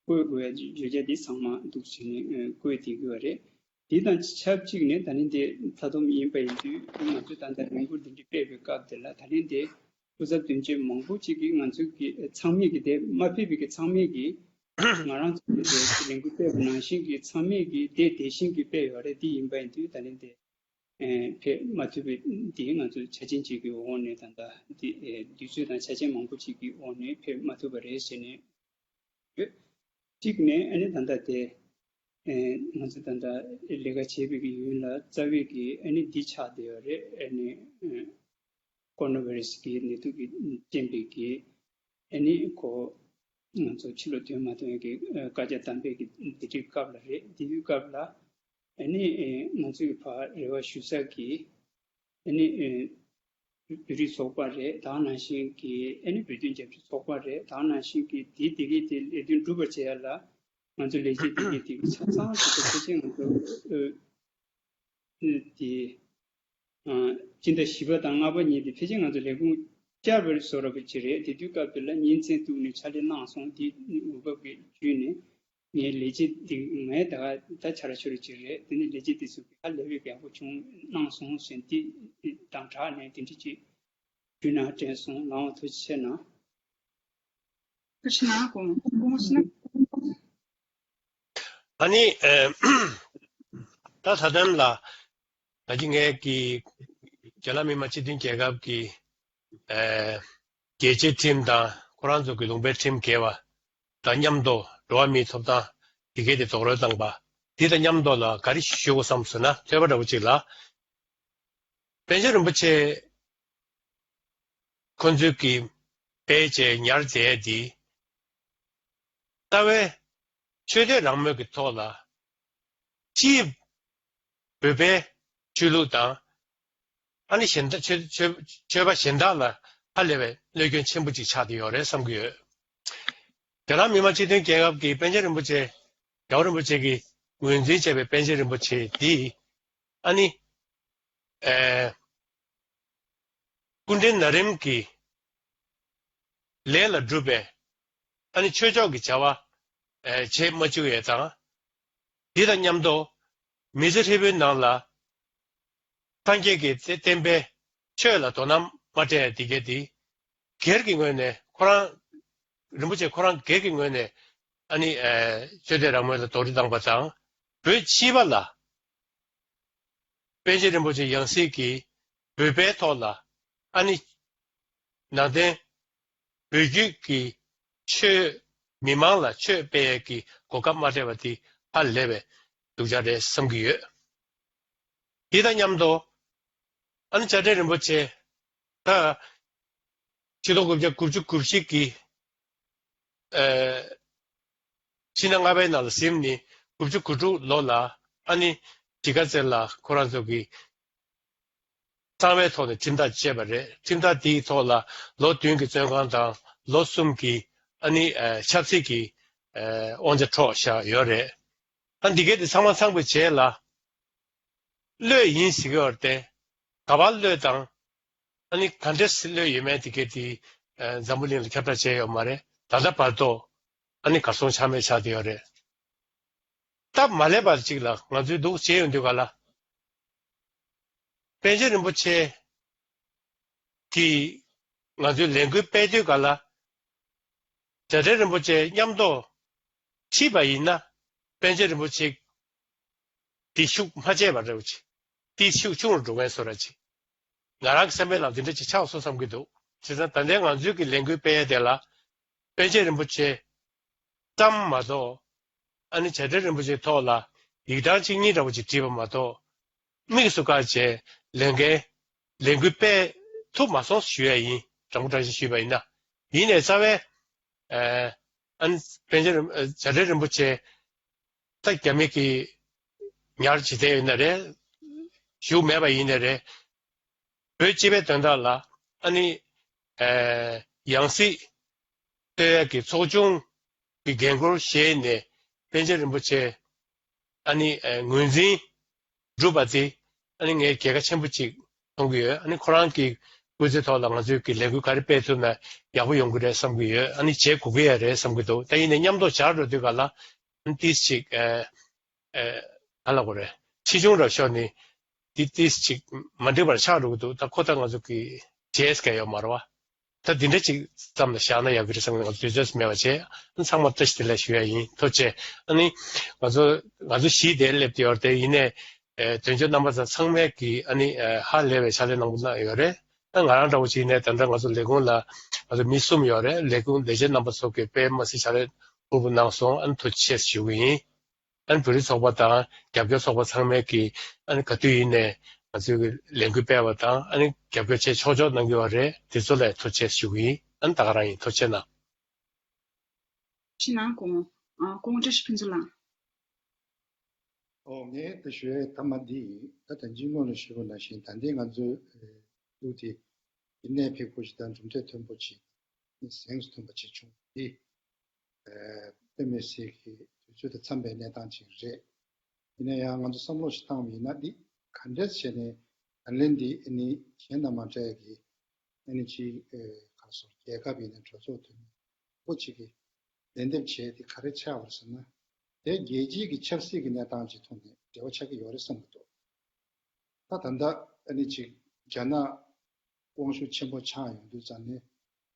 བཀོད་དགོས་ཡ་བརྗོད་བྱ་འདི་ཚང་མ་འདུག་བྱས་ནས་ཨེ་བཀོད་བསྡད་ཀྱི་ཡོད་རེད། འདི་དང་ཆབས་ཅིག་ནས་ད་ལན་དེ་མཐའ་སྡོམ་ཡིན་པ་ཡིན་དུས་ང་ཚོས་ད་ལྟ་ལས་འགུལ་འདི་འདྲ་སྤེལ་བའི་སྐབས་དེ་ལ་ད་ལན་དེ་སྐུ་ཚབ་དོན་གཅོད་མང་པོ་ཅིག་གིས་ང་ཚོའི་གི་ཚང་མས་ཀྱི་དེ་མ་ཕེབས་པའི་གི་ཚང་མས་ཀྱི་ང་རང་ཚོ་གི་དེ་ལས་འགུལ་སྤེལ་བ་ནང་བཞིན་གྱི་ཚང་མས་ཀྱི་དེ་དེ་བཞིན་གྱི་སྤེལ་ཡོད་རེད། འདི་ཡིན་པ་ཡིན་དུས་ད་ལན་དེ་ཕེབས་མ་ཐུབ་པའི་འདི་ང་ཚོ་ཆ་རྐྱེན་ཅིག་གི་འོག་ནས་ད་ལྟ་འདི་དུས་ཚོད་དང་ཆ་རྐྱེན་མང་པོ་ཅིག་གི་འོག་ནས་ཕེབས་མ་ཐུབ་པ་རེད་ཟེར་ནས་ཡོད། གཅིག་ནས་ཨ་ནི་ད་ལྟ་དེ་ཨེ་ང་ཚོ་ད་ལྟ་ལས་ཀ་བྱེད་པའི་གི་ཡུན་ལ་རྩ་བའི་གི་ཨ་ནི་འདི་ཆགས་བསྡད་ཡོད་རེད། ཨ་ནི་ཨེ་ཀོ་རོ་ན་བྷ་རེ་སི་གི་ནད་དུག་གི་རྐྱེན་པས་གི་ཨ་ནི་ཁོ་ང་ཚོ་ཕྱི་ལོགས་ཐོན་མ་ཐུབ་ཡ་གི་ཨེ་བཀའ་རྒྱ་བསྡམས་པའི་གི་དེ་འདྲའི་སྐབས་ལ་རེད། དེ་དུས་སྐབས་ལ་ཨ་ནི་ཨེ་ང་ཚོའི་ཕར་རེ་བ་ཞུ་ས་གི་ཨ་ནི་ཨེ་བོད་རིགས་ཚོགས་པ་རེད། ད་ག་ནང་བཞིན་གྱི་ཨ་ནི་བོད་དོན་རྒྱབ་སྐྱོར་ཚོགས་པ་རེད། ད་ག་ནང་བཞིན་གྱི་དེའི་དེ་གའི་དེ་ལས་དོན་སྒྲུབ་པར་བྱེད་ཡ་ལ་ང་ཚོ་ལས་བྱེད་དེ་གའི་དེ་གའི་ཆ་ཚང་དེ་ཚོ་ཕལ་ཆེར་ང་ཚོ་ཨ་དེ་ཨ་སྤྱི་ཟླ་བཞི་པ་དང་ལྔ་པ་གཉིས་དེ་ཕལ་ཆེར་ང་ཚོ་ལས་ཁུངས་བསྐྱར་བར་བཟོ་ར་བ་ཅིག་རེད། དེ་དུས་སྐབས་དེ་ལ་ཉིན་མཚན་གཏུགས་ནས་ཕྱག་ལས་གནང་སོང་། དེ་འོས་བབ་ཀྱི་བརྒྱུད་ནས། ངའི་ལས་བྱེད་འདི་ངའི་ད་ག་ད་ཆ་ར་ཆུ་ར་ཅིག་རེད། དེ་ནས་ལས་བྱེད་འདི་ཚོ་གི་ཧ་ལས་པའི་ཡག་པོ་བྱུང་གནང་སོང་ཟེར་འདི་དང་སྦྲགས་ནས་དེ་འདྲ་ཅིག་ཞུས་ན་དྲན་སོང་། ལགས་འོང་། ཐུགས་རྗེ་ཆེ་གནང་། ཐུགས་རྗེ་གནང་། དགོངས་དགོངས་ཞུ་ན། ཨ་ནི་ཨེ་ད་ད་ལྟ་ལ་ད་གིན་ངས་ཀྱི་རྒྱ་ནག་མི་དམངས་སྤྱི་མཐུན་རྒྱལ་ཁབ་ཀྱི་ཨེ་རྒྱལ་གཅེས་ཁྲིམས་དང་ཁོ་རང་ཚོ་གི་ལུང་པའི་ཁྲིམས་འགལ་བ་དང་མཉམ་དུ་འགྲོ་བ་མིའི་ཐོབ་ཐང་དེ་གའི་དེ་རྡོག་རོལ་བཏང་པ་དེ་དང་མཉམ་དུ་ལ་ག་རེ་ཞུ་དགོས་བསམ་ཟེར་ན། ཐོས་པ་འདྲ་བོ་ཅིག་ལ་པཎ་ཆེན་རིན་པོ་ཆེ་ཁོ་ཚོས་ཀྱི་དཔེ་བྱས་ཉར་མཛད་དེ་ལྟ་བའི་ཆོས་དད་རང་མོས་ཀྱི་ཐོག་ལ་སྤྱིའི་བོད་པའི་ཆོས་ལུགས་དང་ཨ་ནི་གཞན་དག་ཆོས་ཆོས་ཆོས་པ་གཞན་དག་ལ་ཧ་ལས་པའི་གནོད་སྐྱོན་ཆེན་པོ་ཅིག་ཆགས་བསྡད་ཡོད་རེད་བསམ་གྱི་ཡོད། རྒྱ་ནག་མི་དམངས་སྤྱི་མཐུན་རྒྱལ་ཁབ་ཀྱི་པཎ་ཆེན་རིན་པོ་ཆེ་རྒྱལ་བ་རིན་པོ་ཆེ་གིས་ངོས་འཛིན་བྱས་པའི་པཎ་ཆེན་རིན་པོ་ཆེ་འདི་ཨ་ནི་ ཨེ། སྐུ་ཕྲེང་ན་རིམ་གྱི་ལས་ལ་སྒྲུབ་པའི་ཨ་ནི་ཆོས་ཕྱོགས་ཀྱི་བྱ་བ་ཨེ་བྱེད་མ་བཅུག་ཡས་དང་། འདི་དང་མཉམ་དུ་མི་ཚེ་ཧྲིལ་པོའི་ནང་ལ་སངས་རྒྱས་ཀྱི་བསྟན་པའི་ཆོས་ལ་དོ་སྣང་མ་སྤྲད་ཡས་འདི་གས་འདི་སྒེར་གྱི་ངོས་ནས་ཁོ་རང་རིན་པོ་ཆེ་ཁོ་རང་སྒེར་གྱི་ངོས་ནས་ཨ་ནི་ཨེ་ཆོས་དད་རང་མོས་ལ་དོགས་འདྲི་བཏང་པ་དང་། བོད་སྤྱི་པ་ལ་པཎ་ཆེན་རིན་པོ་ཆེ་ཡང་སྲིད་ཀྱིས་བོད་པའི་ཐོག་ལ་ཨ་ནི་ནང་བསྟན་བོད་བརྒྱུད་ཀྱི་ཆོས་མི་མང་ལ་ཆོས་སྤེལ་ཡས་ཀྱི་གོ་སྐབས་མ་སྤྲད་པ་དེ་ཧ་ལས་པའི་སྡུག་ཅག་རེད་བསམ་གྱི་ཡོད། དེ་དང་མཉམ་དུ་ཨ་ནི་བྱ་བྲལ་རིན་པོ་ཆེ་ད་ཆིག་སྟོང་དགུ་བརྒྱ་དགུ་བཅུ་གོ་གཅིག་གི་ཨེ། ཕྱི་ཟླ་ལྔ་པའི་ནང་ལ་ཟིན་ནས་དགུ་བཅུ་གོ་དྲུག་ལོ་ལ་ཨ་ནི་གཞིས་ཀ་རྩེ་ལ་ཁོ་རང་ཚོ་གི་གསང་བའི་ཐོག་ནས་ཁྲིམས་ཐག་བཅད་པ་རེད། ཁྲིམས་ཐག་དེའི་ཐོག་ལ་ལོ་བདུན་གྱི་བཙོན་ཁང་དང་ལོ་གསུམ་གྱི་ཨ་ནི་ཨེ་ཆབ་སྲིད་ཀྱི་ཨེ་དབང་ཆ་འཕྲོག་བཞག་ཡོད་རེད། ཨ་འདི་གས་དེ་ཚང་མ་ཚང་བའི་རྗེས་ལ་གློད་ཡིན་ཟེར་གྱི་ཡོད་རེད་དེ། ག་པར་གློད་དང་། ཨ་ནི་ག་འདྲས་སེ་གློད་ཡོད་མེད་དེ་གས་དེ་ཨ་འཛམ་བུ་གླིང་ལ་ཁྱབ་བསྒྲགས་བྱས་ཡོད་མ་རེད། ད་ལྟ་བར་དུ་ཨ་ནི་གར་སོང་ཆ་མེད་ཆགས་བསྡད་ཡོད་རེད། སྟབས་མ་ལེགས་པ་ཅིག་ལ་ང་ཚོས་འདུག་བྱས་ཡོང་དུས་ག་ལ། པཎ་ཆེན་རིན་པོ་ཆེ་གིས་ང་ཚོའི་ལས་འགུལ་སྤེལ་དུས་ག་ལ། བྱ་བྲལ་རིན་པོ་ཆེ་མཉམ་དུ་ཁྲིད་པ་ཡིན་ན། པཎ་ཆེན་རིན་པོ་ཆེ་དེ་ཤུགས་མ་ཆད་པ་རེད་ཅིག་དེ་ཤུགས་ཆུང་རུ་འགྲོ་མཁན་བཟོ་འདྲ་ཅིག་ང་རང་གི་སེམས་པའི་ནང་དེ་འདྲ་ཅིག་ཆགས་སོང་བསམ་གྱི་འདུག་བྱས་ཙང་ད་ལྟའི་ང་ཚོའི་གི་ལས་འགུལ་སྤེལ་ཡས་དེ་ལ། པཎ་ཆེན་རིན་པོ་ཆེ་ཙམ་མ་གཏོགས། ཨ་ནི་བྱ་བྲལ་རིན་པོ་ཆེའི་ཐོག་ལ་ཡིག་ཐང་གཅིག་གཉིས་འདྲ་པོ་ཅིག་བྲིས་པ་མ་གཏོགས། དམིགས་སུ་བཀར་བྱས་ལས་འགན་ལས་འགུལ་སྤེལ་ཐུབ་མ་སོང་ཞུ་ཡ་ཡིན། དྲང་པོ་དྲང་བཞིན་ཞུས་པ་ཡིན་ན། ཡིན་ནའི་རྩ་བའི་ཨ་ཨ་ནི་པཎ་ཆེན་རིན་བྱ་བྲལ་རིན་པོ་ཆེ་ད་རྒྱ་མི་གི་ཉར་བྱེད་བསྡད་ཡོད་ན་རེད། བཞུགས་མེད་པ་ཡིན་ན་རེད། བོད་སྤྱི་པའི་དོན་དག་ལ་ཨ་ནི་ཨེ་ཡང་སྲིད་གཏོད་ཡག་གི་ཚོགས་ཆུང་གི་འགན་འཁུར་བཞེས་ནས་པཎ་ཆེན་རིན་པོ་ཆེ་ཨ་ནི་ཨེ་ངོས་འཛིན་སྒྲུབ་པ་དེ་ཨ་ནི་ངས་གལ་ཁ་ཆེན་པོ་ཅིག་མཐོང་གི་ཡོད། ཨ་ནི་ཁོ་རང་གི་སྐུ་ཚེ་ཐོག་ལ་ང་ཚོས་ཀྱི་ལས་འགུལ་ག་རེ་སྤེལ་ཐུབ་ན་ཡག་པོ་ཡོང་གི་རེད་བསམ་གྱི་ཡོད། ཨ་ནི་བྱེད་དགོས་ཀྱི་ཡ་རེད་བསམ་གྱི་འདུག་ད་ཡིན་ནའི་མཉམ་དུ་བྱ་འགྲོ་དུས་ག་ལ་ཨ་ནི་ཏིས་ཅིག་ཨེ། ཨེ། ག་ལ་གོ་རེད། ཆེ་ཆུང་རབ་ཤོར་ནི། འདི་ཏིས་ཅིག་མ་འགྲིག་པར་ཆགས་འགྲོ་གི་འདུག་ད་ཁོ་ད་ང་ཚོ་གི་བྱས་ཀ་ཡོད་མ་རེད་བ། ད་འདི་འདྲ་ཅིག་ཙམ་ལ་བཞག་ན་ཡག་གི་རེད་བསམ་ནས་ང་ཚོ་དུས་ཚོད་མེད་པ་བྱས། ཨ་ཚང་མ་བཀྲ་ཤིས་བདེ་ལེགས་ཞུ་ཡ་ཡིན། ཐུགས་རྗེ་ཆེ། ཨ་ནི་ང་ཚོ་ང་ཚོ་བཞི་དེ་སླེབས་ཏེ་ཡོད་རེད་དེ། ཡིན་ནའི་ཨེ་དོན་གཅོད་རྣམ་པ་ཚོ་ཚང་མས་ཀྱི་ཨ་ནི་ཨེ་ཧ་ལས་པའི་ཕྱག་ལས་གནང་པོ་གནང་ཡོད་རེད། ཨ་ང་རང་འདྲ་བོ་ཅིག་ནས་ད་ལྟ་ང་ཚོ་ལས་ཁུངས་ལ་ང་ཚོ་མི་གསུམ་ཡོད་རེད། ལས་ཁུངས་ལས་བྱེད་རྣམ་པ་ཚོ་གིས་དཔེ་མ་སྲིད་ཕྱག་ལས་ཕུར་བུ་གནང་སོང་། ཨ་ནི་ཐུགས་རྗེ་ཆེ་ཞུ་གི་ཡིན། ཨ་ནི་བོད་རིགས་ཚོགས་པ་དང་རྒྱབ་སྐྱོར་ཚོགས་པ་ཚང་མས་ཀྱིས་ཨ་ནི་ག་དུས་ཡིན་ནའི་ང་ཚོའི་ལས་འགུལ་སྤེལ་བ་དང་ཨ་ནི་རྒྱབ་སྐྱོར་བྱས་ཆོག་ཆོག་གནང་གི་ཡོད་རེད། དེ་ཚོ་ལ་ཐུགས་རྗེ་ཆེ་ཞུ་གི་ཡིན། ཨ་ནི་ད་ག་རང་ཡིན། ཐུགས་རྗེ་ཆེ་གནང་། ཕྱི་ནང་གོང་ཨ་གོང་བཀྲ་ཤིས་ཕུན་ཚོགས་ལགས། ཨོ་ངས་ད་ཞུ་ཡས་ཐ་མ་འདི་ཡིན། ད་ད་ཅི་སྔོན་ལ་ཞུས་པ་ནང་བཞིན་ད་ལྟའི་ང་ཚོའི་ཨེ་ལུགས་དེ་གནད་འཕིགས་པོ་ཞིག་དང་གྲུབ་འབྲས་མཐོན་པོ་ཅིག་གཟེངས་སུ་ཐོན་པ་ཅིག་བྱུང་སྟེ། ཨེ་དཔེ་མི་སྲིད་ཀྱི་དུས་ཚོད་དང་འཚམས་པའི་གནས་སྟངས་ཅིག་རེད། ཡིན་ན་ཡང་ང་ཚོ་བསམ་བློ་ཞིག་བཏང་བ་ཡིན་ན། འདི་ག་འདྲས་བྱས་ནས་ད་ལན་འདི་ཨ་ནི་གཞན་དང་མ་འདྲ་ཡ་གི་ཨ་ནི་ཅིག་ཨེ་ག་རེ་ཟེར། རྒྱལ་ཁབ་ཡིན་ན་གྲོས་ཚོགས་འཐུས་མི་པོ་ཅིག་གིས་ལན་འདེབས་བྱས་ཏེ་ག་རེ་ཆགས་པ་རེད་ཟེར་ན། དེ་རྒྱལ་སྤྱིའི་གི་ཆབ་སྲིད་ཀྱི་གནས་སྟངས་ཅིག་ཐོག་ནས་འབྲེལ་བ་ཆགས་ཀྱི་ཡོད་རེད་བསམ་གྱི་འདུག་ད་ད་ལྟ་ཨ་ནི་ཅིག་རྒྱ་ནག་དབང་ཤུགས་ཆེན་པོ་ཆགས་ཡོང་དུས་ཙང་ནས་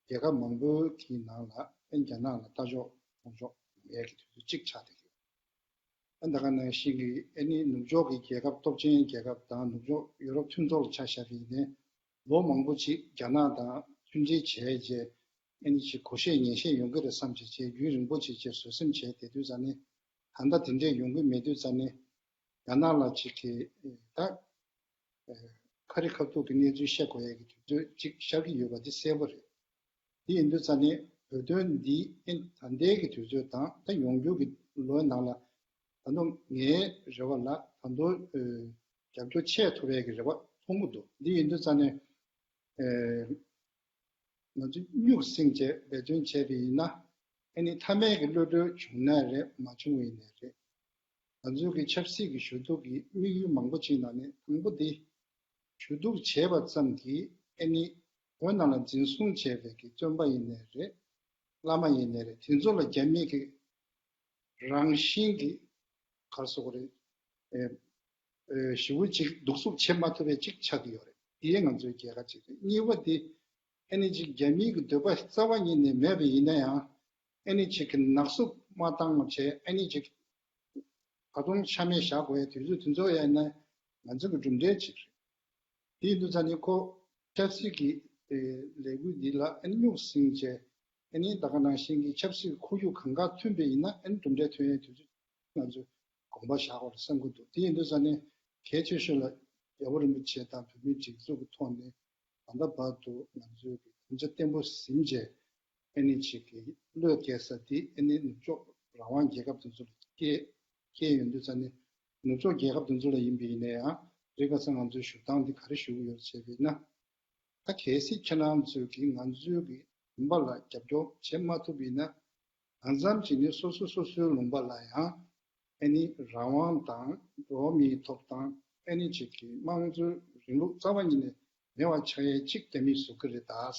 རྒྱལ་ཁབ་མང་པོའི་གི་ནང་ལ་ཨ་ནི་རྒྱ་ནག་ལ་ལྟ་ཕྱོགས་མཐོང་ཕྱོགས་མེད་ཀྱི་དུས་ཚོད་ཅིག་ཆགས་བསྡད་ཀྱི་ཡོད། ཨ་ད་ག་ནང་བཞིན་གྱི་ཨ་ནི་ནུབ་ཕྱོགས་ཀྱི་རྒྱལ་ཁབ་སྟོབས་ཆེན་རྒྱལ་ཁབ་དང་ནུབ་ཕྱོགས་ཡུ་རོབ་མཐུན་ཚོགས་ལ་ཆ་བཞག་པ་ཡིན་ནའི་ལོ་མང་པོ་ཅིག་རྒྱ་ནག་དང་མཐུན་འབྲེལ་བྱས་རྗེས་ཨ་ནི་ཅིག་གོ་ཤེས་ཉན་ཤེས་ཡོང་གི་རེད་བསམ་བྱས་བྱས་རྒྱུན་རིང་པོ་ཅིག་བྱས་བཟོད་སེམས་བྱས་བསྡད་དུས་ཙང་ནས། ད་ལྟ་དེ་འདྲས་ཡོང་གི་མེད་དུས་ཙང་ནས་རྒྱ་ནག་ལ་ཅིག་གི་ད་ཨེ་ཁ་རི་ཁ་ཐུག་གི་གནས་ཚུལ་བཤད་དགོས་ཡ་གི་དུས་ཚོད་ཅིག་ཤར་གྱི་ཡོད་པ་འདི་གསལ་པོ་རེད། དེ་ཡིན་དུས་ཙང་ནས་བོད་དོན་འདི་ཨེ་ད་ལྟའི་གི་དུས་ཚོད་དང་ད་ཡོང་རྒྱུ་གི་ལོའི་ནང་ལ་ད་དུང་ངའི་རེ་བ་ལ་ད་དུང་ཨེ་རྒྱབ་སྐྱོར་ཆེ་ཐུབ་ཡ་གི་རེ་བ་མཐོང་གི་འདུག་འདི་ཡིན་དུས་ཙང་ནས་ཨེ་ང་ཚོས་སྨྱུག་སྲིང་བྱས་འབད་བརྩོན་བྱས་པ་ཡིན་ན། ཨ་ནི་མཐའ་མའི་གི་གློད་གྲོལ་བྱུང་ན་རེད། མ་བྱུང་བ་ཡིན་ནའི་རེད། ང་ཚོའི་གི་ཆབ་སྲིད་ཀྱི་ཞུ་གཏུག་གི་དམིགས་ཡུལ་མང་པོ་ཅིག་ནང་ནས་དང་པོ་དེ། ཞུ་གཏུག་བྱས་པ་ཙམ་གྱིས་ཨ་ནི་བོད་ནང་ལ་འཛིན་བཟུང་བྱས་པའི་གི་བཙོན་པ་ཡིན་ནའི་རེད། བླ་མ་ཡིན་ནའི་རེད། དེ་ཚོ་ལ་རྒྱ་མི་གི་རང་བཞིན་གྱི་ག་རེ་ཟེར་དགོས་རེད། ཨེ་ཨེ་ཞེ་པོ་ཅིག་གདུག་རྩུབ་བྱེད་མ་ཐུབ་པའི་ཅིག་ཆགས་ཀྱི་ཡོད་རེད། དེ་ང་ཚོའི་རྒྱལ་ཁ་ཅིག་རེད། གཉིས་པ་དེ་ཨ་ནི་ཅིག་རྒྱ་མིའི་གི་འདོད་པ་རྩ་བ་ཉིད་ནས་མེད་པ་ཡིན་ན་ཡང་ཨ་ནི་ཅིག་གི་ནག་བསུབ་མ་བཏང་བྱས་ཨ་ནི་ཅིག་ད་དུང་ཆ་མེད་བཞག་དགོས་ཡ་དུས་ཚོད་དེ་ཚོ་ཡང་ན་ང་ཚོ་གི་གྲུབ་འབྲས་ཅིག་རེད། དེ་ཡིན་དུས་ཙང་ནི་ཁོ་ཆབ་སྲིད་ཀྱི་ཨེ་ལས་འགུལ་འདི་ལ་ཨ་ནི་སྨྱུག་སྲིང་བྱས་ཨ་ནི་ད་ག་ནང་བཞིན་གྱི་ཆབ་སྲིད་ཁོར་ཡུག་གང་ག་མཐུན་པ་ཡིན་ན་ཨ་ནི་གྲུབ་འབྲས་ཐོན་ཡའི་དུས་ཚོད་ང་ཚོས་དགོངས་པ་བཞག་དགོས་རེད་བསམ་གྱི་འདུག་དེ་ཡིན་དུས་ཙང་ནི་གལ་ཆེ་ཤོས་ལ་རྒྱལ་བ་རིན་པོ་ཆེ་དང་བོད་མིའི་སྒྲིག་འཛུགས་ཀྱི་ཐོག་ནས་ད་ལྟ་བར་དུ་ང་ཚོས་ཀྱི་དམ་བཅའ་བརྟན་པོ་ཟིན་བྱས་ཨ་ནི་ཅིག་གི་བློས་འགེལ་ས་དེ་ཨ་ནི་ནུབ་ཕྱོགས་རང་དབང་རྒྱལ་ཁབ་དེ་ཚོ་ལ་སྐྱེལ་སྐྱེལ་ཡོང་དུས་ཙང་ནི་ནུབ་ཕྱོགས་རྒྱལ་ཁབ་དེ་ཚོ་ལ་ཡིན་པ་ཡིན་ན་ཡང་རེས་ཁ་སང་ང་ཚོའི་བཞུགས་སྟངས་འདི་ག་རེ་ཞུ་གི་ཡོད་ཅེས་པས་ན། ད་གལ་སྲིད་ཁྱེད་རང་ཚོས་ཀྱིས་ང་ཚོའི་གི་ལུང་པ་ལ་རྒྱབ་སྐྱོར་བྱེད་མ་ཐུབ་པ་ཡིན་ན། གང་འཚམ་ཅིག་ནི་སོ་སོ་སོ་སོའི་ལུང་པ་ལ་ཡང་ཨ་ནི་རང་དབང་དང་འགྲོ་བ་མིའི་ཐོབ་ཐང་ཨ་ནི་ཅིག་གི་དམངས་གཙོའི་རིང་ལུགས་རྩ་བ་ཉིད་ནས་མེད་པ་ཆགས་ཡས་ཅིག་རྒྱ་མིས་བཟོ་གི་རེད་ད།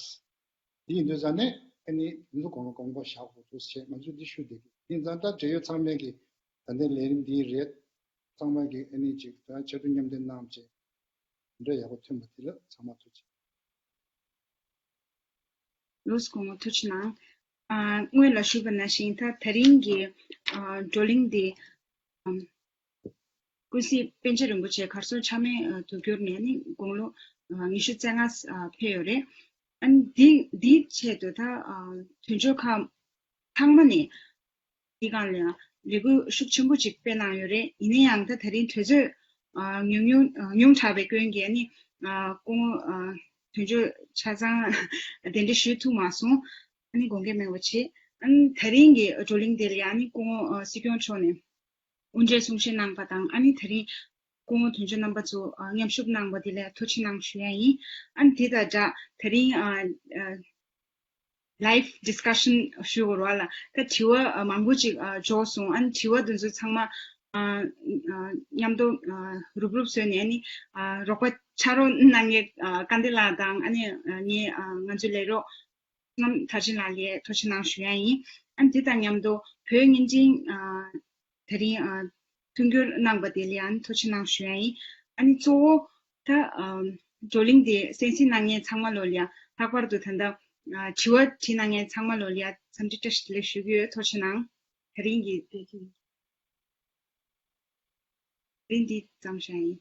དེ་ཡིན་དུས་ཙང་ནས་ཨ་ནི་དེ་ཚོ་དགོངས་དགོངས་པ་བཞག་དགོས་འདུག་ཟེར་ང་ཚོས་འདི་ཞུ་བསྡད་ཀྱི་ཡིན་ཙང་ད་འབྲེལ་ཡོད་ཚང་མས་ཀྱི་ད་ལྟའི་ལས་རིམ་འདི་རེད། ཚང་མ་གི་ཨ་ནི་ཅིག་ད་ཆེད་དུ་མཉམ་འདེགས་གནང་བྱས་འདྲ་ཡག་པོ་ཐོན་པ་དེ་ལ་ཚང་མ་ཐུགས་རྗེ་ཆེ། ལོས་སྐུ་ངོ་ཐུགས་རྗེ་གནང་། ཨ་སྔོན་ལ་ཞུས་པ་ནང་བཞིན་ད་དེ་རིང་གི་ཨ་བགྲོ་གླེང་འདི་ཨམ་ཀུན་གཟིགས་པཎ་ཆེན་རིན་པོ་ཆེ་གར་སོང་ཆ་མེད་ཨ་དུ་གྱུར་ནས་ནི་དགུང་ལོ་ཨ་ཉི་ཤུ་རྩ་ལྔ་ཨ་ཕེབས་ཡོད་རེད། ཨ་ནི་འདི་འདིའི་ཆེད་དུ་ད་ཨ་དོན་གཅོད་ཁག་ཚང་མ་ནས་འདི་སྒང་ལ་ཡང་ལས་འགུལ་ཤུགས་ཆེན་པོ་ཅིག་སྤེལ་གནང་ཡོད་རེད། ཡིན་ན་ཡང་ད་དེ་རིང་དུས་ཚོད་ཨ་ཉུང་ཉུང་ཨ་ཉུང་དྲགས་པའི་སྐྱོན་གྱིས་ནི་ཨ་སྐུ་ངོ་ཨ་དོན་གཅོད་ཆ་ཚང་གདན་འདྲེན་ཞུ་ཐུབ་མ་སོང་། ཨ་ནི་དགོངས་འགལ་མེད་པ་བྱེད། ཨ་ནི་དེ་རིང་གི་བགྲོ་གླེང་དེ་ལ་ཡང་ནི་སྐུ་ངོ་ཨ་སྲིད་སྐྱོང་མཆོག་ནས་དབུ་འབྱེད་གསུང་བཤད་གནང་པ་དང་ཨ་ནི་དེ་རིང་སྐུ་ངོ་དོན་གཅོད་རྣམ་པ་ཚོ་ཨ་མཉམ་ཞུགས་གནང་པ་དེ་ལ་ཐུགས་རྗེ་གནང་ཞུ་ཡ་ཡིན། ཨ་ནི་དེ་དང་སྦྲགས་དེ་རིང་ཨ་ཨ་live discussion ཞུ་དགོས་རེད་བ་ལ། ད་དྲི་བ་ཨ་མང་པོ་ཅིག་ཨ་འབྱོར་སོང་། ཨ་ནི་དྲི་བ་འདི་ཚོ་ཚང་མ་ཨ་ཨ་མཉམ་དུ་ཨ་རུབ་རུབ་བཟོས་ནས་ཨ་ནི་ཨ་རོགས་པ་ཕྱག་རོགས་གནང་མཁན་ཨ་དཀའ་འདི་ལགས་དང་ཨ་ནི་ཨ་ངའི་ཨ་ང་ཚོའི་ལས་རོགས་བསོད་ནམས་མཐར་ཕྱིན་ལགས་ལ་ཐུགས་རྗེ་གནང་ཞུ་ཡ་ཡིན། ཨ་ནི་དེ་དང་མཉམ་དུ་བོད་བརྙན་འཕྲིན་ཨ་དེ་རིང་ཨ་མཐུན་འགྱུར་གནང་པ་དེ་ལ་ཡང་ཐུགས་རྗེ་གནང་ཞུ་ཡ་ཡིན། ཨ་ནི་གཙོ་བོ་ད་ཨ་བགྲོ་གླེང་དེ་གསན་གཟིགས་གནང་མཁན་ཚང་མ་ལོ་ལ་ཡང་ལྷག་པར་དུ་ད་ལྟ་ཨ་དྲི་བ་དྲིས་གནང་མཁན་ཚང་མ་ལོ་ལ་ཡང་འཚམས་འདྲི་བཀྲ་ཤིས་བདེ་ལེགས་ཞུ་གི་ཡོད། ཐུགས་རྗེ་གནང་། དེ་རིང་གི་དེ་གི་རིང་འདི་ཙམ་བཞག་ཡིན།